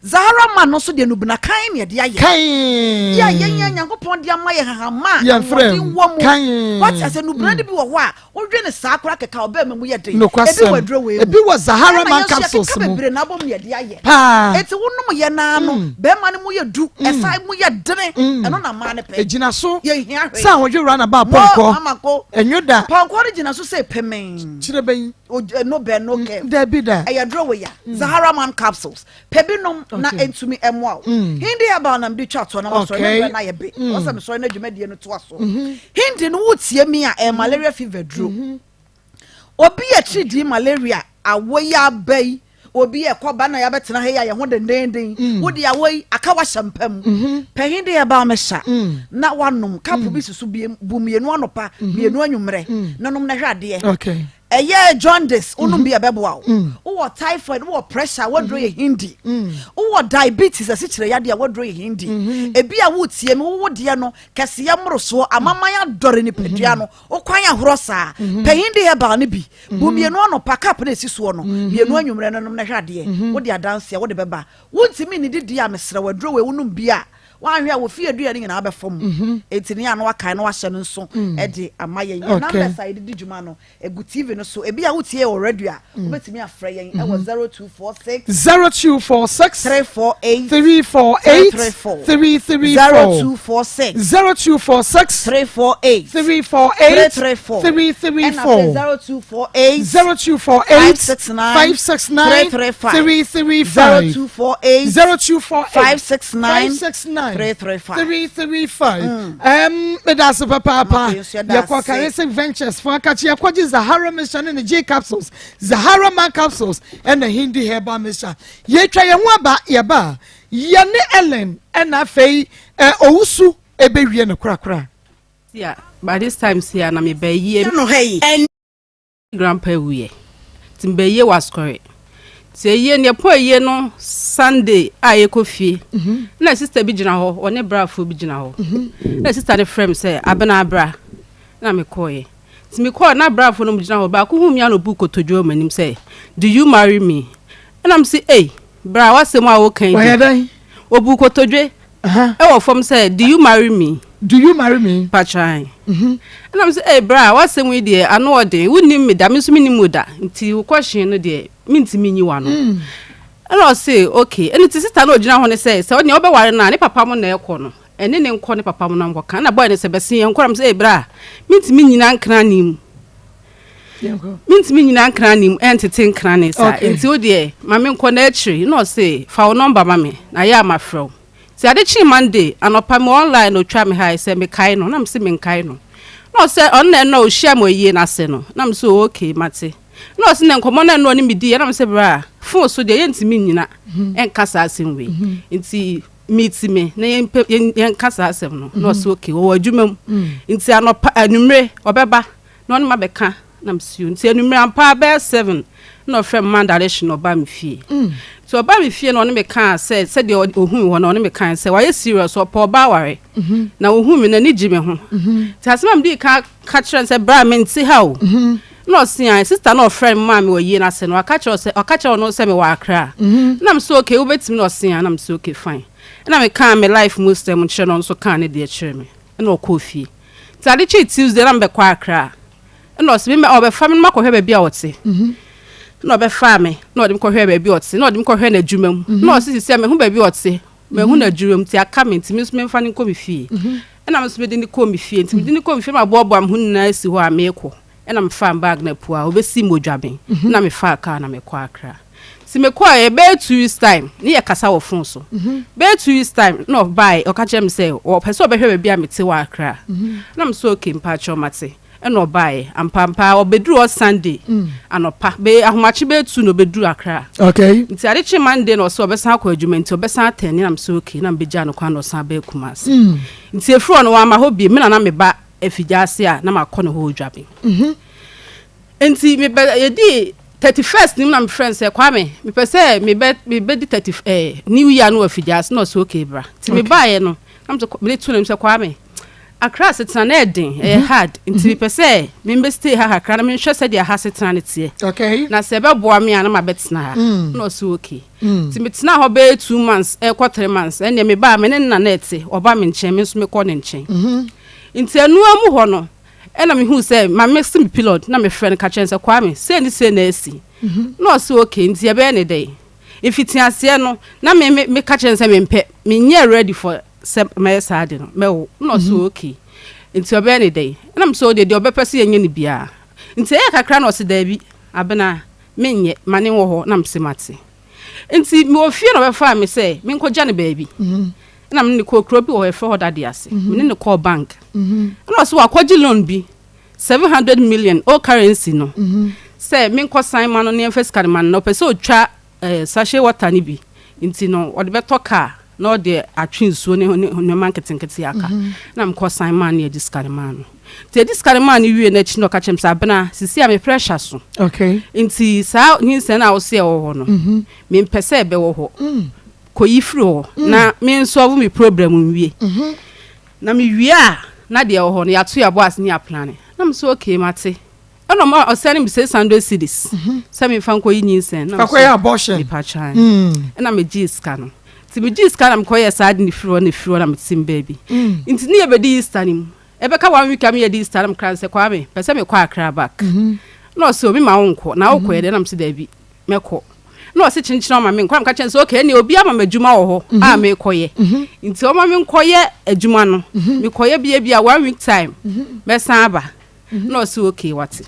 Zahara man no nso deɛ nubena kann na yɛde ayɛ. Kann. Yɛ a yɛn yɛn Nyankopɔn de ama yɛ hahama a Yɛn frɛ ahoɔden wɔ mu. Kann. Wate ase nubena no bi wɔ hɔ a wodwe ne saa koraa kɛkɛ a ɔbɛrima mu yɛ den. Nokwasɛm. Ebi wɔ aduro wei mu. Ebi wɔ Zahara Ɛna man yɛn nso capsules yɛkeka mu. bebree na abom na yɛde ayɛ. Paa. Eti wonom yɛ naa no bɛrima no mu yɛ du ɛsan mu yɛ dene. Ɛno na mmaa no pɛ. Egyina so Yɛnhia hwee. sɛ ahodwewura na ba Mo pɔnkɔ. ama ko. Enyo da. Pɔnkɔ no gyina so sɛ pemee. Kyerɛ bɛn. No bɛn no kɛ. Dabi da. Ɛyɛ duro wei a. Zahara man capsules. Pɛ bi nom na ɛntumi ɛmoa wo. Hindi herbal na mede twa toɔ na masɔre na mbrɛ na ayɛ be. Ɔsɛ mesɔre na dwumadie no toa so. Hindi no wotie mi a ɛyɛ malaria fever duro. Obi yɛ tiridii malaria awɔ yi aba yi obi yɛ kɔba na yɛabɛtena ha yi a yɛn ho dendenden. Wode awɔ yi aka wahyɛ mpa mu. Pɛ Hindi herbal mixture na wanom. Cup bi si so bu mmienu anɔpa mmienu anwummerɛ na nom na hwɛ adeɛ. Ɛyɛ jaundice, wonom bi a ɛbɛboa wo. Wowɔ typhoid, wowɔ pressure, waduro yɛ Hindi. Wowɔ diabetes, asikyerɛ yadeɛ a, waduro yɛ Hindi. Ebi a wotie mi, wowo deɛ no kɛseyɛ mmorosoɔ, amaman adɔre nipadua no, wokwan ahorɔ saa, pɛ Hindi Herbal no bi bu mmienu anɔpa, cup no esi soɔ no mmienu anwummerɛ no nom na hwɛ adeɛ. Wode adanseɛ wode bɛba. Wontumi ne didi a, mesrɛ waduro wei wonom bi a, woahwɛ a wɔfie aduane nyinaa bɛfam. Enti ne a na wakae na wahyɛ no nso ɛde ama yɛn. Yɛn numbers a yɛde di dwuma no egu TV no so. Ebi a wotie wɔ radio a, wobɛtumi afrɛ yɛn ɛwɔ 0246 0246 348 348 334. 334. 0246 0246 348 348 334. 334. 0248 0248 569 569 335. 335. 0248 0248 569 569 335. 335. Meda ase papaapa. Mama, yɛnso yɛda Yɛkɔ ase. Charismatic Ventures fo akakye, yɛkɔgye Zahara Mixture ne ne G capsules, Zahara Man capsules ɛna Hindi Herbal Mixture. Yɛtwa yɛn ho aba, yɛba a, yɛne Ellen ɛna afei Owusu ɛbɛwie no korakora. Sia, by this time sia na mebɛyie. No ha yi. Grandpa wuyɛ nti mebɛyie wɔ asɔre, nti eyie no, yɛpɔ eyie no Sunday a yɛkɔ fie na sister bi gyina hɔ, ɔne brafoɔ bi gyina hɔ, na sister no frɛ me sɛ, "Abena, abra." Na mekɔɔyɛ, nti mekɔɔ na brafoɔ no mu gyina hɔ. Baako hu mi a, na obu kotodwe wɔ m'anim sɛ, "Do you marry me?" Ɛna m sɛ, "Ei bra, wasɛm a woka yi wɔyɛ de." Dɛn? Obu kotodwe ɛwɔ fam sɛ, "Do you marry me?" Do you marry me? Patran. Ɛna m sɛ, "Ei bra, wasɛm yi deɛ ano ɔden. Wonnim me da, me nso mennim wo da, nti wo question no deɛ mentumi nyi w'ano." Ɛna ɔse okay. Ɛne ti sister no ogyina hɔ ne sɛ ɔneɛ wobɛware no a, ne papa mo na ɛkɔ no, ɛne ne nkɔ ne papa mo na nkɔka. Ɛna boy no sɛ bɛse yɛn nkɔ. Na m sɛ, "Ei bra, mentumi nyina nkra ne mu." Yɛnkɔ. Mentumi nyina nkra ne mu, ɛntete nkra ne saa. Nti wo deɛ ma menkɔ n'akyiri. Na ɔse, "Fa wo number ma me na yɛ a mafrɛ wo." Nti ade kyee Monday anɔpa, me online na otwa me ha sɛ mekae no, na mese menkae no. Na ɔsɛ ɔno na ɛno a ɔhyia me ɔyie n'ase no. Na mese, "Oh, okay, mate." Na ɔse na nkɔmmɔ no ɛno ɔne me di. Ɛna mese, "Bra, phone so deɛ yɛntumi nyina ɛnka saa asɛm wei, nti meet me na yɛmpɛ yɛnka saa asɛm no." Na ɔse okay, wɔwɔ adwuma mu, nti anɔpa anwummere ɔbɛba na ɔne ma bɛka. Na mesio nti anwummere ampa bɛyɛ 7 na ɔfrɛ me mandalehye na ɔba me fie. Nti ɔba me fie na ɔne me kaa sɛ sɛdeɛ ɔhuu hɔ no, ɔne me kaa sɛ wayɛ serious, ɔpɛ ɔba aware, na ɔhuu me n'ani gye me ho. Nti asɛm a mede ka ka kyerɛ no sɛ, "Bra, mente ha o." Na ɔse a sister na ɔfrɛ me maa me wɔ yie no ase no, ɔka kyerɛ sɛ ɔka kyerɛ ɔno sɛ mewɔ Akra. Na me sɛ, "Okay, wobɛtumi?" Na ɔse a, na me sɛ, "Okay, fine." Ɛna mekaa me life mu sɛm kyerɛ no, ɔno nso kaa ne deɛ kyerɛ me, ɛna ɔkɔɔ fie. Nti ade kyee Tuesday na mebɛkɔ Akra, ɛna ɔse me ɔbɛfa me no makɔhwɛ baabi a ɔte. Na ɔbɛfaa me na ɔde me kɔhwɛ baabi a ɔte, na ɔde me kɔhwɛ n'adwuma mu. Na ɔse sisi a mehu baabi a ɔte, mehu n'adwuma mu, nti aka me, nti me nso memfa no nkɔ me fie. Ɛna me nso mede ne kɔɔ me fie. Nti mede ne kɔɔ me fie, ma boaboa me ho nyinaa si hɔ a meekɔ. Ɛna mefaa bag na apua a obɛsi mmɔdwaben, na mefaa kaa na mekɔ Akra. Nti mekɔɔ bɛyɛ 2 weeks time ne yɛ kasa wɔ phone so. Bɛyɛ 2 weeks time na ɔbae, ɔka kyerɛ me sɛ ɔpɛ sɛ ɔbɛhwɛ baabi a mete wɔ Akra. Na me sɛ, "Okay, mpakyɛw, mate." Ɛna ɔbaeɛ ampampa, ɔbɛduru hɔ Sunday anɔpa bɛyɛ ahomakye bɛyɛ 2 na ɔbɛduru Akra. Nti ade kye Monday na ɔsɛ ɔbɛsan akɔ adwuma, nti ɔbɛsan atɛne. Na mesɛ okay, na mebɛgya no kwan na ɔsan bɛyɛ Kumase. Nti ɛfiri hɔ no wama hɔ bie. Me na na meba afigya ase a, na makɔ ne hɔ Odwaben. Nti mebɛ yɛdi 31st nim na mefrɛ no sɛ, "Kwame, mepɛ sɛ mebɛ mebɛdi 30 new year no wɔ afigya ase." Na ɔsɛ okay, bra. Nti mebaeɛ no na mesɛ mede to n'anim sɛ, "Kwame, Akra asetena na ɛden, ɛyɛ hard, nti mepɛ sɛ membɛ stay ha kakra na menhwɛ sɛdeɛ ha asetena no teɛ na sɛ ɛbɛboa me a, na mabɛtena ha." Na ɔsɛ okay. Nti metena hɔ bɛyɛ 2 months ɛkɔ 3 months. Ɛnneɛ mebaa, me ne nna na ɛte, ɔba me nkyɛn, me nso mekɔ ne nkyɛn. Nti ɛnoa mu hɔ no ɛna mehu sɛ ma mesi me period, na mefrɛ no ka kyerɛ no sɛ, "Kwame, sei ne sei na asi." Na ɔsɛ okay, nti yɛbɛyɛ ne dɛn? Mfitiaseɛ no na me me meka kyerɛ no sɛ mempɛ, menyɛ ready for sɛ mɛyɛ saa de no mɛwo. Na ɔsɛ okay, nti ɔbɛyɛ ne dɛn? Ɛna mesɛ ɔdeɛ deɛ ɔbɛpɛ sɛ yɛnyɛ no biara. Nti ɛyɛ kakra na ɔsɛ daabi, Abena, menyɛ ma ne wɔ hɔ. Na mesɛ mate. Nti mewɔ fie na ɔbɛfaa me sɛ menkɔgya no baabi. Ɛna mene ne kɔɔ kuro bi wɔ hɔ yɛfrɛ hɔ Dade Ase. Mene ne kɔɔ bank, ɛna ɔsɛ wakɔgye loan bi 700 million old currency no sɛ menkɔ san ma no ne yɛmfa sika no ma no, na ɔpɛ sɛ ɔtwa sachet water no bi, nti no ɔde bɛtɔ car na ɔde atwe nsuo ne nneɛma nketenkete aka. Na mekɔ san ma no, yɛgye sika no ma no. Nti yɛde sika no maa no wie no akyi na ɔka kyerɛ me sɛ Abena, sisi a me pressure so. Okay. Nti saa nyinsɛn no a wose ɛwɔ hɔ no, mm-hmm. mempɛ sɛ ɛbɛwɔ hɔ. Mm. Kɔyi firi hɔ mm. na mensɔlve me problem nwie. Mm-hmm. Na mewie a, na deɛ ɛwɔ hɔ no yɛato yɛabɔ ase ne yɛaplane. Na me sɛ okay mate. Ɛna ɔma ɔsɛne me 600 cedis mhm. sɛ memfa nkɔyi nyinsɛn. Na Fakɔyɛ abortion. Mepa kyan. Mm. Ɛna megyee sika no. Nti megyee sika na mekɔyɛɛ saa de ne firi hɔ na firi hɔ na mete me baabi. Mm. Nti ne yɛbɛdi Easter no mu. Ɛbɛka one week a meyɛ di Easter na mekra no sɛ Kwame pɛ sɛ mekɔ Accra back. Mhm. Na ɔsɛ obi ma wo nkɔ na wokɔyɛ dɛ na mese daabi mɛkɔ. Na ɔse kyenkyena ɔma menkɔ na meka kyerɛ no sɛ okay ɛneɛ obi ama me adwuma wɔ hɔ a mhm. mekɔyɛ. Mhm. Nti ɔma menkɔyɛ adwuma no. Mekɔyɛ bia bia one week time mɛsan aba. Na ɔse okay wate.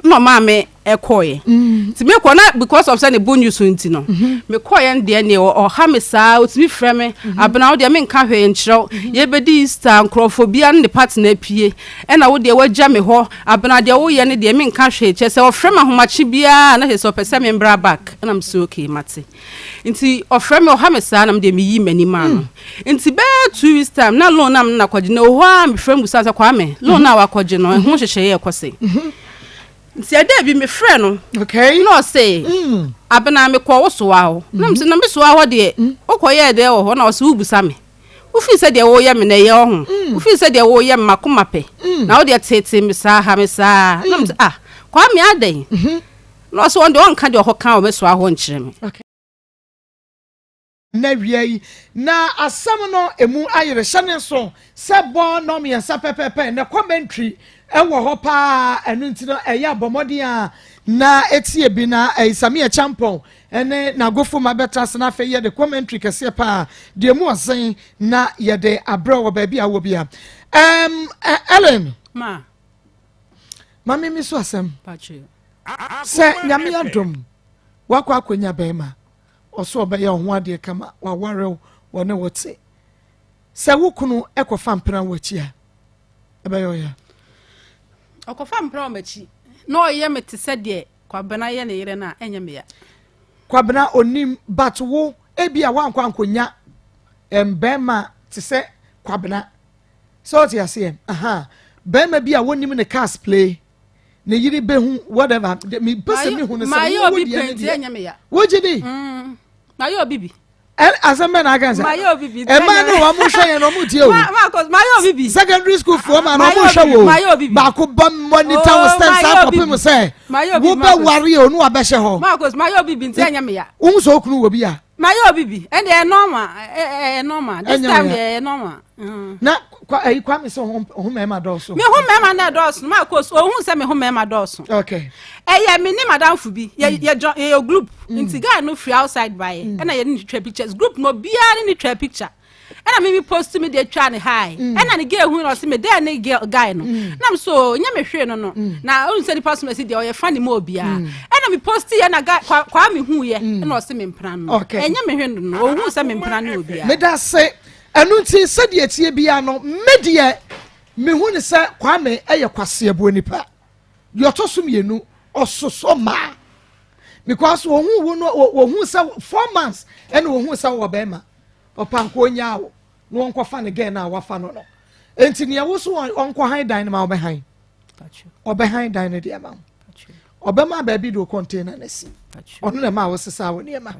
Na ɔmaa me ɛkɔɔyɛ. Nti mekɔ na because of sɛ ne bo nyu so nti no mekɔɔyɛ no deɛ neɛ ɔha me saa ɔtumi frɛ me abena wo deɛ menka hwee nkyerɛ wo yɛbɛdi Easter nkurɔfoɔ bia ne ne partner apue ɛna wo deɛ wagya me hɔ abena deɛ woyɛ no deɛ menka hwee kyerɛ sɛ ɔfrɛ me ahomakye biara na kyerɛ sɛ ɔpɛ sɛ membra back ɛna mese okay mate. Nti ɔfrɛ me ɔha me saa na me deɛ meyi m'ani maa no. Nti bɛyɛ 2 weeks time na loan na me na kɔgye no ɛwɔ hɔ a mefrɛ mu bisa sɛ Kwame loan na wakɔgye no ɛho nhyehyɛeɛ ɛkɔ se. Nti ɛda bi mefrɛ no na ɔse Abena mekɔ wo soa hɔ na mese na me soa hɔ deɛ wokɔyɛɛ dɛn wɔ hɔ na ɔse wobusa me. Wofii sɛ deɛ woyɛ me no ɛyɛ ɔho wofii sɛ deɛ woyɛ me makoma pɛ na wo deɛ teetee me saa ha me saa na mese ah Kwame adɛn Na ɔse ɔno deɛ ɔnka deɛ ɔkɔka wɔ me soa hɔ nkyerɛ me. Nnɛ awia yi, na asɛm no emu ayere. Hyɛ ne nso sɛ bɔ nnɔnmiɛnsa pɛpɛɛpɛ. Nnɛ commentary wɔ hɔ paa, ɛno nti no ɛyɛ a bɔ mmɔden a na tie bi. Na Sammy Acheampong ne n'agofo ma bɛtra ase na afei yɛde commentary kɛseɛ paa, deɛ emu ɔzen na yɛde abrɛ wɔ baabi a wɔ bia. Um, Ellen. Ma. Ma me mi so asɛm. Sɛ Nyame adom wakɔ akɔnya bɛrima ɔso ɔbɛyɛ wo ho adeɛ kama waware wo wɔne wo te sɛ wo kunu ɛkɔfa mpena wɔ akyi a ɛbɛyɛ ɔya. Ɔkɔfa mpena wɔ m'akyi na ɔyɛ me te sɛ deɛ Kwabena yɛ ne yere no a ɛnyɛ me ya. Kwabena onim but wo ebi a wankɔ ankɔnya bɛrima te sɛ Kwabena sɛ ɔte aseɛ aha bɛrima bi a wɔnim ne cars play ne yere bɛhu whatever mepɛ sɛ mehu no sɛ wo deɛ ne deɛ wogye di mm. mayɛ obi bi asɛm bɛ na aka sɛ ɛma no wɔn hwɛ yɛn na wɔn tie o secondary school foɔ ma na wɔn hwɛ wo baako ba monitor wo steps akɔpem sɛ wo bɛ ware o ne wabɛhyɛ hɔ wohu sɛ okunu wɔ bi a mayɛ obi bi ɛnde ɛyɛ normal ɛyɛ normal this time deɛ ɛyɛ normal. Mm. Na kwa ɛyi Kwame sɛ ho mmarima dɔɔso. Me ho mmarima na dɔɔso ma ko so ohun sɛ me ho mmarima dɔɔso. Okay. Ɛyɛ me ne madamfo bi yɛ mm. yɛ yɛ yɛ group mm. nti guy no free outside by mm. ɛna yɛ ne twa pictures group no obiara ne ne twa picture ɛna me mi post mi de twa ne high mm. ɛna ne girl hu na ɔsi me dɛ ne girl guy no mm. na mi so nye me hwee no no mm. na ɔnu sɛ nipa so ma si deɛ ɔyɛ funny ma obiara ɛna mi post yɛ na guy kwa kwa mi hu yɛ ɛna ɔsi me mpena no ɛnyɛ me hwee no no ohun sɛ me mpena ne obiara. Meda se Ɛno nti, sɛdeɛ ɛteɛ biara no, me deɛ, mehu no sɛ Kwame yɛ kwaseɛboɔ nipa. Deɛ ɔtɔ so mmienu, ɔsosɔ mmaa. Because wɔhu wo no, wɔhu sɛ 4 months ɛna wɔhu sɛ wɔwɔ bɛrima. Ɔpanko onyaa wo na wɔnkɔfa ne gɛn no a wafa no no. Nti nea wo so ɔnkɔ han dan no ma ɔbɛhan. Ɔbɛhan dan no de ama wo. Ɔbɛma baabi de wo container no asi. Ɔno na ɛma wo sesa wo nneɛma.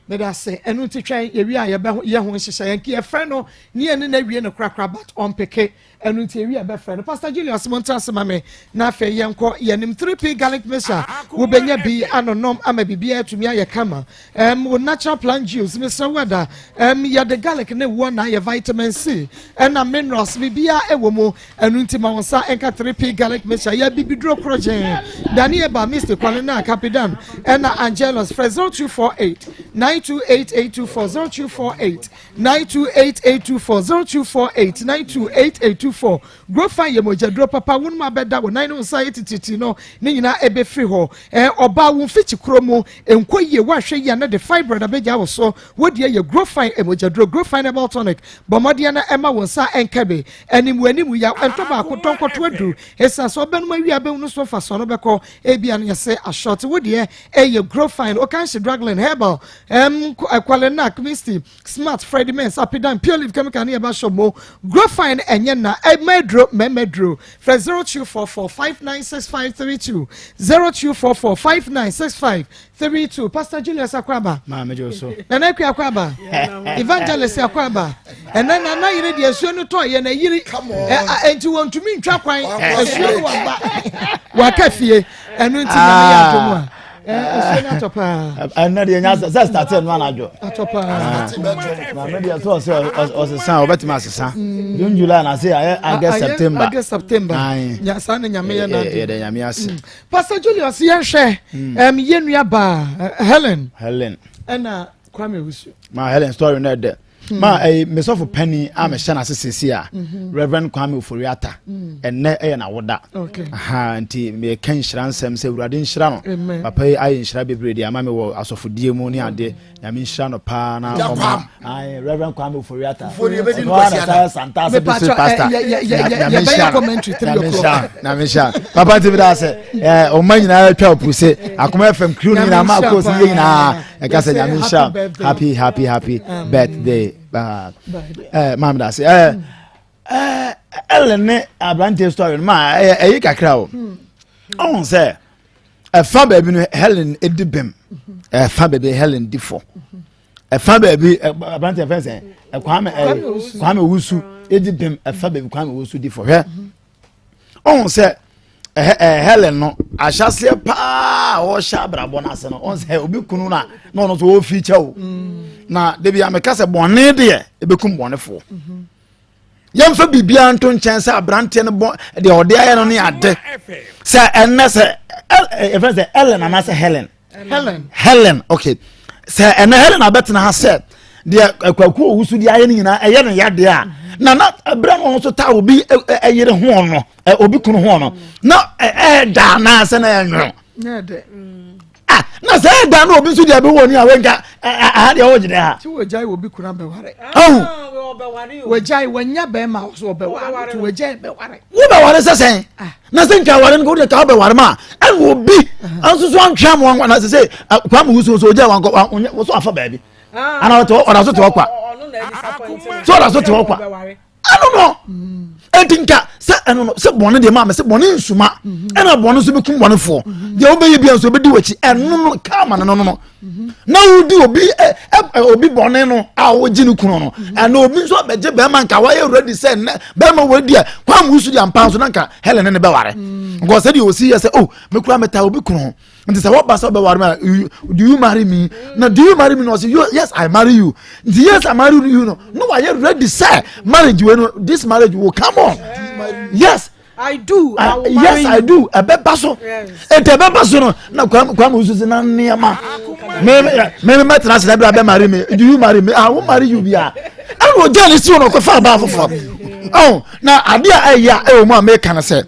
Meda ase. Ɛno nti twɛn yɛwie a yɛbɛyɛ ho nhyehyɛ. Yɛn yɛfrɛ no ne yɛne no awie no korakora but ɔmpeke. Ɛno nti yɛwie a yɛbɛfrɛ no. Pastor Julius mo ntra ase ma me na afei yɛnkɔ yɛnim 3P garlic mixture. Wobɛnya bi anonom ama biribiara atumi ayɛ kama. Wo natural plant juice mesrɛ wo ɛda. Yɛde garlic ne woɔ na ayɛ vitamin C ɛna minerals biribiara ɛwɔ mu. Ɛno nti ma wo nsa nka 3P garlic mixture yɛ bibiduro korɔgyee. Daniel ba Misty Kwale na Kapidan ɛna Angelus frɛ 0248 928824 0248 928824 0248 928824 Grofan yɛ mogyaduro papa wo nom abɛda wo nan ne wo nsa ayɛ tititi no ne nyinaa ɛbɛfiri hɔ. Ɔbaa wo mfikyi kuro mu nkɔ yie woanhwɛ yie a na de fibroid abɛgya wo so. Wo deɛ yɛ Grofan mogyaduro Grofan herbal tonic bɔ mmɔden na ɛma wo nsa nka bi. Anim wɔ anim yaw ɛntɔ baako tɔ nkɔto aduru ɛsiane sɛ ɔbɛnom awie abɛhu no so mfasoɔ no bɛkɔ ebia no yɛse ashort wo deɛ ɛyɛ Grofan Okanshi Draglin herbal. Kwalenak, Misty, Smart, Freddie Mens, Apidan, Pure Leaf Chemical ne yɛba shop mo. Grofine ɛnyɛ na ɛma aduro mɛma aduro. Frɛ 0244 596532 0244 596532. Pastor Julius Akwaba. Maame gye so. Nana Akua Akwaba. Evangelist Akwaba. Ɛnɛ nana yere deɛ asuo no tɔ yɛ na yiri. Enti wɔntumi ntwa kwan asuo no waba. Waka fie. Ɛno nti nyame yɛ adom a. Nsuo no atɔ paa. Ɛnɛ deɛ nya sɛ start ɛno anadwo. Atɔ paa. Maame deɛ sɛ ɔsɛ ɔsesa ɔbɛtumi asesa. June July na se ayɛ August September. August September. Nya saa na nyame yɛ n'ade. Yɛda nyame ase. Pastor Julius yɛnhwɛ yɛn nua baa Helen. Helen. Ɛna Kwame Owusu. Ma Helen story no ɛdɛ. Ma ɛyɛ mesɔfo panyin a mehyɛ n'ase sisi a Reverend Kwame Ofori-Atta ɛnɛ ɛyɛ n'awoda. Aha nti meka nhyira nsɛm sɛ Awurade nhyira no. Papa yi ayɛ nhyira bebree de ama me wɔ asɔfodie mu ne adeɛ. Nyame nhyira no paa na ɔma. Ayi Reverend Kwame Ofori-Atta. Ɔno ara na saa Santase district pastor. Nyame nhyira no. Nyame nhyira no. Nyame nhyira no. Papa nti mi da ase. Ɛɛ ɔma nyinaa atwa opuse. Akoma FM crew no nyinaa ma akɔ si yɛ nyinaa. Ɛka sɛ nyame nhyira happy happy happy birthday ɛɛ maame da ase ɛɛ ɛɛ Ellen ne aberanteɛ story no ma ɛyɛ ɛyi kakra o ɔhun sɛ ɛfa baabi no Helen edi bɛm ɛfa baabi Helen di fɔ ɛfa baabi aberanteɛ fɛn sɛ Kwame ɛɛ Kwame Owusu edi bɛm ɛfa baabi Kwame Owusu di fɔ hwɛ. Ɔhu sɛ Helen no ahyɛseɛ paa a ɔhyɛ abrabɔ no ase no ɔhu sɛ obi kunu no a na ɔno nso ɔrefi kyɛ o na debi a meka sɛ bɔne deɛ ɛbɛkum bɔnefoɔ mhm. yɛmfa biribiara nto nkyɛn sɛ aberanteɛ no bɔ deɛ ɔde ayɛ no ne ade sɛ ɛnnɛ sɛ ɛfɛ sɛ Ellen anaasɛ Helen Helen. Helen okay sɛ ɛnɛ Helen abɛtena ha sɛ deɛ kwaku owusu deɛ ayɛ no nyinaa ɛyɛ no yadeɛ a na na ɛbrɛ no nso taa obi ɛyere ho no obi kunu ho no na ɛɛda anaasɛ na ɛnwono ah na sɛ ɛda na obi nso deɛ ɛbɛwɔ ni a wɔnka aha deɛ ɔwɔ ha. ti wɔ gya obi kunu abɛware. ɔhun. Wɔgyae wɔnya bɛrima a ɔsɛ ɔbɛware nti wɔgyae bɛware. Wobɛware sɛ sɛn? Ah. Na sɛ nka aware no ka wode ka wobɛware ma a ɛna obi nso so antwea mo wankɔ na sɛ sɛ Kwame Wusu nso ogyae wankɔ wo so afa baabi. Ah. Ana ɔte ɔda so te hɔ kwa. So ɔda so te hɔ kwa. Ɛno no. Enti nka sɛ ɛno no sɛ bɔne deɛ maa me sɛ bɔne nsuma ɛna bɔne nso bɛkum bɔnefoɔ. Deɛ wobɛyɛ bia nso bɛdi w'akyi ɛno no kama no no no. na wodi obi ɛ ɛ obi bɔne no a wogye ne kunu no ɛna obi nso abɛgye bɛrima nka wayɛ ready sɛ nnɛ bɛrima wɔ di a kwan mu nso di ampa nso na nka Helen ne ne bɛware nkɔ sɛ deɛ osi yɛ sɛ oh mekura meta obi kunu ho nti sɛ wɔba sɛ ɔbɛware ma do you marry me na do you marry me na ɔsɛ yes I marry you nti yes I marry you no na wayɛ ready sɛ marriage wei no this marriage will come on yes. I do. I will yes, I do. Ɛbɛba so. Nti ɛbɛba so no na Kwame Kwame nso si na nneɛma. Me me me mɛtena ase na ɛbɛrɛ abɛ marry me. Do you marry me? I will marry you bia. Ɛna ogya ne si wɔn ɔkɔfa abaa foforɔ. Ɔn na adeɛ a ɛyɛ a ɛwɔ mu a mɛka no sɛ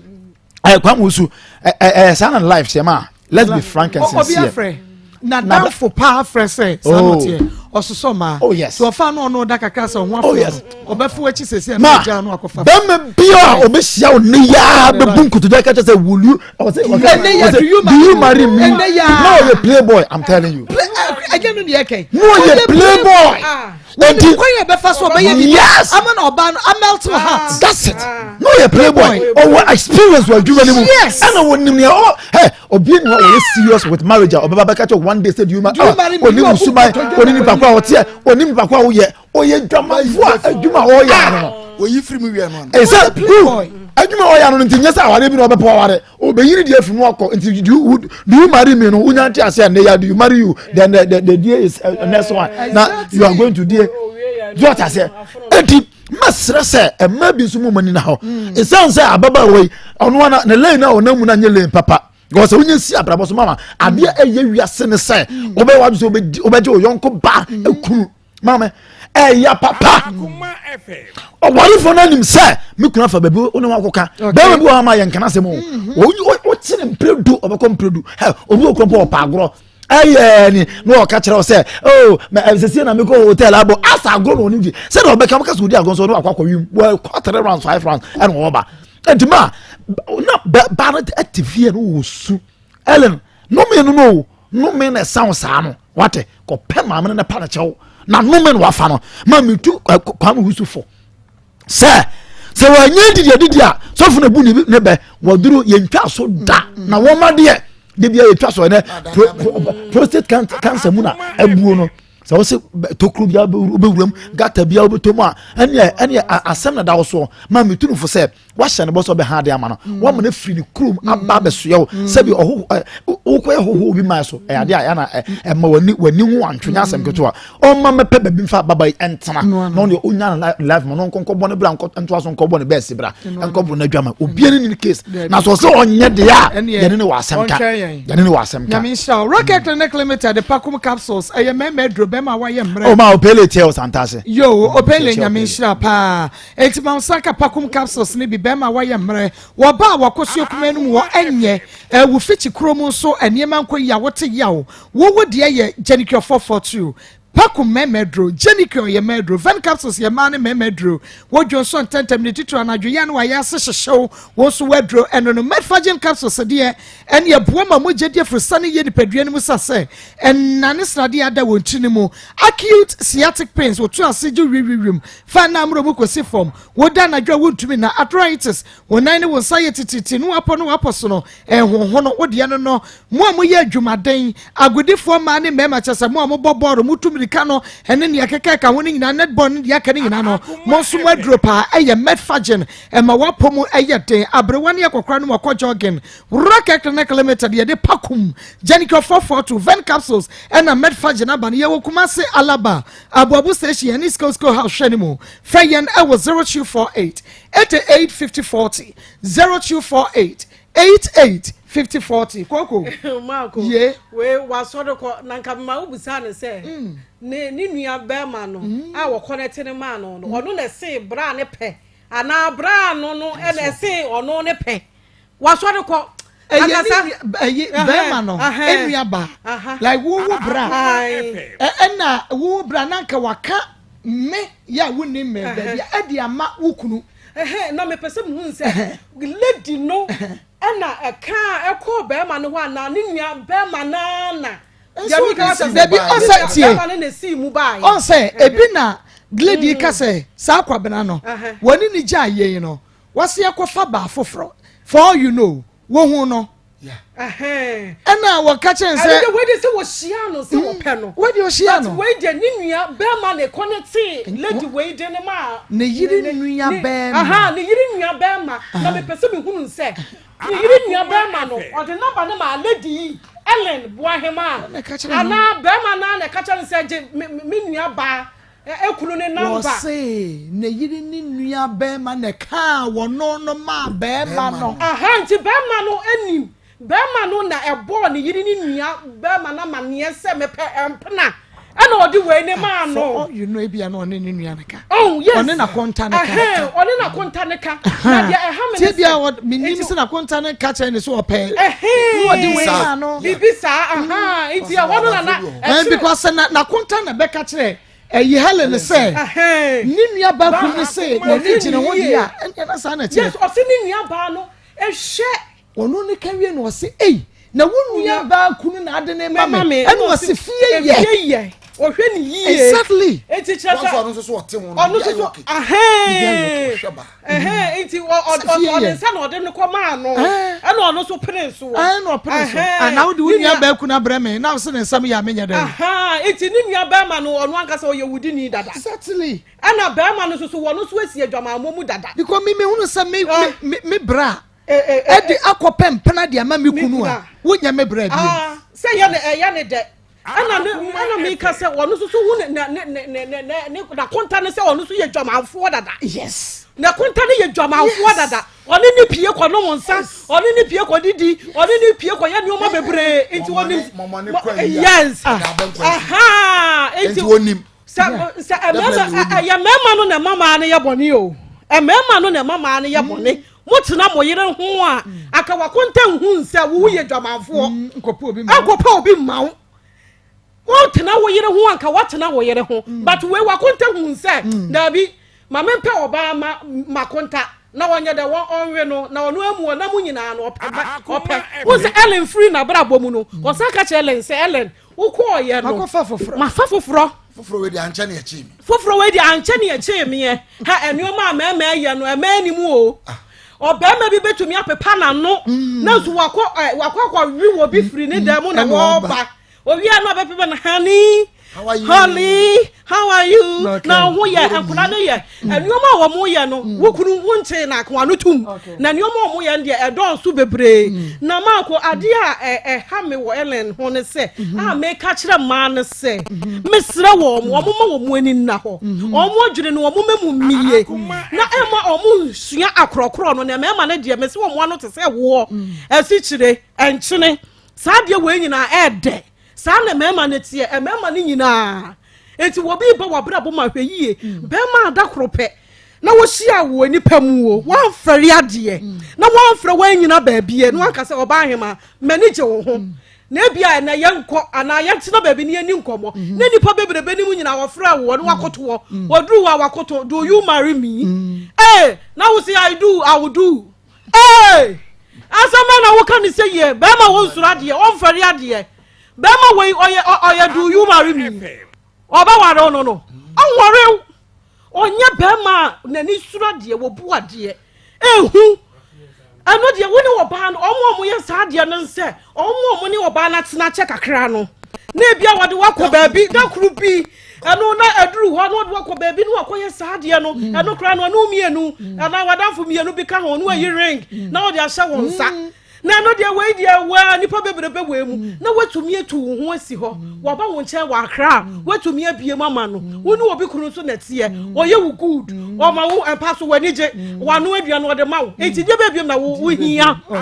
ɛɛ Kwame nso ɛɛ ɛɛ saa na life kyɛ ma. Let's be frank and sincere. N'adamfo paa frɛ sɛ saa na ɔteɛ ɔsosɔ maa oh yes so ɔfa no ɔno da kakra sɛ ɔho afɔ no ɔbɛfo akyi sɛsi ɛna ɔgya no akɔfa bɛrima bi a ɔbɛhyia wo ne yaa bɛbu nkotodwe ka kyerɛ sɛ will you ɔsɛ ɔsɛ do you marry me na ɔyɛ playboy i'm telling you ɛnyɛ no deɛ kɛn na ɔyɛ playboy nti kwan yɛ bɛfa so ɔbɛyɛ bi yes ama na ɔbaa no amelt your heart that's it na ɔyɛ playboy ɔwɔ experience wɔ adwuma no mu ɛna wɔnim nea ɔ ɛ obi ni hɔ ɔyɛ serious with marriage a ɔbɛba bɛka kyɛ one day say do you marry ah onim nsuban onim nipa ko a ɔteɛ onim nipa ko a woyɛ ɔyɛ dwamanfo a adwuma a ɔyɛ ano no oyi firi mu wia no ano ɛsɛ adwuma a ɔyɛ ano no nti nyɛ sɛ awareɛ bi na ɔbɛpɔ aware obeyiri deɛ funu akɔ nti do you do you marry me no wonya nte ase ɛnɛ ya do you marry you then the the the day is uh, next one na you are going to die do ɔte aseɛ eti mɛsrɛ sɛ ɛmɛ bi nso mu ɔmo ani na hɔ esan sɛ ababaawa yi ɔno ana ne lane na ɔnam mu na nye lane papa because wonye si abrabɔ so mama adeɛ ɛyɛ wiase ne sɛ wobɛyɛ wadwo sɛ wobɛgye wo yɔnko ba ekunu maame ɛyɛ papa ɔwarefo no anim sɛ me kunu afa baabi wo ne wakɔka bɛrima bi wɔ hɔ ma yɛ nkana asɛm o mhm. wokyere mpere du ɔbɛkɔ mpere du obi wɔ kuro mpo ɔpa agorɔ ɛyɛ ni na ɔka kyerɛ wo sɛ o sɛsie na mekɔ hotel abɔ asa agorɔ na ɔne di sɛdeɛ ɔbɛka bɛka sɛ ɔdi agorɔ nso ɔne wakɔ akɔwim wɔkɔ three rounds five rounds ɛna ɔba ɛnti ma na ba no te fie no wɔ su Ellen no mmienu no o. Nome na ɛsa wo saa no wate kɔpɛ maame no ne pa no kyɛw na nome na wafa no ma metu Kwame Wusu fo sɛ sɛ wɔanyɛ didi adidi a sɔfo na bu ne bɛ wɔduru yɛntwa so da na wɔma deɛ de bia yɛtwa so ɛnɛ prostate cancer mu na abuo no sɛ wɔsɛ tokuro bia wobɛwuram gata bia wobɛtɔ mu a ɛneɛ ɛneɛ asɛm na da wo soɔ ma metu no fo sɛ wahyɛ ne bɔ sɛ ɔbɛha ade ama no mm. wama no afiri ne kurom mm. aba abɛsoɛ wo mm. sɛbi ɔho wokɔyɛ hoho obi man so ɛyɛ ade a ɛna ɛma w'ani w'ani ho antwe nyɛ asɛm ketewa ɔma mɛpɛ baabi mfa ababa yi ɛntena na ɔne ɔnya ne life ma no nkɔnkɔ bɔ ne bra ntoa so nkɔbɔ ne bɛɛsi bra nkɔbɔ no adwama obiara ne ne case na sɛ ɔsɛ ɔnyɛ deɛ a yɛne ne wɔ asɛm ka yɛne ne wɔ asɛm ka nyame nhyira wo Rocket Clinic Limited Pakum capsules ɛyɛ mɛmɛ aduro bɛma wayɛ mmerɛ ɔma opele tiɛ ɔsantase yo opele nyame nhyira paa Enti ma wo nsa nka Pakum capsules no bi, bɛrima a wayɛ mmerɛ, wɔ ɔbaa a wakɔsua kumaa no mu wɔ ɛnyɛ, eh, wo fikyi kuro mu nso nneɛma nkɔ yie a wote yaw, wo wo deɛ yɛ Genicure 442. Pakum mmarima aduro, Genicure yɛ mmaa aduro, Ven capsules yɛ mmaa ne mmarima aduro, wo dwo nso ntɛntɛm ne titiriw anadwo yɛ a na wayɛ ase hyehyew, wo nso w'aduro ɛno no. Medfagin capsules deɛ ɛne ɛboa ma mogya di afurusane yie nipadua no mu sa sɛ ɛnane sradeɛ ada wɔ ntini mu. Acute sciatic pains, wotu ase gye wiwiwim Fa nna ammerɛ mu kɔsi fam. Woda anadwo a wontumi nna. Arthritis, Wo nan ne wo nsa yɛ titiritii ne w'apɔ ne w'apɔ so no ɛnhonhono. Wo deɛ no no. Mo a moyɛ adwumaden, agodifoɔ mmaa ne mmarima, kyerɛ sɛ mo a mobɔ bɔɔlo, motu mmirika no ne nea ɛkeka ɛka ho no nyinaa, netball ne deɛ aka no nyinaa no, mo nso mo aduro paa ɛyɛ Metfagin. Ɛma w'apɔ mu yɛ den. Aberewa ne akɔkora no mu ɔkɔ jogging. Rocket Clinic Limited yɛde Pakum, Genicure 442, Ven Capsules ɛna Metfagin aba no. Yɛwɔ Kumasi, Alaba. Aboabo station yɛne School School House hwɛ no mu. Frɛ yɛn wɔ 0248 88 50 40 0248 88 50 40. Koko. Marco. Ye. We wasɔre kɔ na nka mma wobusa no sɛ mm. ne ne nua bɛrima no mm. a wɔkɔ ne te ne maa no no mm. ɔno na ɛse bra ne pɛ anaa bra no no ɛna ɛse ɔno ne pɛ. Wasɔre kɔ. Ɛyɛ ne ɛyɛ bɛrima no enua ba like wo wo bra ɛna wo bra na nka waka me yɛ a wonni me baabi a ɛde ama wo kunu. Na mepɛ sɛ muhu sɛ lady no ɛna ɛka ɛkɔɔ bɛrima no hɔ anaa ne nua bɛrima naa na. Dabi ɔsɛ tie ɔsɛ ebi na lady ka sɛ saa kwabena no wɔne ne gya yɛn no. Wɔse yɛkɔfa baa foforɔ for all you know wohu no ɛna wɔka kyerɛ sɛ ɛnde wei de sɛ wɔhyia no sɛ wɔpɛ no wei de ɔhyia no but wei de ne nua bɛrima ne kɔ ne tee lady wei de ne ma ne yere nua bɛrima aha ne yere nua bɛrima na mepɛ sɛ mehunu sɛ ne yere nua bɛrima no ɔde namba ne ma lady yi Ellen Boahema anaa bɛrima naa na ɛka kyerɛ no sɛ gye me nua baa Ekunu ne number. Wɔse ne yere ne nua bɛɛma na ɛkaa wɔno no maa bɛɛma no. Ahaa nti bɛɛma no nim bɛɛma no na ɛbɔɔ ne yere ne nua bɛɛma no amaneɛ sɛ mepɛ mpena ɛna ɔde wei ne maa no. For all you know ebia na ɔne ne nua no ka. Oh yes. Ɔne n'akonta no ka. Ɛhɛn ɔne n'akonta no ka. Na deɛ ɛha me ne sɛ. Ti ebia menim sɛ n'akonta no ka kyerɛ ne sɛ ɔpɛ. Ɛhɛn. Na ɔde wei maa no. Biribi saa ahaa nti ɛhɔ no na na. Ɛn because n'akonta na bɛka kyerɛ ɛyi Helen sɛ ne nua baa kunu ne se n'ani gyina ho deɛ a ɛnna na saa na ɛkyerɛ. Yes ɔsi ne nua baa no ehwɛ. Ɔno ne ka wie na ɔsi ei na wo nua baa kunu na ade ne ma me ɛna ɔsi fie yɛ. Fie yɛ ɔhwɛ ne yie. Exactly. Eti kyerɛ sɛ ɔno nso so ɔte ho no ɔno nso so ahɛn ɛhɛn nti ɔde nsa na ɔde no kɔ maa no ɛna ɔno nso pene so. Ɛna ɔpene so ana wode wo nua baa kunu abrɛ me na ɔsi ne nsɛm yɛ a menyɛ dɛn. Nti ne nua bɛrima no ɔno ankasa ɔyɛ wudini dada. Exactly. Ɛna bɛrima no nso so wɔn nso asi adwamammɔ mu dada. Because me mehunu sɛ me me me bra ɛde akɔpɛ mpena de ama me kunu a wonyɛ me bra bio. Sɛ yɛ ne ɛyɛ ne dɛ. Ɛna ne ɛna meka sɛ ɔno nso so hu ne ne ne ne ne ne ne n'akonta ne sɛ ɔno nso yɛ dwamanfoɔ dada. Yes. N'akonta ne yɛ dwamanfoɔ dada. Ɔne ne pie kɔ nom nsa, ɔne ne pie kɔ didi, ɔne ne pie kɔ yɛ nneɛma bebree. Nti ɔnim. Yes. Aha. Nti ɔnim. Sɛ sɛ mmarima ɛyɛ mmarima no na ɛma maa no yɛ bɔne o. Mmarima no na ɛma maa no yɛ bɔne. Mo tena mo yere ho a, anka wakonta nhu sɛ wo yɛ dwamanfoɔ. Nkɔpɛ obi mma wo. Wotena wo yere ho anka watena wo yere ho. But wei wakonta hu sɛ daabi ma mempɛ ɔbaa ma makonta. na wɔnyɛ dɛ wɔn ɔnwe no na ɔno amu ɔnam nyinaa no ɔpɛ ba ɔpɛ wo sɛ Ellen firi n'abrabɔ mu no ɔsan ka kyerɛ Ellen sɛ Ellen wokɔɔyɛ no Makɔfa foforɔ. mafa foforɔ Foforɔ wei deɛ ankyɛ ne ɛkyee me. Foforɔ wei deɛ ankyɛ ne ɛkyee meɛ ha nneɛma a mmarima yɛ no ɛma anim o ɔbarima bi bɛtumi apepa n'ano na nso wakɔ ɛ wakɔ akɔwe wɔ bi firi ne dan mu na wɔreba owia na ɔbɛpepa no honey honey how are you na ho yɛ nkwadaa no yɛ nneɛma a wɔn yɛ no mm. wo kunu wo nkyɛn na akoa no tum na nneɛma a wɔn yɛ no deɛ ɛdɔɔso bebree mm. na maako adeɛ a ɛha me wɔ Ellen ho ne sɛ mm-hmm. a meka kyerɛ mmaa no sɛ mm-hmm. mesrɛ wɔn wɔn ma wɔn ani nna hɔ mm-hmm. wɔn adwene no wɔn mɛmu mmie na ɛma wɔn nsua akorɔkorɔ no na mmarima no deɛ mesi wɔn ano te sɛ woɔ mm. asikyire nkyene saa adeɛ wɔ nyinaa ɛɛdɛ saa na mmarima no teɛ mmarima no nyinaa eti wɔ bi ba wɔ abrabɔ mu ahwɛ yie mm. bɛrima ada koro pɛ na wɔhyia wɔ nipa mu o wɔamfɛre adeɛ mm. na wɔamfrɛ wɔn anyina baabi na wɔanka sɛ ɔbaa ahema m'ani gye wo ho mm. Na ebia ɛnɛ yɛnkɔ anaa yɛntena baabi na yɛnni nkɔmmɔ. Mhm. Na nnipa bebrebe no mu nyinaa wɔfrɛ woɔ na wakoto hɔ. Mm. Wɔduru hɔ a wakoto, do you marry me? Mm. Ee, na wo se I do, I will do. Ee, asɛm bɛn na woka ne sɛ yie? Bɛrima wo nsoro adeɛ, ɔmfɛre adeɛ. Bɛrima wei ɔyɛ ɔyɛ do you marry me? Ɔbɛware wo no no, ɔnware wo. Ɔnyɛ bɛrima a n'ani suro adeɛ, wɔbu adeɛ, ehu. Ɛno deɛ wo ne ɔbaa no, wɔn a wɔyɛ saa adeɛ no nsɛ, wɔn a wɔne ɔbaa no atena akyɛ kakra no, na ebi a wɔde wakɔ baabi, da koro bi, ɛno na aduru hɔ na wɔde wakɔ baabi na wakɔyɛ saa adeɛ no, mm. ɛno koraa no ɛno mmienu, mm. anaa wadamfo mmienu bi ka ho, na wayi ring, mm. na wɔde ahyɛ wɔn nsa. Na ɛno deɛ wei deɛ waa nipa bebrebe wei mu mm. na watumi atu wo ho asi hɔ mm. waba wo nkyɛn wɔ akra a mm. watumi abie mu ama no wo ne obi kunu nso na ɛteɛ ɔyɛ wo good ɔma wo mpa so w'ani gye wano aduane ɔde ma wo enti deɛ bɛbiem na wo hia wo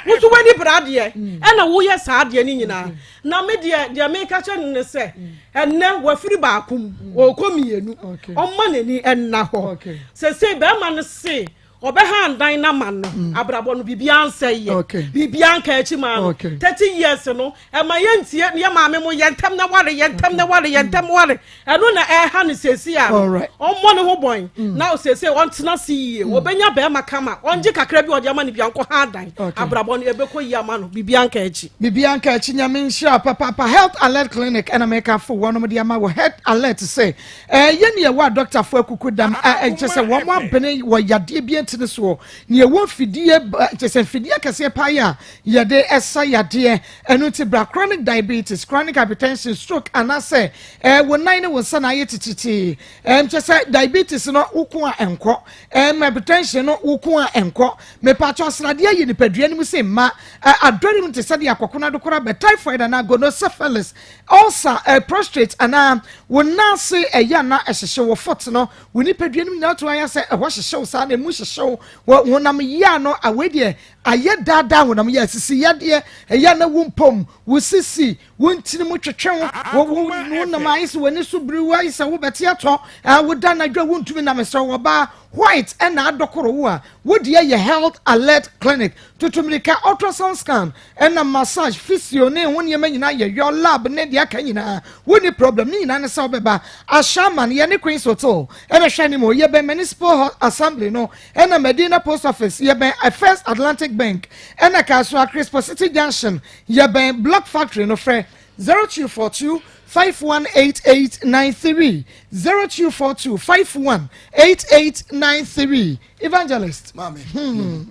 nso w'ani bra adeɛ ɛna woyɛ saa adeɛ no nyinaa na me deɛ deɛ meka kyɛ no ne sɛ ɛnɛ wafiri baako mu ɔkɔ mmienu ɔma n'ani ɛnna hɔ sɛsei bɛrima no se Ɔbɛhan dan no ama no. Mm. Abrabɔ no biribiara nsɛe yɛ. Okay. Biribiara nka akyi maa no. Okay. 30 years no, ɛma yɛntie yɛ maame mo yɛ ntɛm na ware, yɛ ntɛm na ware, yɛ ntɛm ware. Ɛno na ɛha no siesie a no. Ɔmmɔ ne ho bɔn. Mm. Na siesie ɔntena se yie. Mm. Ɔbɛnya bɛrima kama. Ɔngye kakra bi ɔde ama no bi ankɔ ha dan. Abrabɔ no ɛbɛkɔ yie ama no. Biribiara nka akyi. Biribiara nka akyi. Nyame nhyira papaapa. Health Alert Clinic ɛna meka fo wɔnom de ama wɔ Health Alert sɛ Ɛyɛ nea ɛwɔ adɔktafo akukudam a ɛkyerɛ sɛ wɔn abene wɔ yadeɛ bi ntini soɔ, nea ɛwɔ mfidie kyerɛ sɛ mfidie akɛseɛ paa yi a yɛde ɛsa yadeɛ. Ɛno nti bra chronic diabetes, chronic hypertension, stroke anaasɛ ɛɛ wo nan ne wo nsa na ayɛ titiritii. Ɛm kyerɛ sɛ diabetes no wo ko a ɛnkɔ, ɛm hypertension no wo ko a ɛnkɔ. Mepatwɔ sradeɛ ayi nipadua no mu sɛ mma adɔre mu te sɛ deɛ akɔkono adokora bɛ typhoid anaa gonosyphilis Ulcer, eh, prostrate anaa wo nan ase ɛyɛ anaa ɛhyehye wo foot no, wo nipadua no nyinaa tumi ayɛ sɛ ɛhɔ hyehye wo saa na emu hyehye wo, wɔ honam yea no, awei deɛ ayɛ daadaa honam yea, sisi yadeɛ, ɛyɛ na wo mpom, wo sisi, wo ntini mu twetwe wo, wo wo nam ayɛ sɛ w'ani so biri wo, ayɛ sɛ wobɛte atɔ, eh, woda anadwo a wontumi na mesrɛ wo ɔbaa white ɛna adɔkoro wo a, wo deɛ yɛ health alert clinic, tutu mirika ultrasound scan, Ɛna massage, physio ne ho nneɛma nyinaa yɛ yɔ, lab ne deɛ aka nyinaa. Wonni problem, ne nyinaa ne sɛ wobɛba Ashaiman, yɛne Queens Hotel ɛbɛhwɛ anim o, yɛbɛn Municipal Assembly no, ɛna Medina Post Office, yɛbɛn First Atlantic Bank, ɛna Kasoa Crispo City Junction, yɛbɛn Block Factory no, frɛ 0242 518893, 0242 518893. Evangelist. Maame. Hmm.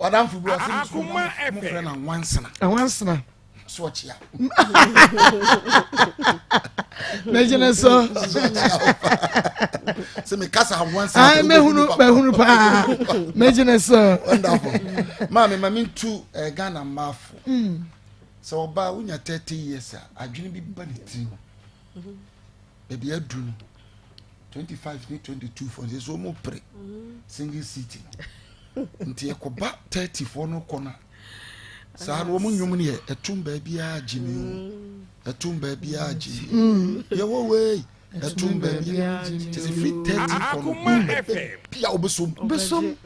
Wadamfo bi ɔsɛ mi sukuu mo frɛ no anwansena. Anwansena. So ɔkyea. Mɛgyina so. Sɛ mi kasa anwansena. Ayi mɛhunu mɛhunu paa mɛgyina so. Wonderful. Maame ma mi ntu eh, Ghana mmaafo. Hmm. Sɛ ɔbaa wonya 30 years a adwene bi ba ne tirim. Baabi aduru no 25 ne 22 fo nso so wɔn pere single seat no nti ɛkɔba 30 foɔ no kɔ no saa no wɔn nnwom no yɛ ɛtum baabiara gye mi o ɛtum baabiara gye mi yɛwɔ wei ɛtum baabiara kyɛ sɛ firi 30 kɔ no baabi a wɔbɛsom bɛsom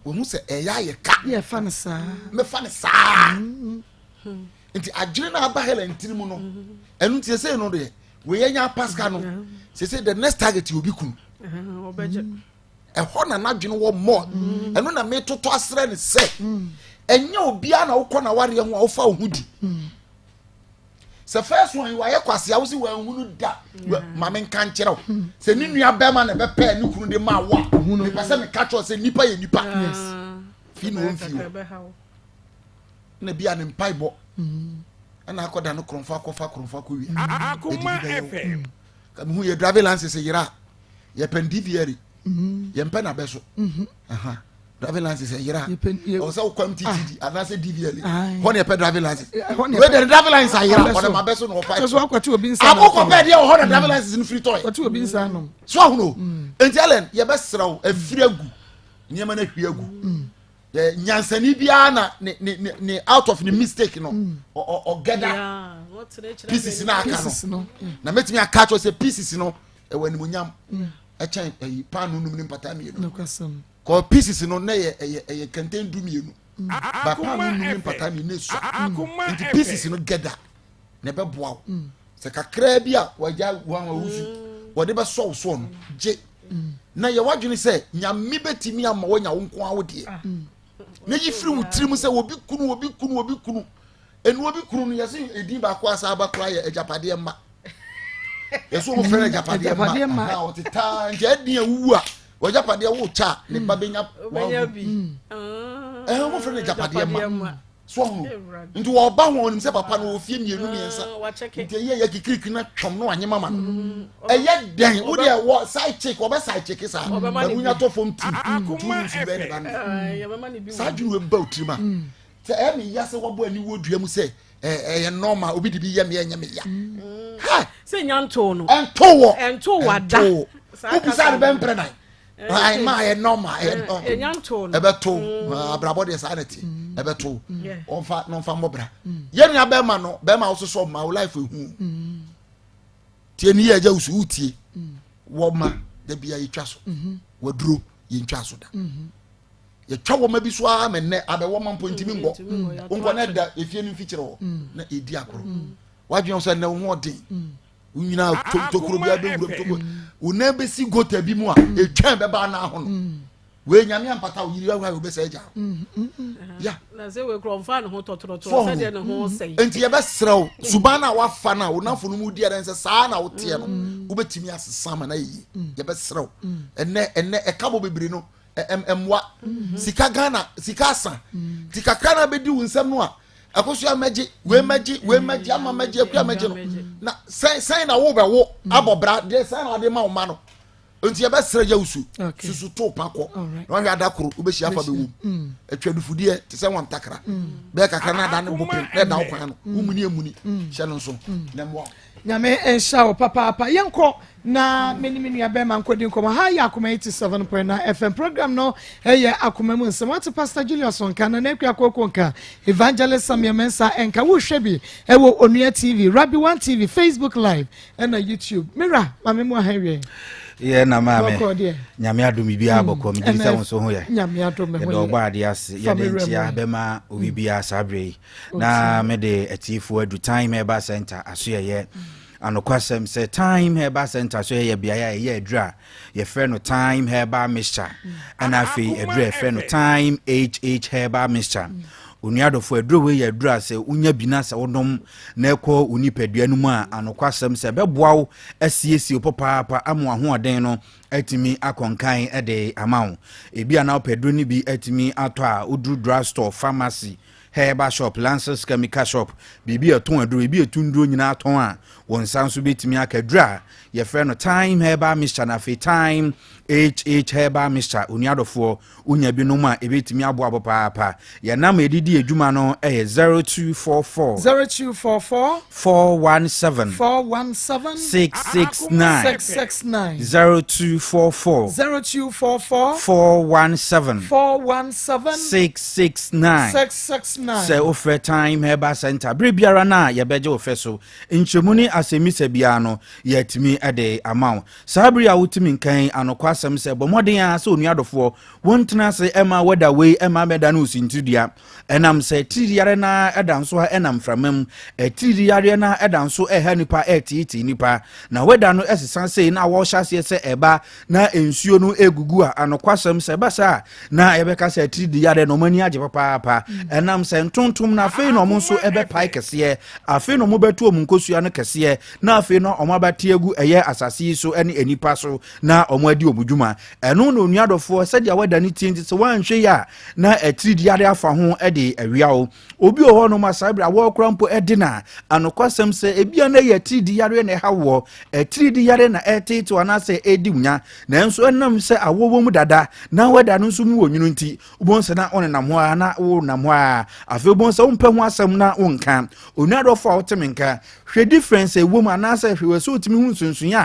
wɔn ho sɛ ɛyɛ ayɛ ka yɛfa no saa mɛfa no saa nti adwene no aba Helen tiri mu no ɛno nti sɛ no deɛ wei anya pasca no sɛ sɛ the next target yɛ obi kunu. Ɛhɔ na n'adwene wɔ mɔ. Ɛno na metotɔ asrɛ no sɛ ɛnyɛ obiara na wokɔ n'awareɛ ho a wofa wo ho di. Sɛ first one yi wayɛ kwasea wo si wanhunu da, ma menka nkyerɛ wo sɛ ne nua bɛrima na ɛbɛpɛɛ ne kunu de maa wo a, mepɛ sɛ meka kyerɛ wo sɛ nnipa yɛ nnipa. Fi na ɔmfi hɔ na bi a ne mpaebɔ ɛna akɔda no korɔmfo akɔfa korɔmfo akɔwia. Akoma Ɛde bi bɛyɛ wo. FM. Ka mehu yɛ driving license yera a, yɛpɛ no DVR, yɛmpɛ n'abɛ so. Aha. Driving license yera a, ɛwɔ sɛ wokɔ MTTD anaasɛ DVL hɔ ne yɛpɛ driving license. Ɛhɔ ne Wei de ne driving license ayera, Abɛ so. ɔnam abɛ so na ɔpa. Kyɛ so akɔte obi nsa na Akokɔ pɛ deɛ wɔ hɔ na driving license no firi tɔɛ. Kɔte obi nsa anom. So ahono. Enti Ellen, yɛbɛsrɛ wo, afiri agu. Nneɛma no ahwie agu. Nyansani biara na ne ne ne ne out of ne mistake no ɔgɛda pieces na aka no. Na mɛtumi aka kyerɛ sɛ pieces no ɛwɔ animonyam ɛkyɛn ɛyi paano num ne mpata mmienu. Kɔ pieces no na yɛ ɛyɛ kɛntɛn 12 ba paano num ne mpata mmienu esua. Nti pieces no gɛda na ɛbɛboa wo. Sɛ kakraa bi a wagya wɔn a wɔwusu wɔde bɛsɔ wo soɔ no gye. Na yɛ wadwene sɛ Nyame bɛtumi ama woanya wo nko ara wo deɛ. Na yi firi wo tirim sɛ obi kunu, obi kunu, obi kunu. Ɛnu obi kunu no yɛse edin baako asa aba koraa yɛ agyapadeɛ mma. Yɛsɛ wɔn frɛ no agyapadeɛ mma. Aha, ɔte taa nti ɛdin awuwu a wɔagyapadeɛ wo kyɛ a ne ba bɛnya Ɔbɛnya bi. Ɛhɛn, wɔn frɛ no agyapadeɛ mma. So ɔho nti wɔba ho ɔnim sɛ papa no wɔ fie mmienu mmiɛnsa. Nti ɛyɛ yɛ kikirikiri na twɛm no anyɛ mama no. Ɛyɛ dɛn wo deɛ wɔ side chick ɔbɛ side chick saa na wonya tɔ fam tu tu nsu bɛyɛ ne ba no. Saa adwene wɔ ba otirim a sɛ ɛyɛ me ya sɛ wɔbɔ ani wɔ dua mu sɛ ɛyɛ normal obi de bi yɛ me ɛnyɛ me ya. Ha! Sɛ nya ntoo no. Ɛntoo wɔ. Ɛntoo wɔ ada. Ɛntoo. Wobusa ne bɛ mprɛ nan. Ayi ma ɛyɛ normal, ɛyɛ normal. Ɛbɛto abrabɔ deɛ saa na ɛte, ɛbɛto ɔnfa na ɔnfa mmɔ bra. Yɛn nua bɛrima no, bɛrima wososɔ ma wo life ehu. Tie ni yɛ ɛgya wusu wutie wɔ ma dabi a yɛtwa so waduro yɛntwa so da. Yɛtwa wɔma bi so ara mɛ nnɛ abɛwɔ ma mpo ntumi nkɔ nkɔ na ɛda efie no mfikyerɛ hɔ na edi agorɔ. Wadwene sɛ nnɛ wo ho ɔden. Wo nyinaa tokuro bi abɛwura tokuro wo nan bɛsi gota bi mu a ɛtwɛn bɛba anaa ho no wei Nyame ampata wo yiri awa wobɛsɛ agya ya. Nti yɛbɛserɛ wo suban no a wafa no a wo nafo no mu di ɛdɛn sɛ saa na woteɛ no wobɛtumi asesa ma no ayie. Yɛbɛserɛ wo ɛnɛ ɛnɛ ɛka bɔ bebree no ɛmmoa sika. Ghana sika asa nti kakra no abɛdi wo nsɛm no a akosua mɛgye wei mɛgye wei mɛgye ama mɛgye akua mɛgye no na sɛn sɛn na wo bɛwo abɔ bra deɛ sɛn na ade ma wo ma no. Nti yɛbɛsrɛ yɛ wusu susu to pa kɔ na wahwɛ ada koro wobɛhyia afa bɛwom atwa dufudeɛ te sɛ wɔn ntakra bɛyɛ kakra na ada ne bo pem na ɛda wo kwan no womuni emuni hyɛ no nso na mmoa. Nyame nhyira wo papaapa. Yɛnkɔ na me ne me nua bɛrima nkɔdi nkɔmmɔ. Ha yɛ Akoma 87.9 FM. Program no ɛyɛ Akoma mu nsɛm. Wate Pastor Julius nka, Nana Akua Koko nka, Evangelist Samuel Mensah nka. Wohwɛ bi ɛwɔ Onua TV, Rabbi One TV, Facebook Live ɛna YouTube. Mira, maame mu aha wie. Yɛ na maame Nyame adom biribiara bɔkɔ. Megye di sɛ wo nso ho yɛ. Nyame adom me ho yɛde yɛ. Ɔbɔ adeɛ ase. Yɛde nkyea bɛma obi biara saa berɛ yi na mede atiefoɔ adu Time Herbal Center aso. Yɛyɛ anokwasɛm sɛ Time Herbal Center so yɛyɛ beaeɛ a ɛyɛ aduru a yɛfrɛ no Time Herbal Mixture ɛna afei aduru a yɛfrɛ no Time HH Herbal Mixture. Onua dɔfo, aduro wei yɛ aduru a sɛ wonya bi na sɛ wonom na ɛkɔ wo nipadua no mu a, anokwasɛm sɛ ɛbɛboa wo asiesie wo papaapa ama w'ahoɔden no atumi akɔnkan de ama wo. Ebi a na wopɛ aduro no bi atumi atɔ a, woduru drug store, pharmacy, herbal shop, Lancers chemical shop, biribi a ɛtɔn aduro, biribi a ɛtu nduro nyinaa tɔn a, wɔn nsa nso bɛtumi aka aduro a yɛfrɛ no Thyme Herbal Mixture na afei Thyme HH Herbal Mixture. Onua dɔfoɔ, wonya binom a ɛbɛtumi aboa papaapa. Yɛnam yɛde di adwuma no yɛ 0244 0244 417 417 669. 669. 0244 0244 417 417 669. 669. Sɛ wofrɛ Time Herbal Center berɛ biara no a, yɛbɛgye wo fɛ so. Nkyerɛmu ne asɛmmisa biara no yɛatumi de ama wo saa bere a wotumi nkan anokwasɛm. Anokwasɛm sɛ, bɔ mmɔden ara sɛ onua dɔfoɔ, wontena ase mma wɛda wei mma mmɛda no osintidua. Ɛnam sɛ atiridii yareɛ no ara da nso a ɛnam mframa mu. Atiridii yareɛ no ara da nso ɛha nnipa, ɛreteetee nnipa. Na wɛda no sesa sei na wɔhyɛ aseɛ sɛ ɛba na nsuo no ɛgugu a, anokwasɛm sɛ ɛba saa a, na yɛbɛka sɛ atiridii yareɛ no wɔn ani agye papaapa. Ɛnam sɛ ntontom no afei na wɔn nso ɛbɛpae kɛseɛ, afei na wɔn bɛto wɔn nkosua no kɛseɛ, na afei na wɔn abɛte agu ɛyɛ asase yi so ne nnipa so na wɔn adi wɔn dwuma. Ɛno na onua dɔfoɔ, sɛdeɛ wada ne tie nti sɛ woanhwɛ yi a na atiridii ade afa ho de awia wo. Obi wɔ hɔnom a saa berɛ a wɔrekora mpo de no a, anokwasɛm sɛ ebia na ɛyɛ atiridii yareɛ na ɛha woɔ, atiridii yareɛ na ɛreteetew anaasɛ ɛredi wo nya. Nanso ɛnam sɛ awɔ wɔ mu dada na wada no nso mu wɔ nwunu nti, wobɛhu sɛ na wonenam hɔ ara na wonam hɔ ara. Afei wobɛhu sɛ wompɛ ho asɛm na wonka. Onua dɔfoɔ a wote me nka, Hwɛ difference a ɛwɔ mu anaasɛ hwɛ wɔ sɛ wotumi hu nsonsonoeɛ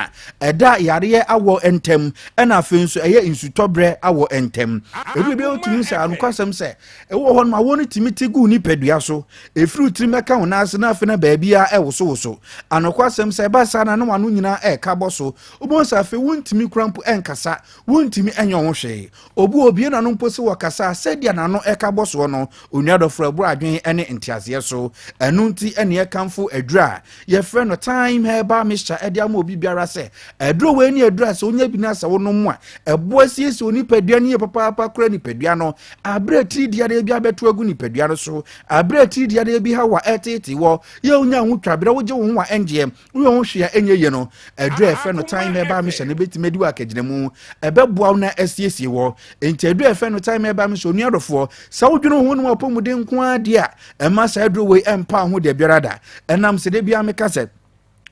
a ɛda yareɛ awɔ ntam ɛna afei nso ɛyɛ nsutɔberɛ awɔ ntam. Ɛdu baabi a wotumi sɛ anokwasɛm sɛ ɛwɔ hɔ nom awɔ no tumi te gu nipadua so, ɛfiri wo tirim ɛka wo nan ase na afei na baabiara ɛwosowoso. Anokwasɛm sɛ ɛba saa na na wano nyinaa ɛreka bɔ so. Wobɛhu sɛ afei wontumi kora mpo ɛnkasa, wontumi ɛnyɛ wo ho hwee. Obi wɔ obie n'ano mpo sɛ wɔkasa a, sɛdeɛ n'ano ɛka bɔ soɔ no, onua dɔfo, ɛboro adwene ne nteaseɛ so. Ɛno nti ɛne yɛkamfo aduro a yɛfrɛ no Thyme Herbal Mixture ɛde ama obi biara sɛ, aduro wei ne aduro a sɛ wonya bi na sɛ wonom a, ɛboa siesie onipadua no yie papaapa kora nipadua no aberɛ a tiridiadeɛ bi abɛto agu nipadua no so, aberɛ a tiridiadeɛ bi haw a ɛreteetee wɔ, yɛ wonya ho twa berɛ wogye wo ho a ɛngyeɛ. Woyɛ ho hwee a ɛnyɛ yie no, aduru a yɛfrɛ no thyme herbal mixture no bɛtumi adi wɔ akagyinamu. Ɛbɛboa wo na asiesie wɔ. Enti aduru a yɛfrɛ no thyme herbal mixture, onua dɔfoɔ, sɛ wodwene wo ho ne w'apɔmuden nko ara deɛ a, ɛmma saa aduro wei ɛmpa wo ho da biara da. Ɛnam sɛ da biara meka sɛ,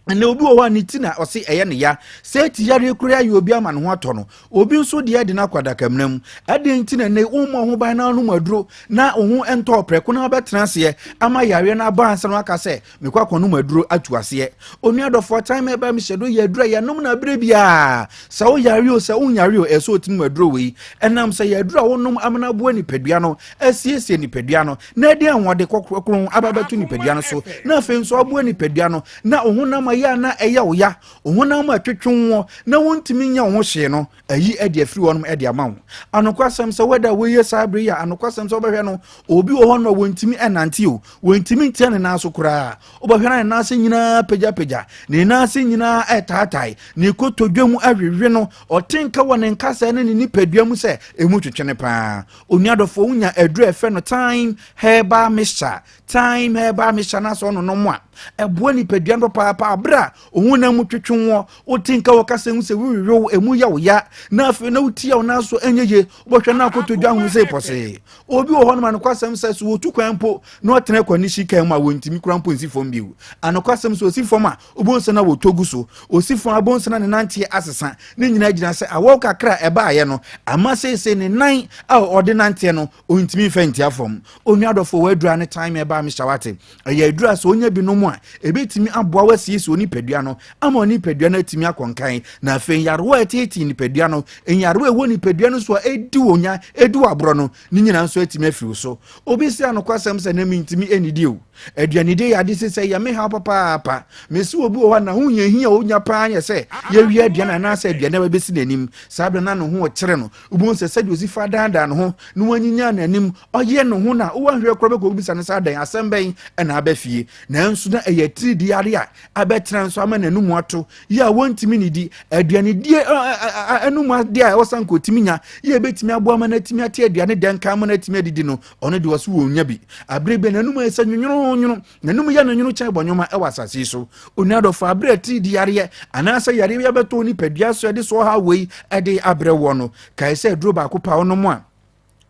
ɛnna obi wɔ hɔ a ne ti na ɔse ɛyɛ ne ya sɛ ti yareɛ kura ayɛ obi ama ne ho atɔ no obi nso deɛ de no akɔ adakamena mu ɛdeɛ nti na ɛnɛ wommɔ ho ban na wonom aduro na wo ho ntɔ prɛko na wobɛtena aseɛ ama yareɛ no aba ansa na waka sɛ Mekɔ akɔnom aduro atu aseɛ. Onua dɔfoɔ, time ɛbɛ me hyɛ do yɛ aduro a yɛnom no abere biara. Sɛ wo yare o, sɛ wo nyare o, ɛsɛ otumi mu aduro wei. Ɛnam sɛ yɛ aduro a wonom amena aboa nipadua no, asiesie nipadua no, na ɛde ahoɔden kɔkron aba bɛto nipadua no so, na afei nso aboa nipadua no, na wo honam ayɛ a na ɛyɛ wo ya, wo honam atwetwe woɔ, na wontumi nyɛ wo ho hwee no, ayi ɛde afiri hɔnom ɛde ama wo. Anokwasɛm sɛ wɛda woyɛ saa bere yi a, anokwasɛm sɛ wobɛhwɛ no, obi wɔ hɔ no a wɔntumi ɛnante o, wɔntumi ntia ne nan so koraa. Wobɛhwɛ na ne nan ase nyinaa pagyapagya, ne nan ase nyinaa ɛtaatae, ne kotodwe mu ɛwewe no, ɔte nka wɔ ne nkasɛɛ ne ne nipadua mu sɛ emu twetwe no paa. Onua dɔfoɔ, wonya aduru a ɛfrɛ no thyme herbal mixture, thyme herbal mixture no asɛ ɔnonom a, ɛboa nipadua no papaapa abere a Wo honam mu twetwe woɔ, wote nka wɔ kasa mu sɛ wowewe wo, emu yɛ wo ya, na afei na wotia wo nan so ɛnyɛ yie, wobɛhwɛ na akotodwe ahunu sɛ pɔsee. Obi wɔ hɔnom anokwasɛm sɛ so wɔtu kwan mpo na ɔtena kwan ne sika mu a wɔntumi kura mpo nsi fam bio. Anokwasɛm sɛ osi fam a wobɛhu sɛ na wɔtɔ gu so, osi fam a wobɛhu sɛ na ne nanteɛ asesa. Ne nyinaa gyina sɛ awɔw kakra a ɛbaeɛ no ama seesei ne nan a ɔde nanteɛ no ɔntumi mfa ntia fam. Onua dɔfoɔ, w'adura ne time ɛbaa me hyɛ Ɛyɛ aduru a sɛ onya bi nom a, ebetumi aboa wo asiesie wo nipadua no ama wo nipadua no atumi akɔ nkan. Na afei nyarewa a ɛteetee nipadua no, nyarewa a ɛwɔ nipadua no so a edi wo nya, edi wo aborɔ no, ne nyinaa nso atumi afiri wo so. Obi se anokwasɛm sɛ na mintumi nnidi o. Aduanedie yɛ ade sɛ ɛyɛ me haw papaapa. Mese obi wɔ hɔ a n'ahohiahia a onya paa yɛ sɛ yɛawie aduane anaasɛ aduane a bɛbɛsi n'anim. Saa bere no na ne ho rekyere no. Wobɛhu sɛ sɛdeɛ osi fa daadaa ne ho na wanyinyan n'anim, ɔyɛ ne ho na woanhwɛ koraa bɛkɔ wobisa no sɛ adɛn asɛm bɛn na aba fie. Nanso na ɛyɛ atiridii ade a abɛtena nso ama n'anum ato yɛ a wɔntumi nidi aduanedie anum adeɛ a ɛwɔ sɛ nka ɔtumi nya yɛ ɛbɛtumi aboa ma no atumi ate aduane dɛn kan ma no atumi adidi no, ɔno deɛ ɔso wɔnnya bi. Aberɛ bi n'anum ayɛ sɛ nwonwononwono. N'anom yɛ no nwono kyɛn bɔnwoma wɔ asase yi so. Onua dɔfo, abere a atiridii yareɛ anaasɛ yareɛ bi abɛtɔ wo nipadua so ɛde so ɔhaw wei ɛde abrɛ woɔ no, kae sɛ aduro baako pɛ a wonom a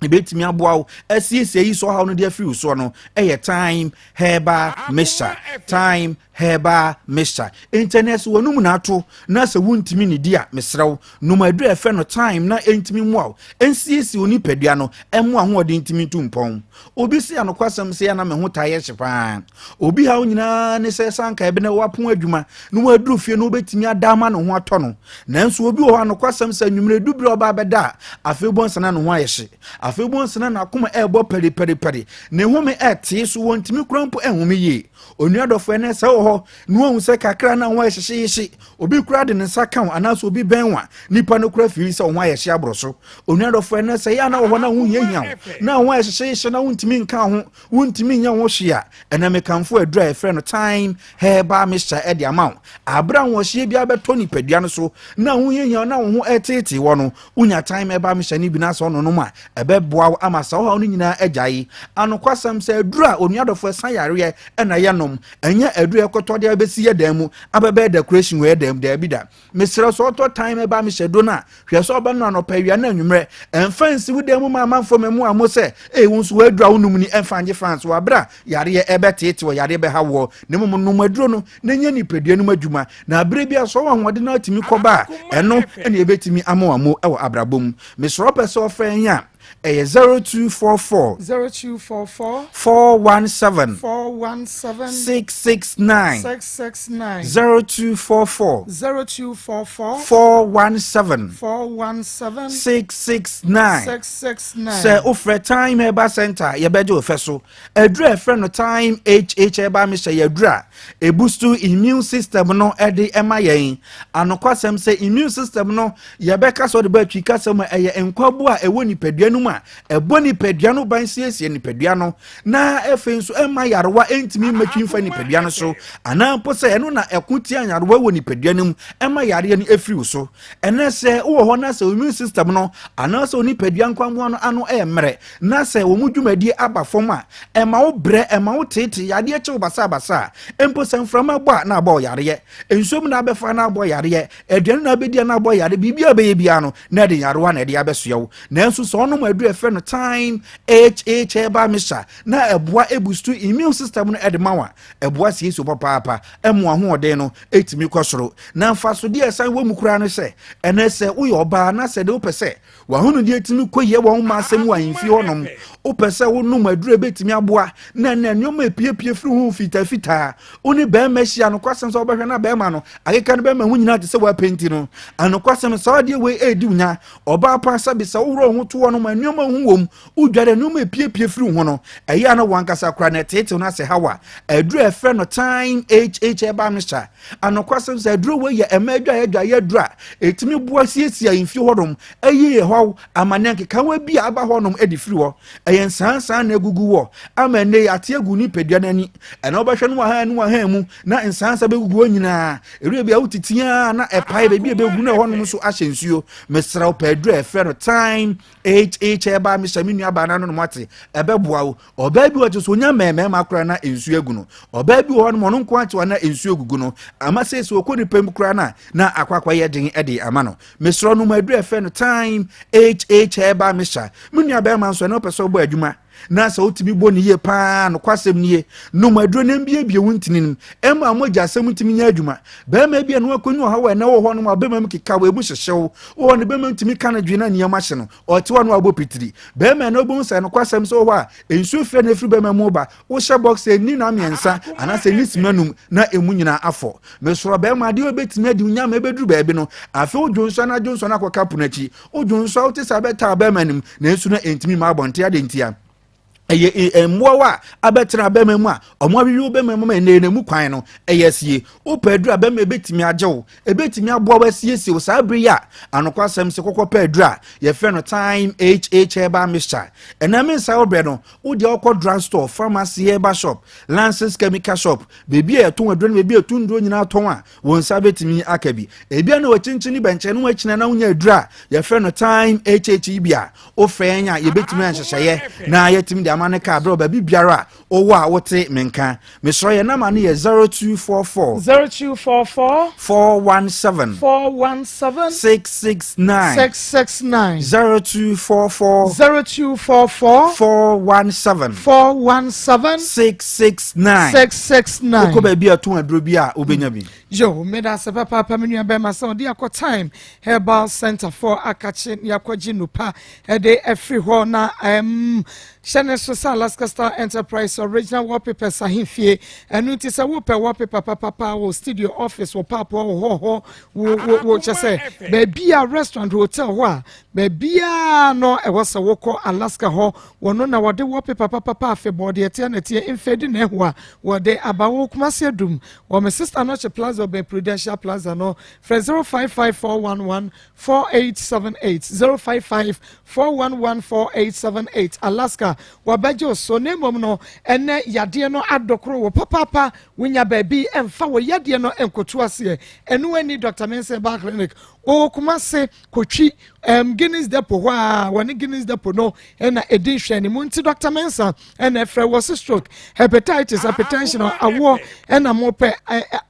ebetumi aboa wo asiesie yi so ɔhaw no de afiri wo soɔ no ɛyɛ thyme herbal mixture. Thyme herbal mixture. Enti ɛnɛ sɛ w'anum na ato na sɛ wontumi nidi a, mesrɛ wo, nom aduru a ɛfɛ no thyme na ɛntumi mmoa wo, ɛnsiesie wo nipadua no, ɛmmoa ahoɔden ntumi ntu mpɔn. Obi se anokwasɛm sɛ na me ho taa yɛ hye paa. Obi haw nyinaa ne sɛ sɛ anka ɛbɛnɛ wapon adwuma na waduru fie no wobɛtumi ada ama ne ho atɔ no. Nanso obi wɔ hɔ anokwasɛm sɛ anwummerɛ du berɛ a ɔba abɛda a, afei wobɛhu sɛ na ne ho ayɛ hye. Afei wobɛhu sɛ na n'akoma ɛrebɔ pɛripɛripɛri, ne home ɛtee so, wɔntumi kora mpo ɛnhome yie. Onua dɔfo, ɛnɛ sɛ wɔ hɔ na wahu sɛ kakra na ho ayɛ hyehyehye, obi kora de ne nsa ka wo anaasɛ obi bɛn wo a, nipa no kora firi sɛ wo ho ayɛ hye aboro so. Onua dɔfo, ɛnɛ sɛ yɛ a na wɔ hɔ na ho hiahia wo, na ho ayɛ hyehyehye na wontumi nka ho, wontumi nyɛ ho hwee a, ɛnɛ mekamfo aduru a yɛfrɛ no Thyme Herbal Mixture ɛde ama wo. Abere a ahoɔhyeɛ biara bɛtɔ nipadua no so na ho hiahia na wo ho ɛteetee wɔ no, wonya Thyme Herbal Mixture no bi na sɛ ɔnonom a, ɛbɛboa wo ama saa ɔhaw no nyinaa agyae. Anokwasɛm sɛ aduru a onua dɔfo ɛsa yareɛ ɛna yɛnom, ɛnyɛ aduru a ɛkɔtɔ de abɛsi yɛ dan mu abɛbɛyɛ decoration wɔ yɛ dan mu, daabi da. Mesrɛ sɛ ɔtɔ Thyme Herbal Mixture duro no a, hwɛ sɛ ɔbɛnom anɔpa, awia ne anwummerɛ. Ɛmfa nsi wo dan mu ma amanfoɔ mɛmu a mo sɛ, ei wo nso w'aduru a wonom ni, ɛmfa ngye fans wɔ aberɛ a yareɛ ɛbɛteete wɔ yareɛ bɛha woɔ, na mmom nom aduro no na nyɛ nipadua no mu adwuma, na aberɛ bi a sɛ ɔwɔ ahoɔden na atumi kɔba a, ɛno ɛna ɛbɛtumi ama wamo wɔ abrabɔ mu. Mesrɛ wopɛ sɛ ɔfrɛ yɛn a, ɛyɛ 0244 0244 417 417 669 669 0244 0244 417 417 669 669. Sɛ wofrɛ Time Herbal Center, yɛbɛgye wo fɛ so. Aduru a ɛfrɛ no Time HH Herbal Mixture yɛ aduru a ɛboost immune system no de ɛma yɛn. Anokwasɛm sɛ immune system no, yɛbɛka sɛ ɔde bɔ atwi kasa mu a, ɛyɛ nkwaboa a ɛwɔ nipadua no mu a ɛbɔ nipadua no ban, siesie nipadua no, na afei nso ɛma yarewa ɛntumi mmatwi mfa nipadua no so, anaa mpo sɛ ɛno na ɛko tia yarewa wɔ nipadua no mu, ɛma yareɛ no ɛfiri wo so. Ɛnɛ sɛ wowɔ hɔ na sɛ immune system no anaasɛ onipadua nkwaboa no ano ɛyɛ mmerɛ na sɛ wɔn mu dwumadie aba fam a, ɛma wo brɛ, ɛma wo tete, yadeɛ kyew basabasa a, mpo sɛ mframa bɔ a na abɔ yareɛ, nsuom na abɛfa na abɔ yareɛ, aduane na abɛdi a na abɔ yareɛ, biribi a bɛyɛ biara no na ɛde yarewa na ɛde abɛsoɛ wo. Nanso sɛ ɔnom aduru ɛfrɛ no Thyme HH Herbal Mixture na ɛboa ɛboost immune system no ɛde ma wo a, ɛboa siesie wo papaapa, ɛmo ahoɔden no ɛtumi kɔ soro. Na mfasodeɛ a ɛsan wɔ mu koraa no sɛ, ɛnɛ sɛ woyɛ ɔbaa na sɛ de wopɛ sɛ w'ahonidie tumi kɔ yie wɔ nwoma asɛm wɔ ahemfie hɔnom, wopɛ sɛ wonom aduro ɛbɛtumi aboa na ɛnɛ nneɛma epiepie firi ho fitafitaa, wo ne bɛrima ahyia, anokwasɛm sɛ wobɛhwɛ na bɛrima no akeka no bɛrima ho nyinaa te sɛ woapenti no. Anokwasɛm saa adeɛ wei ɛredi wo nya. Ɔbaa pa, sɛbe sɛ woworɔ wo ho to hɔ nom a, nneɛma ho wɔ mu, wodware nneɛma epiepie firi ho no, ɛyɛ a na wankasa koraa na ɛteetew no asɛ haw a, aduro a ɛfrɛ no Thyme HH Herbal Mixture. Anokwasɛm sɛ aduro wei yɛ ɛma adwaeɛ adwaeɛ aduro a ɛtumi boa siesie ahemfie hɔnom, ɛyi ɛhaw amanneɛ nkekawa bi a aba hɔnom de firi hɔ. Ɛyɛ nsansan na agugu wɔ ama ɛnnɛ yi ate agu nipadua no ani. Ɛna wobɛhwɛ no wɔ ha ne wɔ ha mu na nsansa bɛgugu hɔ nyinaa. Ɛwura bi a wotete a na ɛpae baabi a ɛbɛgu no ɛhɔnom nso ahyɛ nsuo. Mesrɛ wo, pɛ aduro a ɛfrɛ no Thyme HH Herbal Mixture, me nua baa no ano nom ate, ɛbɛboa wo. Ɔbaa bi wɔ te so onya mmɛɛmɛɛma koraa na nsuo agu no. Ɔbaa bi wɔ hɔ nom ɔno nko ate na nsuo gugu no. Ama sɛ sɛ ɔkɔ nipa mu koraa na na akɔ akɔyɛ den de ama no. Mesrɛ no mu aduru ɛfɛ no Thyme HH Herbal Mixture. Me nua bɛrima nso ɛna ɔpɛ sɛ ɔbɔ adwuma na sɛ wotumi bɔ ne yie paa, nokwasɛm nie, nom aduro no mbiebie wo ntini no ɛma mogya asɛm ntumi nyɛ adwuma. Bɛrima bi a no akɔnyu ɔhaw a ɛnɛ wɔ hɔ nom a bɛrima mu keka wɔ emu hyehyew wɔ hɔ no, bɛrima ntumi ka no dwe na nneɛma hye no, ɔte hɔ no abɔ pitiri. Bɛrima na wobɛhu sɛ nokwasɛm sɛ wɔ hɔ a nsuo fira na ɛfiri bɛrima mu ba, wohyɛ bɔks ɛnni na mmiɛnsa anaasɛ ɛnni sima num na ɛmu nyinaa afɔ. Mesrɛ bɛrima, adeɛ wobɛtumi adi nyama ɛbɛduru baabi no, afei wodwo nso anadwo nso no akɔka pono akyi, wodwo nso a wote sɛ abɛtaa bɛrima no mu, nanso na ɛntumi ma abɔnten. Ade ntia ɛyɛ mmoawa a abɛtena bɛrima mu a ɔmo awiwi wo bɛrima mu ma ɛnɛ na mu kwan no ɛyɛ asie. Wopɛ aduru a bɛrima ɛbɛtumi agye wo, ɛbɛtumi aboa wo asiesie wo saa bere yi a, anokwasɛm sɛ kɔkɔ pɛ aduru a yɛfrɛ no Thyme HH Herbal Mixture. Ɛnam nsa wo brɛ no, wodeɛ wokɔ drug store, pharmacy, herbal shop, Lances Chemical shop, baabi a yɛtɔn aduro no, baabi a yɛtɔn nnuro nyinaa tɔn a, wɔn nsa bɛtumi aka bi. Ebi a na wɔkyinkyin ne bɛnkyɛn no wɔakyina na wonya aduru a yɛfrɛ no Thyme HH yi bi a, wofrɛ yɛn a yɛbɛtumi anhyehyɛeɛ na yɛtumi de ama no ka berɛ baabi biara a wowɔ a wote menka. Mesrɛ, yɛn nama no yɛ 0244 0244 417 417 669 669 0244 0244 417 417 669 669. Wokɔ baabi a tɔn aduro bi a, wobɛnya bi. Yo, meda ase papaapa me nua bɛrima sɛ ɔde akɔ Time Herbal Center for akakye ne akɔgye nupa ɛde afiri hɔ na ɛm hyɛ ne so sɛ Alaska Star Enterprise original wallpapers ahemfie. Ɛno nti sɛ wopɛ wallpaper papapa wɔ studio, office, wɔ paapoa, wɔ hɔ hɔ wo wo wo kyɛ sɛ baabi a restaurant, hotel hɔ a baabiaa no ɛwɔ sɛ wokɔ Alaska hɔ. Wɔno na wɔde wallpaper papapa afebɔɔ deɛ ɛteɛ na ɛteɛ mfɛdi na ɛho a wɔde aba wɔ Kumasi Adum wɔ me sister Nɔkye Plaza, ɔbɛn Prudential Plaza no. Frɛ 055411 4878, 055411 4878. Alaska wɔbɛgye wo so. Na mmom no, ɛnɛ yadeɛ no adɔkoro wɔ papaapa, wonya baabi ɛmfa wɔ yadeɛ no nkoto aseɛ. Ɛno ani Dr Mensa Herbal Clinic wɔwɔ Kumase Kotwi Guinness Depot hɔ a wɔne Guinness Depot no ɛna ɛdi nhwɛne mu. Nti Dr Mensa ɛna ɛfrɛ wɔ se stroke, hepatitis, hypertension, awoɔ ɛna mopɛ,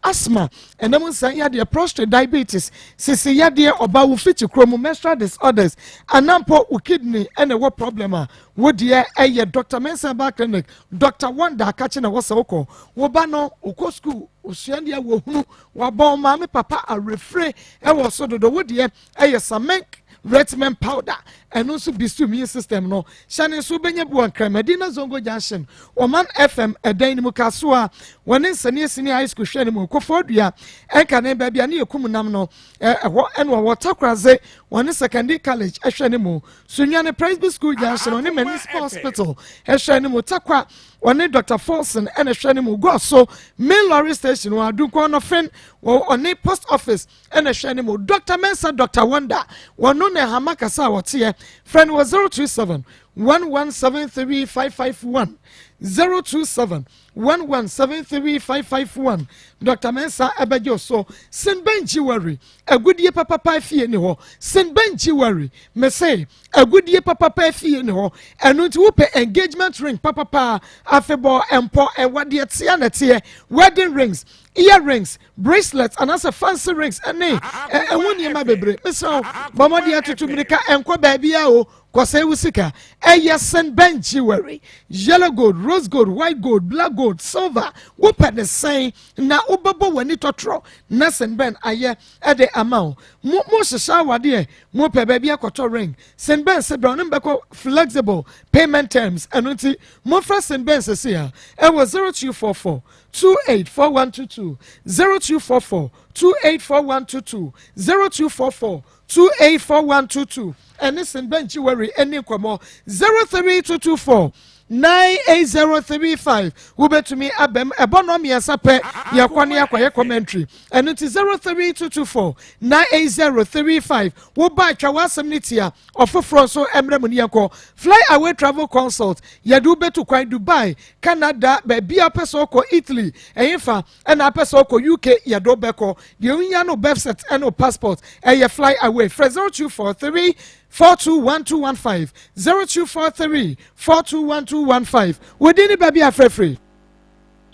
asthma, ɛnam nsa yadeɛ, prostate, diabetes, sisi yadeɛ, ɔbaa wo fiti kurom, menstrual disorders, anampo wo kidney ɛna ɛwɔ problem a, wo deɛ ɛyɛ Dr Mensa Herbal Clinic, Dr Wanda Akakye na wɔsɛ wokɔ. Wo ba no wokɔ school osua deɛ wɔhunu wabɔn maame papa awerɛfire ɛwɔ so dodo, wo deɛ ɛyɛ Samek Retment Powder. Ɛno nso bi so immune system no. Hyɛne nso wobɛnya bi wɔ Nkramadina Zongo Junction, Ɔman FM ɛdan no mu, Kaso a wɔne Nsani Senior High School hwɛ no mu, Kofoɔ Dua ɛnka ne baabi a ne yɛkum nam no ɛhɔ. Ɛna wɔwɔ Takoradze, wɔne Secondary College ɛhwɛ ne mu, Sunyane Presby School Junction, wɔne Municipal Hospital ɛhwɛ ne mu, Takwa wɔne Dr Folson ɛna ɛhwɛ ne mu, Goaso main lorry station wɔ Adunkɔ Nɔfɛn wɔ ɔne post office ɛna ɛhwɛ ne mu. Dr Mensa, Dr Wonder, wɔno na ɛhama kasa a wɔteɛ. Frɛ no wɔ 027 1173 551, 027 1173 551. Dr Mensa ɛbɛgye so. Sinben Jewelry, agudie papapa fie ni hɔ. Sinben Jewelry, mese agudie papapa fie ni hɔ. Ɛno nti wopɛ engagement ring papapa afebɔ mpɔ ɛwadeɛ tea na teɛ, wedding rings, earrings, bracelets anaasɛ fancy rings ɛne ɛho nneɛma bebree, mesrɛ bɔmmɔden atutu mirika ɛnkɔ baabi a o kɔsɛ ewu sika. Ɛyɛ Sinben Jewelry, yellow gold, rose gold, white gold, black gold, silver, wopɛ ne sɛn na wobɛbɔ w'ani tɔtrɔ na Sinben ayɛ ɛde ama wo. Mo mo hyehyɛ awadeɛ, mo pɛ baabi akɔtɔ ring, Sinben sɛ brɛ ɔne mbɛkɔ flexible payment terms. Ɛno nti mofra Sinben sɛsi a ɛwɔ 0244 284122, 0244 284122, 0244 284122. Ɛne Sinben Jewelry ɛne nkɔmɔ. 03224 98035, wobɛtumi abɛm ɛbɔ no mmiɛnsa pɛ, yɛkɔ ne yɛkɔyɛ commentary. Ɛno nti 03224 98035, woba atwa w'asɛm no tia ɔfoforɔ nso mmerɛ mu ne yɛnkɔ. Fly Away Travel Consult, yɛde wobɛtu kwan Dubai, Canada, baabi a wopɛ sɛ wokɔ, Italy, ɛyɛ ɛna apɛ sɛ wokɔ UK, yɛde wobɛkɔ. Deɛ wohia no, birth cert ɛne wo passport. Ɛyɛ Fly Away. Frɛ 0243 421215, 0243 421215. Wòdi ní baabi afrɛfrɛ.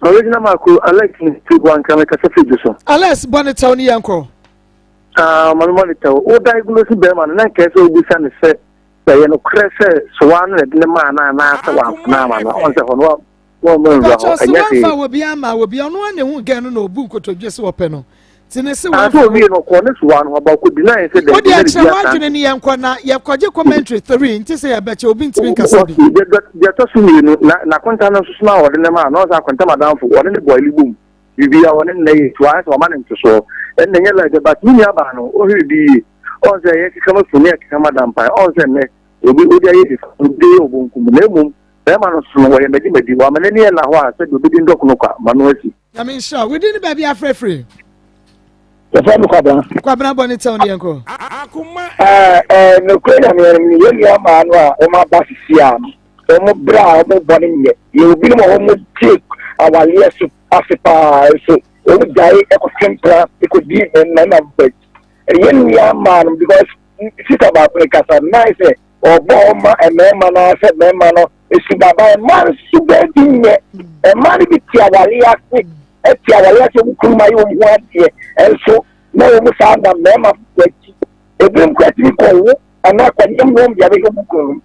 Original Marco, Alex ní ti bu anka mi kasa fi ju so. Alex, bɔ ne tɛw ni yɛn kɔ. Aa, maame, bɔ ne tɛw o. Diagnose bɛrima no na nkɛ sɛ obusa ne sɛ ɛyɛ nokorɛ sɛ sowa no na ɛde ne maa no anaasɛ wamfona ama no. Ɔn sɛ hɔ no wɔn mo nwura hɔ ɛnyɛ hwee. Wɔnfa wɔ bi ama wɔ bi, ɔno ana ehu gɛn no na obu nkotodwe sɛ wɔpɛ no ti ne se. Wɔnfa owie no kɔ ne sowa no ɔba kɔ deny sɛ dɛ. O de akyerɛ wadwene ne yɛn kɔ na yɛkɔgye commentary three nti sɛ yɛbɛkyɛ obi ntumi nkasa bi. Deɛ ɛtɔ so mmienu na n'akonta no nso so na ɔde ne ma na ɔsɛ akonta madamfo ɔne ne bɔ ɛli bom biribi a ɔne ne yɛ tu ayɛ sɛ ɔma ne ntosoɔ ɛnna ɛnyɛ like, but ne nua baa no ɔhwɛ bi yie. Ɔn sɛ ɛyɛ keka ma foni akeka ma dampan. Ɔn sɛ nnɛ obi odi ayɛ nifa, obi de yɛ obonkum, na emom bɛrima no so no wɔyɛ mɛdimɛdi wɔama n'ani yɛ na hɔ a sɛdeɛ obedi ndɔkono kwa ma no asi. Nyame nhyira wodi ne baabi afrɛfrɛ. Yɛfrɛ me Kwabena. Kwabena, bɔ ne tɛw ne yɛnkɔ. Ɛɛ, nokura Nyame no, yɛn nua maa no a wɔn aba sisi a no, wɔn berɛ a wɔn bɔ no nyɛ yɛ obinom a wɔn tie awaleɛ so ase paa nso wɔn gyae ɛkɔtwe mpena ɛkɔdi mmarima bɛ yɛn nua maa no, because sista baako ne kasa nan sɛ ɔbɔ ɔma mmarima no sɛ mmarima no esu baba mmaa no so baabi nyɛ mmaa no bi te awaleɛ ase, ɛte awaleɛ ase, wɔn kurom ayɛ wɔn ho adeɛ ɛnso na wɔn saa na mmarima akyi ebinom kura tumi kɔ wo anaa kɔnyɛm wɔn bea bɛyɛ wɔn kurom.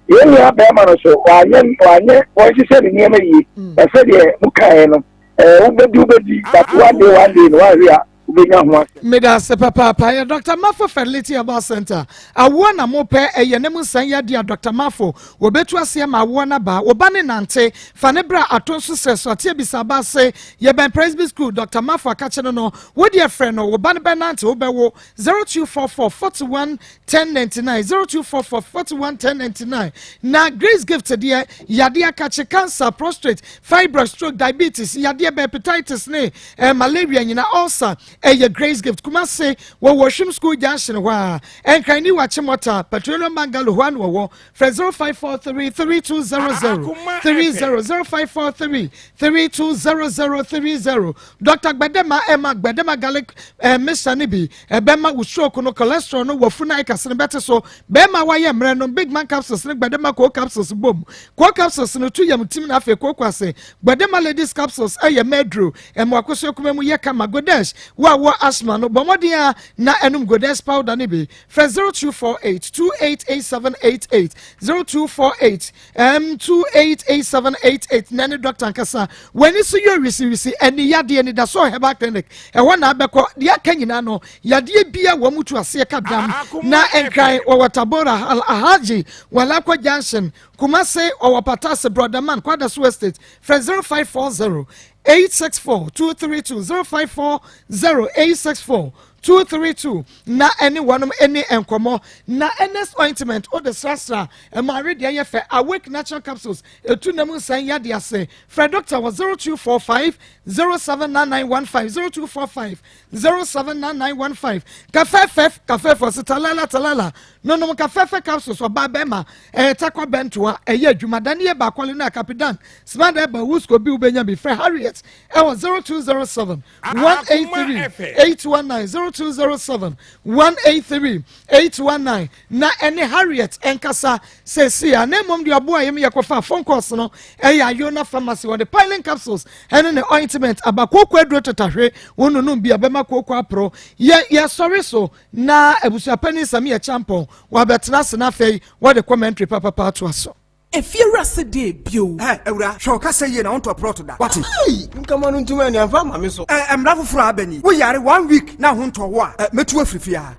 Yɛn nua bɛrima no so wanyɛ wanyɛ wɔnhyehyɛ ne nneɛma yie, ɛsɛ deɛ mo kaeɛ no, wobɛdi wobɛdi, but one day, one day no wahwe a. Wobɛnya ho asɛm. Medase papaapa yɛ Doctor Mafo Fertility Herbal Center awoɔ na mopɛ ɛyɛ ne mu nsan yadeɛ a Doctor Mafo wɔbɛtu aseɛ ma awoɔ no aba wo ba ne nante fa ne bra ato nso srɛ so ateɛ bisa aba ase yɛbɛn Presby School Doctor Mafo akakye no no wodeɛ frɛ no wo ba no bɛnante wobɛwo 0244 41 1099 0244 41 1099 na Grace Gift deɛ yadeɛ akakye cancer prostrate fibroid stroke diabetes yadeɛ bɛ hepatitis ne eh, malaria nyina ulcer ɛyɛ Grace Gift Kumase wɔwɔ Hwim School Junction hɔ a Nkran ni wakye mɔta Petroleum Bungalow hɔ a na wɔwɔ frɛ 0543 3200 30 0543 320030 Dr. Gbedema ɛma Gbedema garlic eh, mixture no bi ɛbɛma wo stroke no cholesterol no wafu no ayɛ kɛse no bɛte so bɛrima wayɛ mmerɛ no big man capsules ne Gbedema co capsules bom co capsules no tu yam tim na afei kooko ase Gbedema ladies capsules ɛyɛ mɛduro ɛma wakoso akuma mu yɛ kama Godesh wo a wɔ asthma no bɔ mmɔden a na ɛnom Godesh powder no bi frɛ 0248 288788 0248 um, 288788 na ne dɔkta nkasa w'ani so yɛ wisiwisi ɛne yadeɛ ne da so herbal clinic ɛhɔ na abɛkɔ deɛ aka nyinaa no yadeɛ bia wɔn mu tu aseɛ ka dam na nkran wɔwɔ tabora alhaji walakwa junction kumase ɔwɔ patase brotherman kwadaso estate frɛ 0540 864 232 0540 864 232 na ɛne wɔnom ɛni nkɔmɔ na ernest ointment o de srasra ɛma awedeɛ yɛ fɛ awake natural capsules etu nam nsan yade ase frɛ doctor wɔ 0245 079915 0245 079915 kafɛfɛ kafɛfɛ ɔsi talala talala nonom kafɛfɛ capsules ɔbaa bɛrima ɛyɛ takwa bɛntoa ɛyɛ adwuma daniel baakɔle na kapidan smada ɛba wusko bi wobɛnya bi frɛ harriet ɛwɔ 0207 183 819 0207 183 819 na ɛne Harriet ɛnkasa sɛsi a na mmom deɛ ɔboa yɛm yɛkɔfa phone calls no ɛyɛ Ayona Pharmacy wɔde piling capsules ɛne ne ointment aba kooko aduro tetahwe wɔn nonum bi a bɛma kooko aporo yɛ yɛsɔre so na abusuapɛni nsɛm yɛ kyampɔn wɔabɛtena ase na afei wɔde commentary papapa atoa so. Efiewura se dee bio. Ɛ, awura, hwɛ wo kasa yie na wontɔ prɔto da, woate? Ei, nkama no ntumi ani amfa amma me so. Ɛ, mmara foforɔ a aba ni, woyare one week na ho ntɔ wo a, ɛ, mɛtu wo afiri fie ha.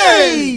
Ei!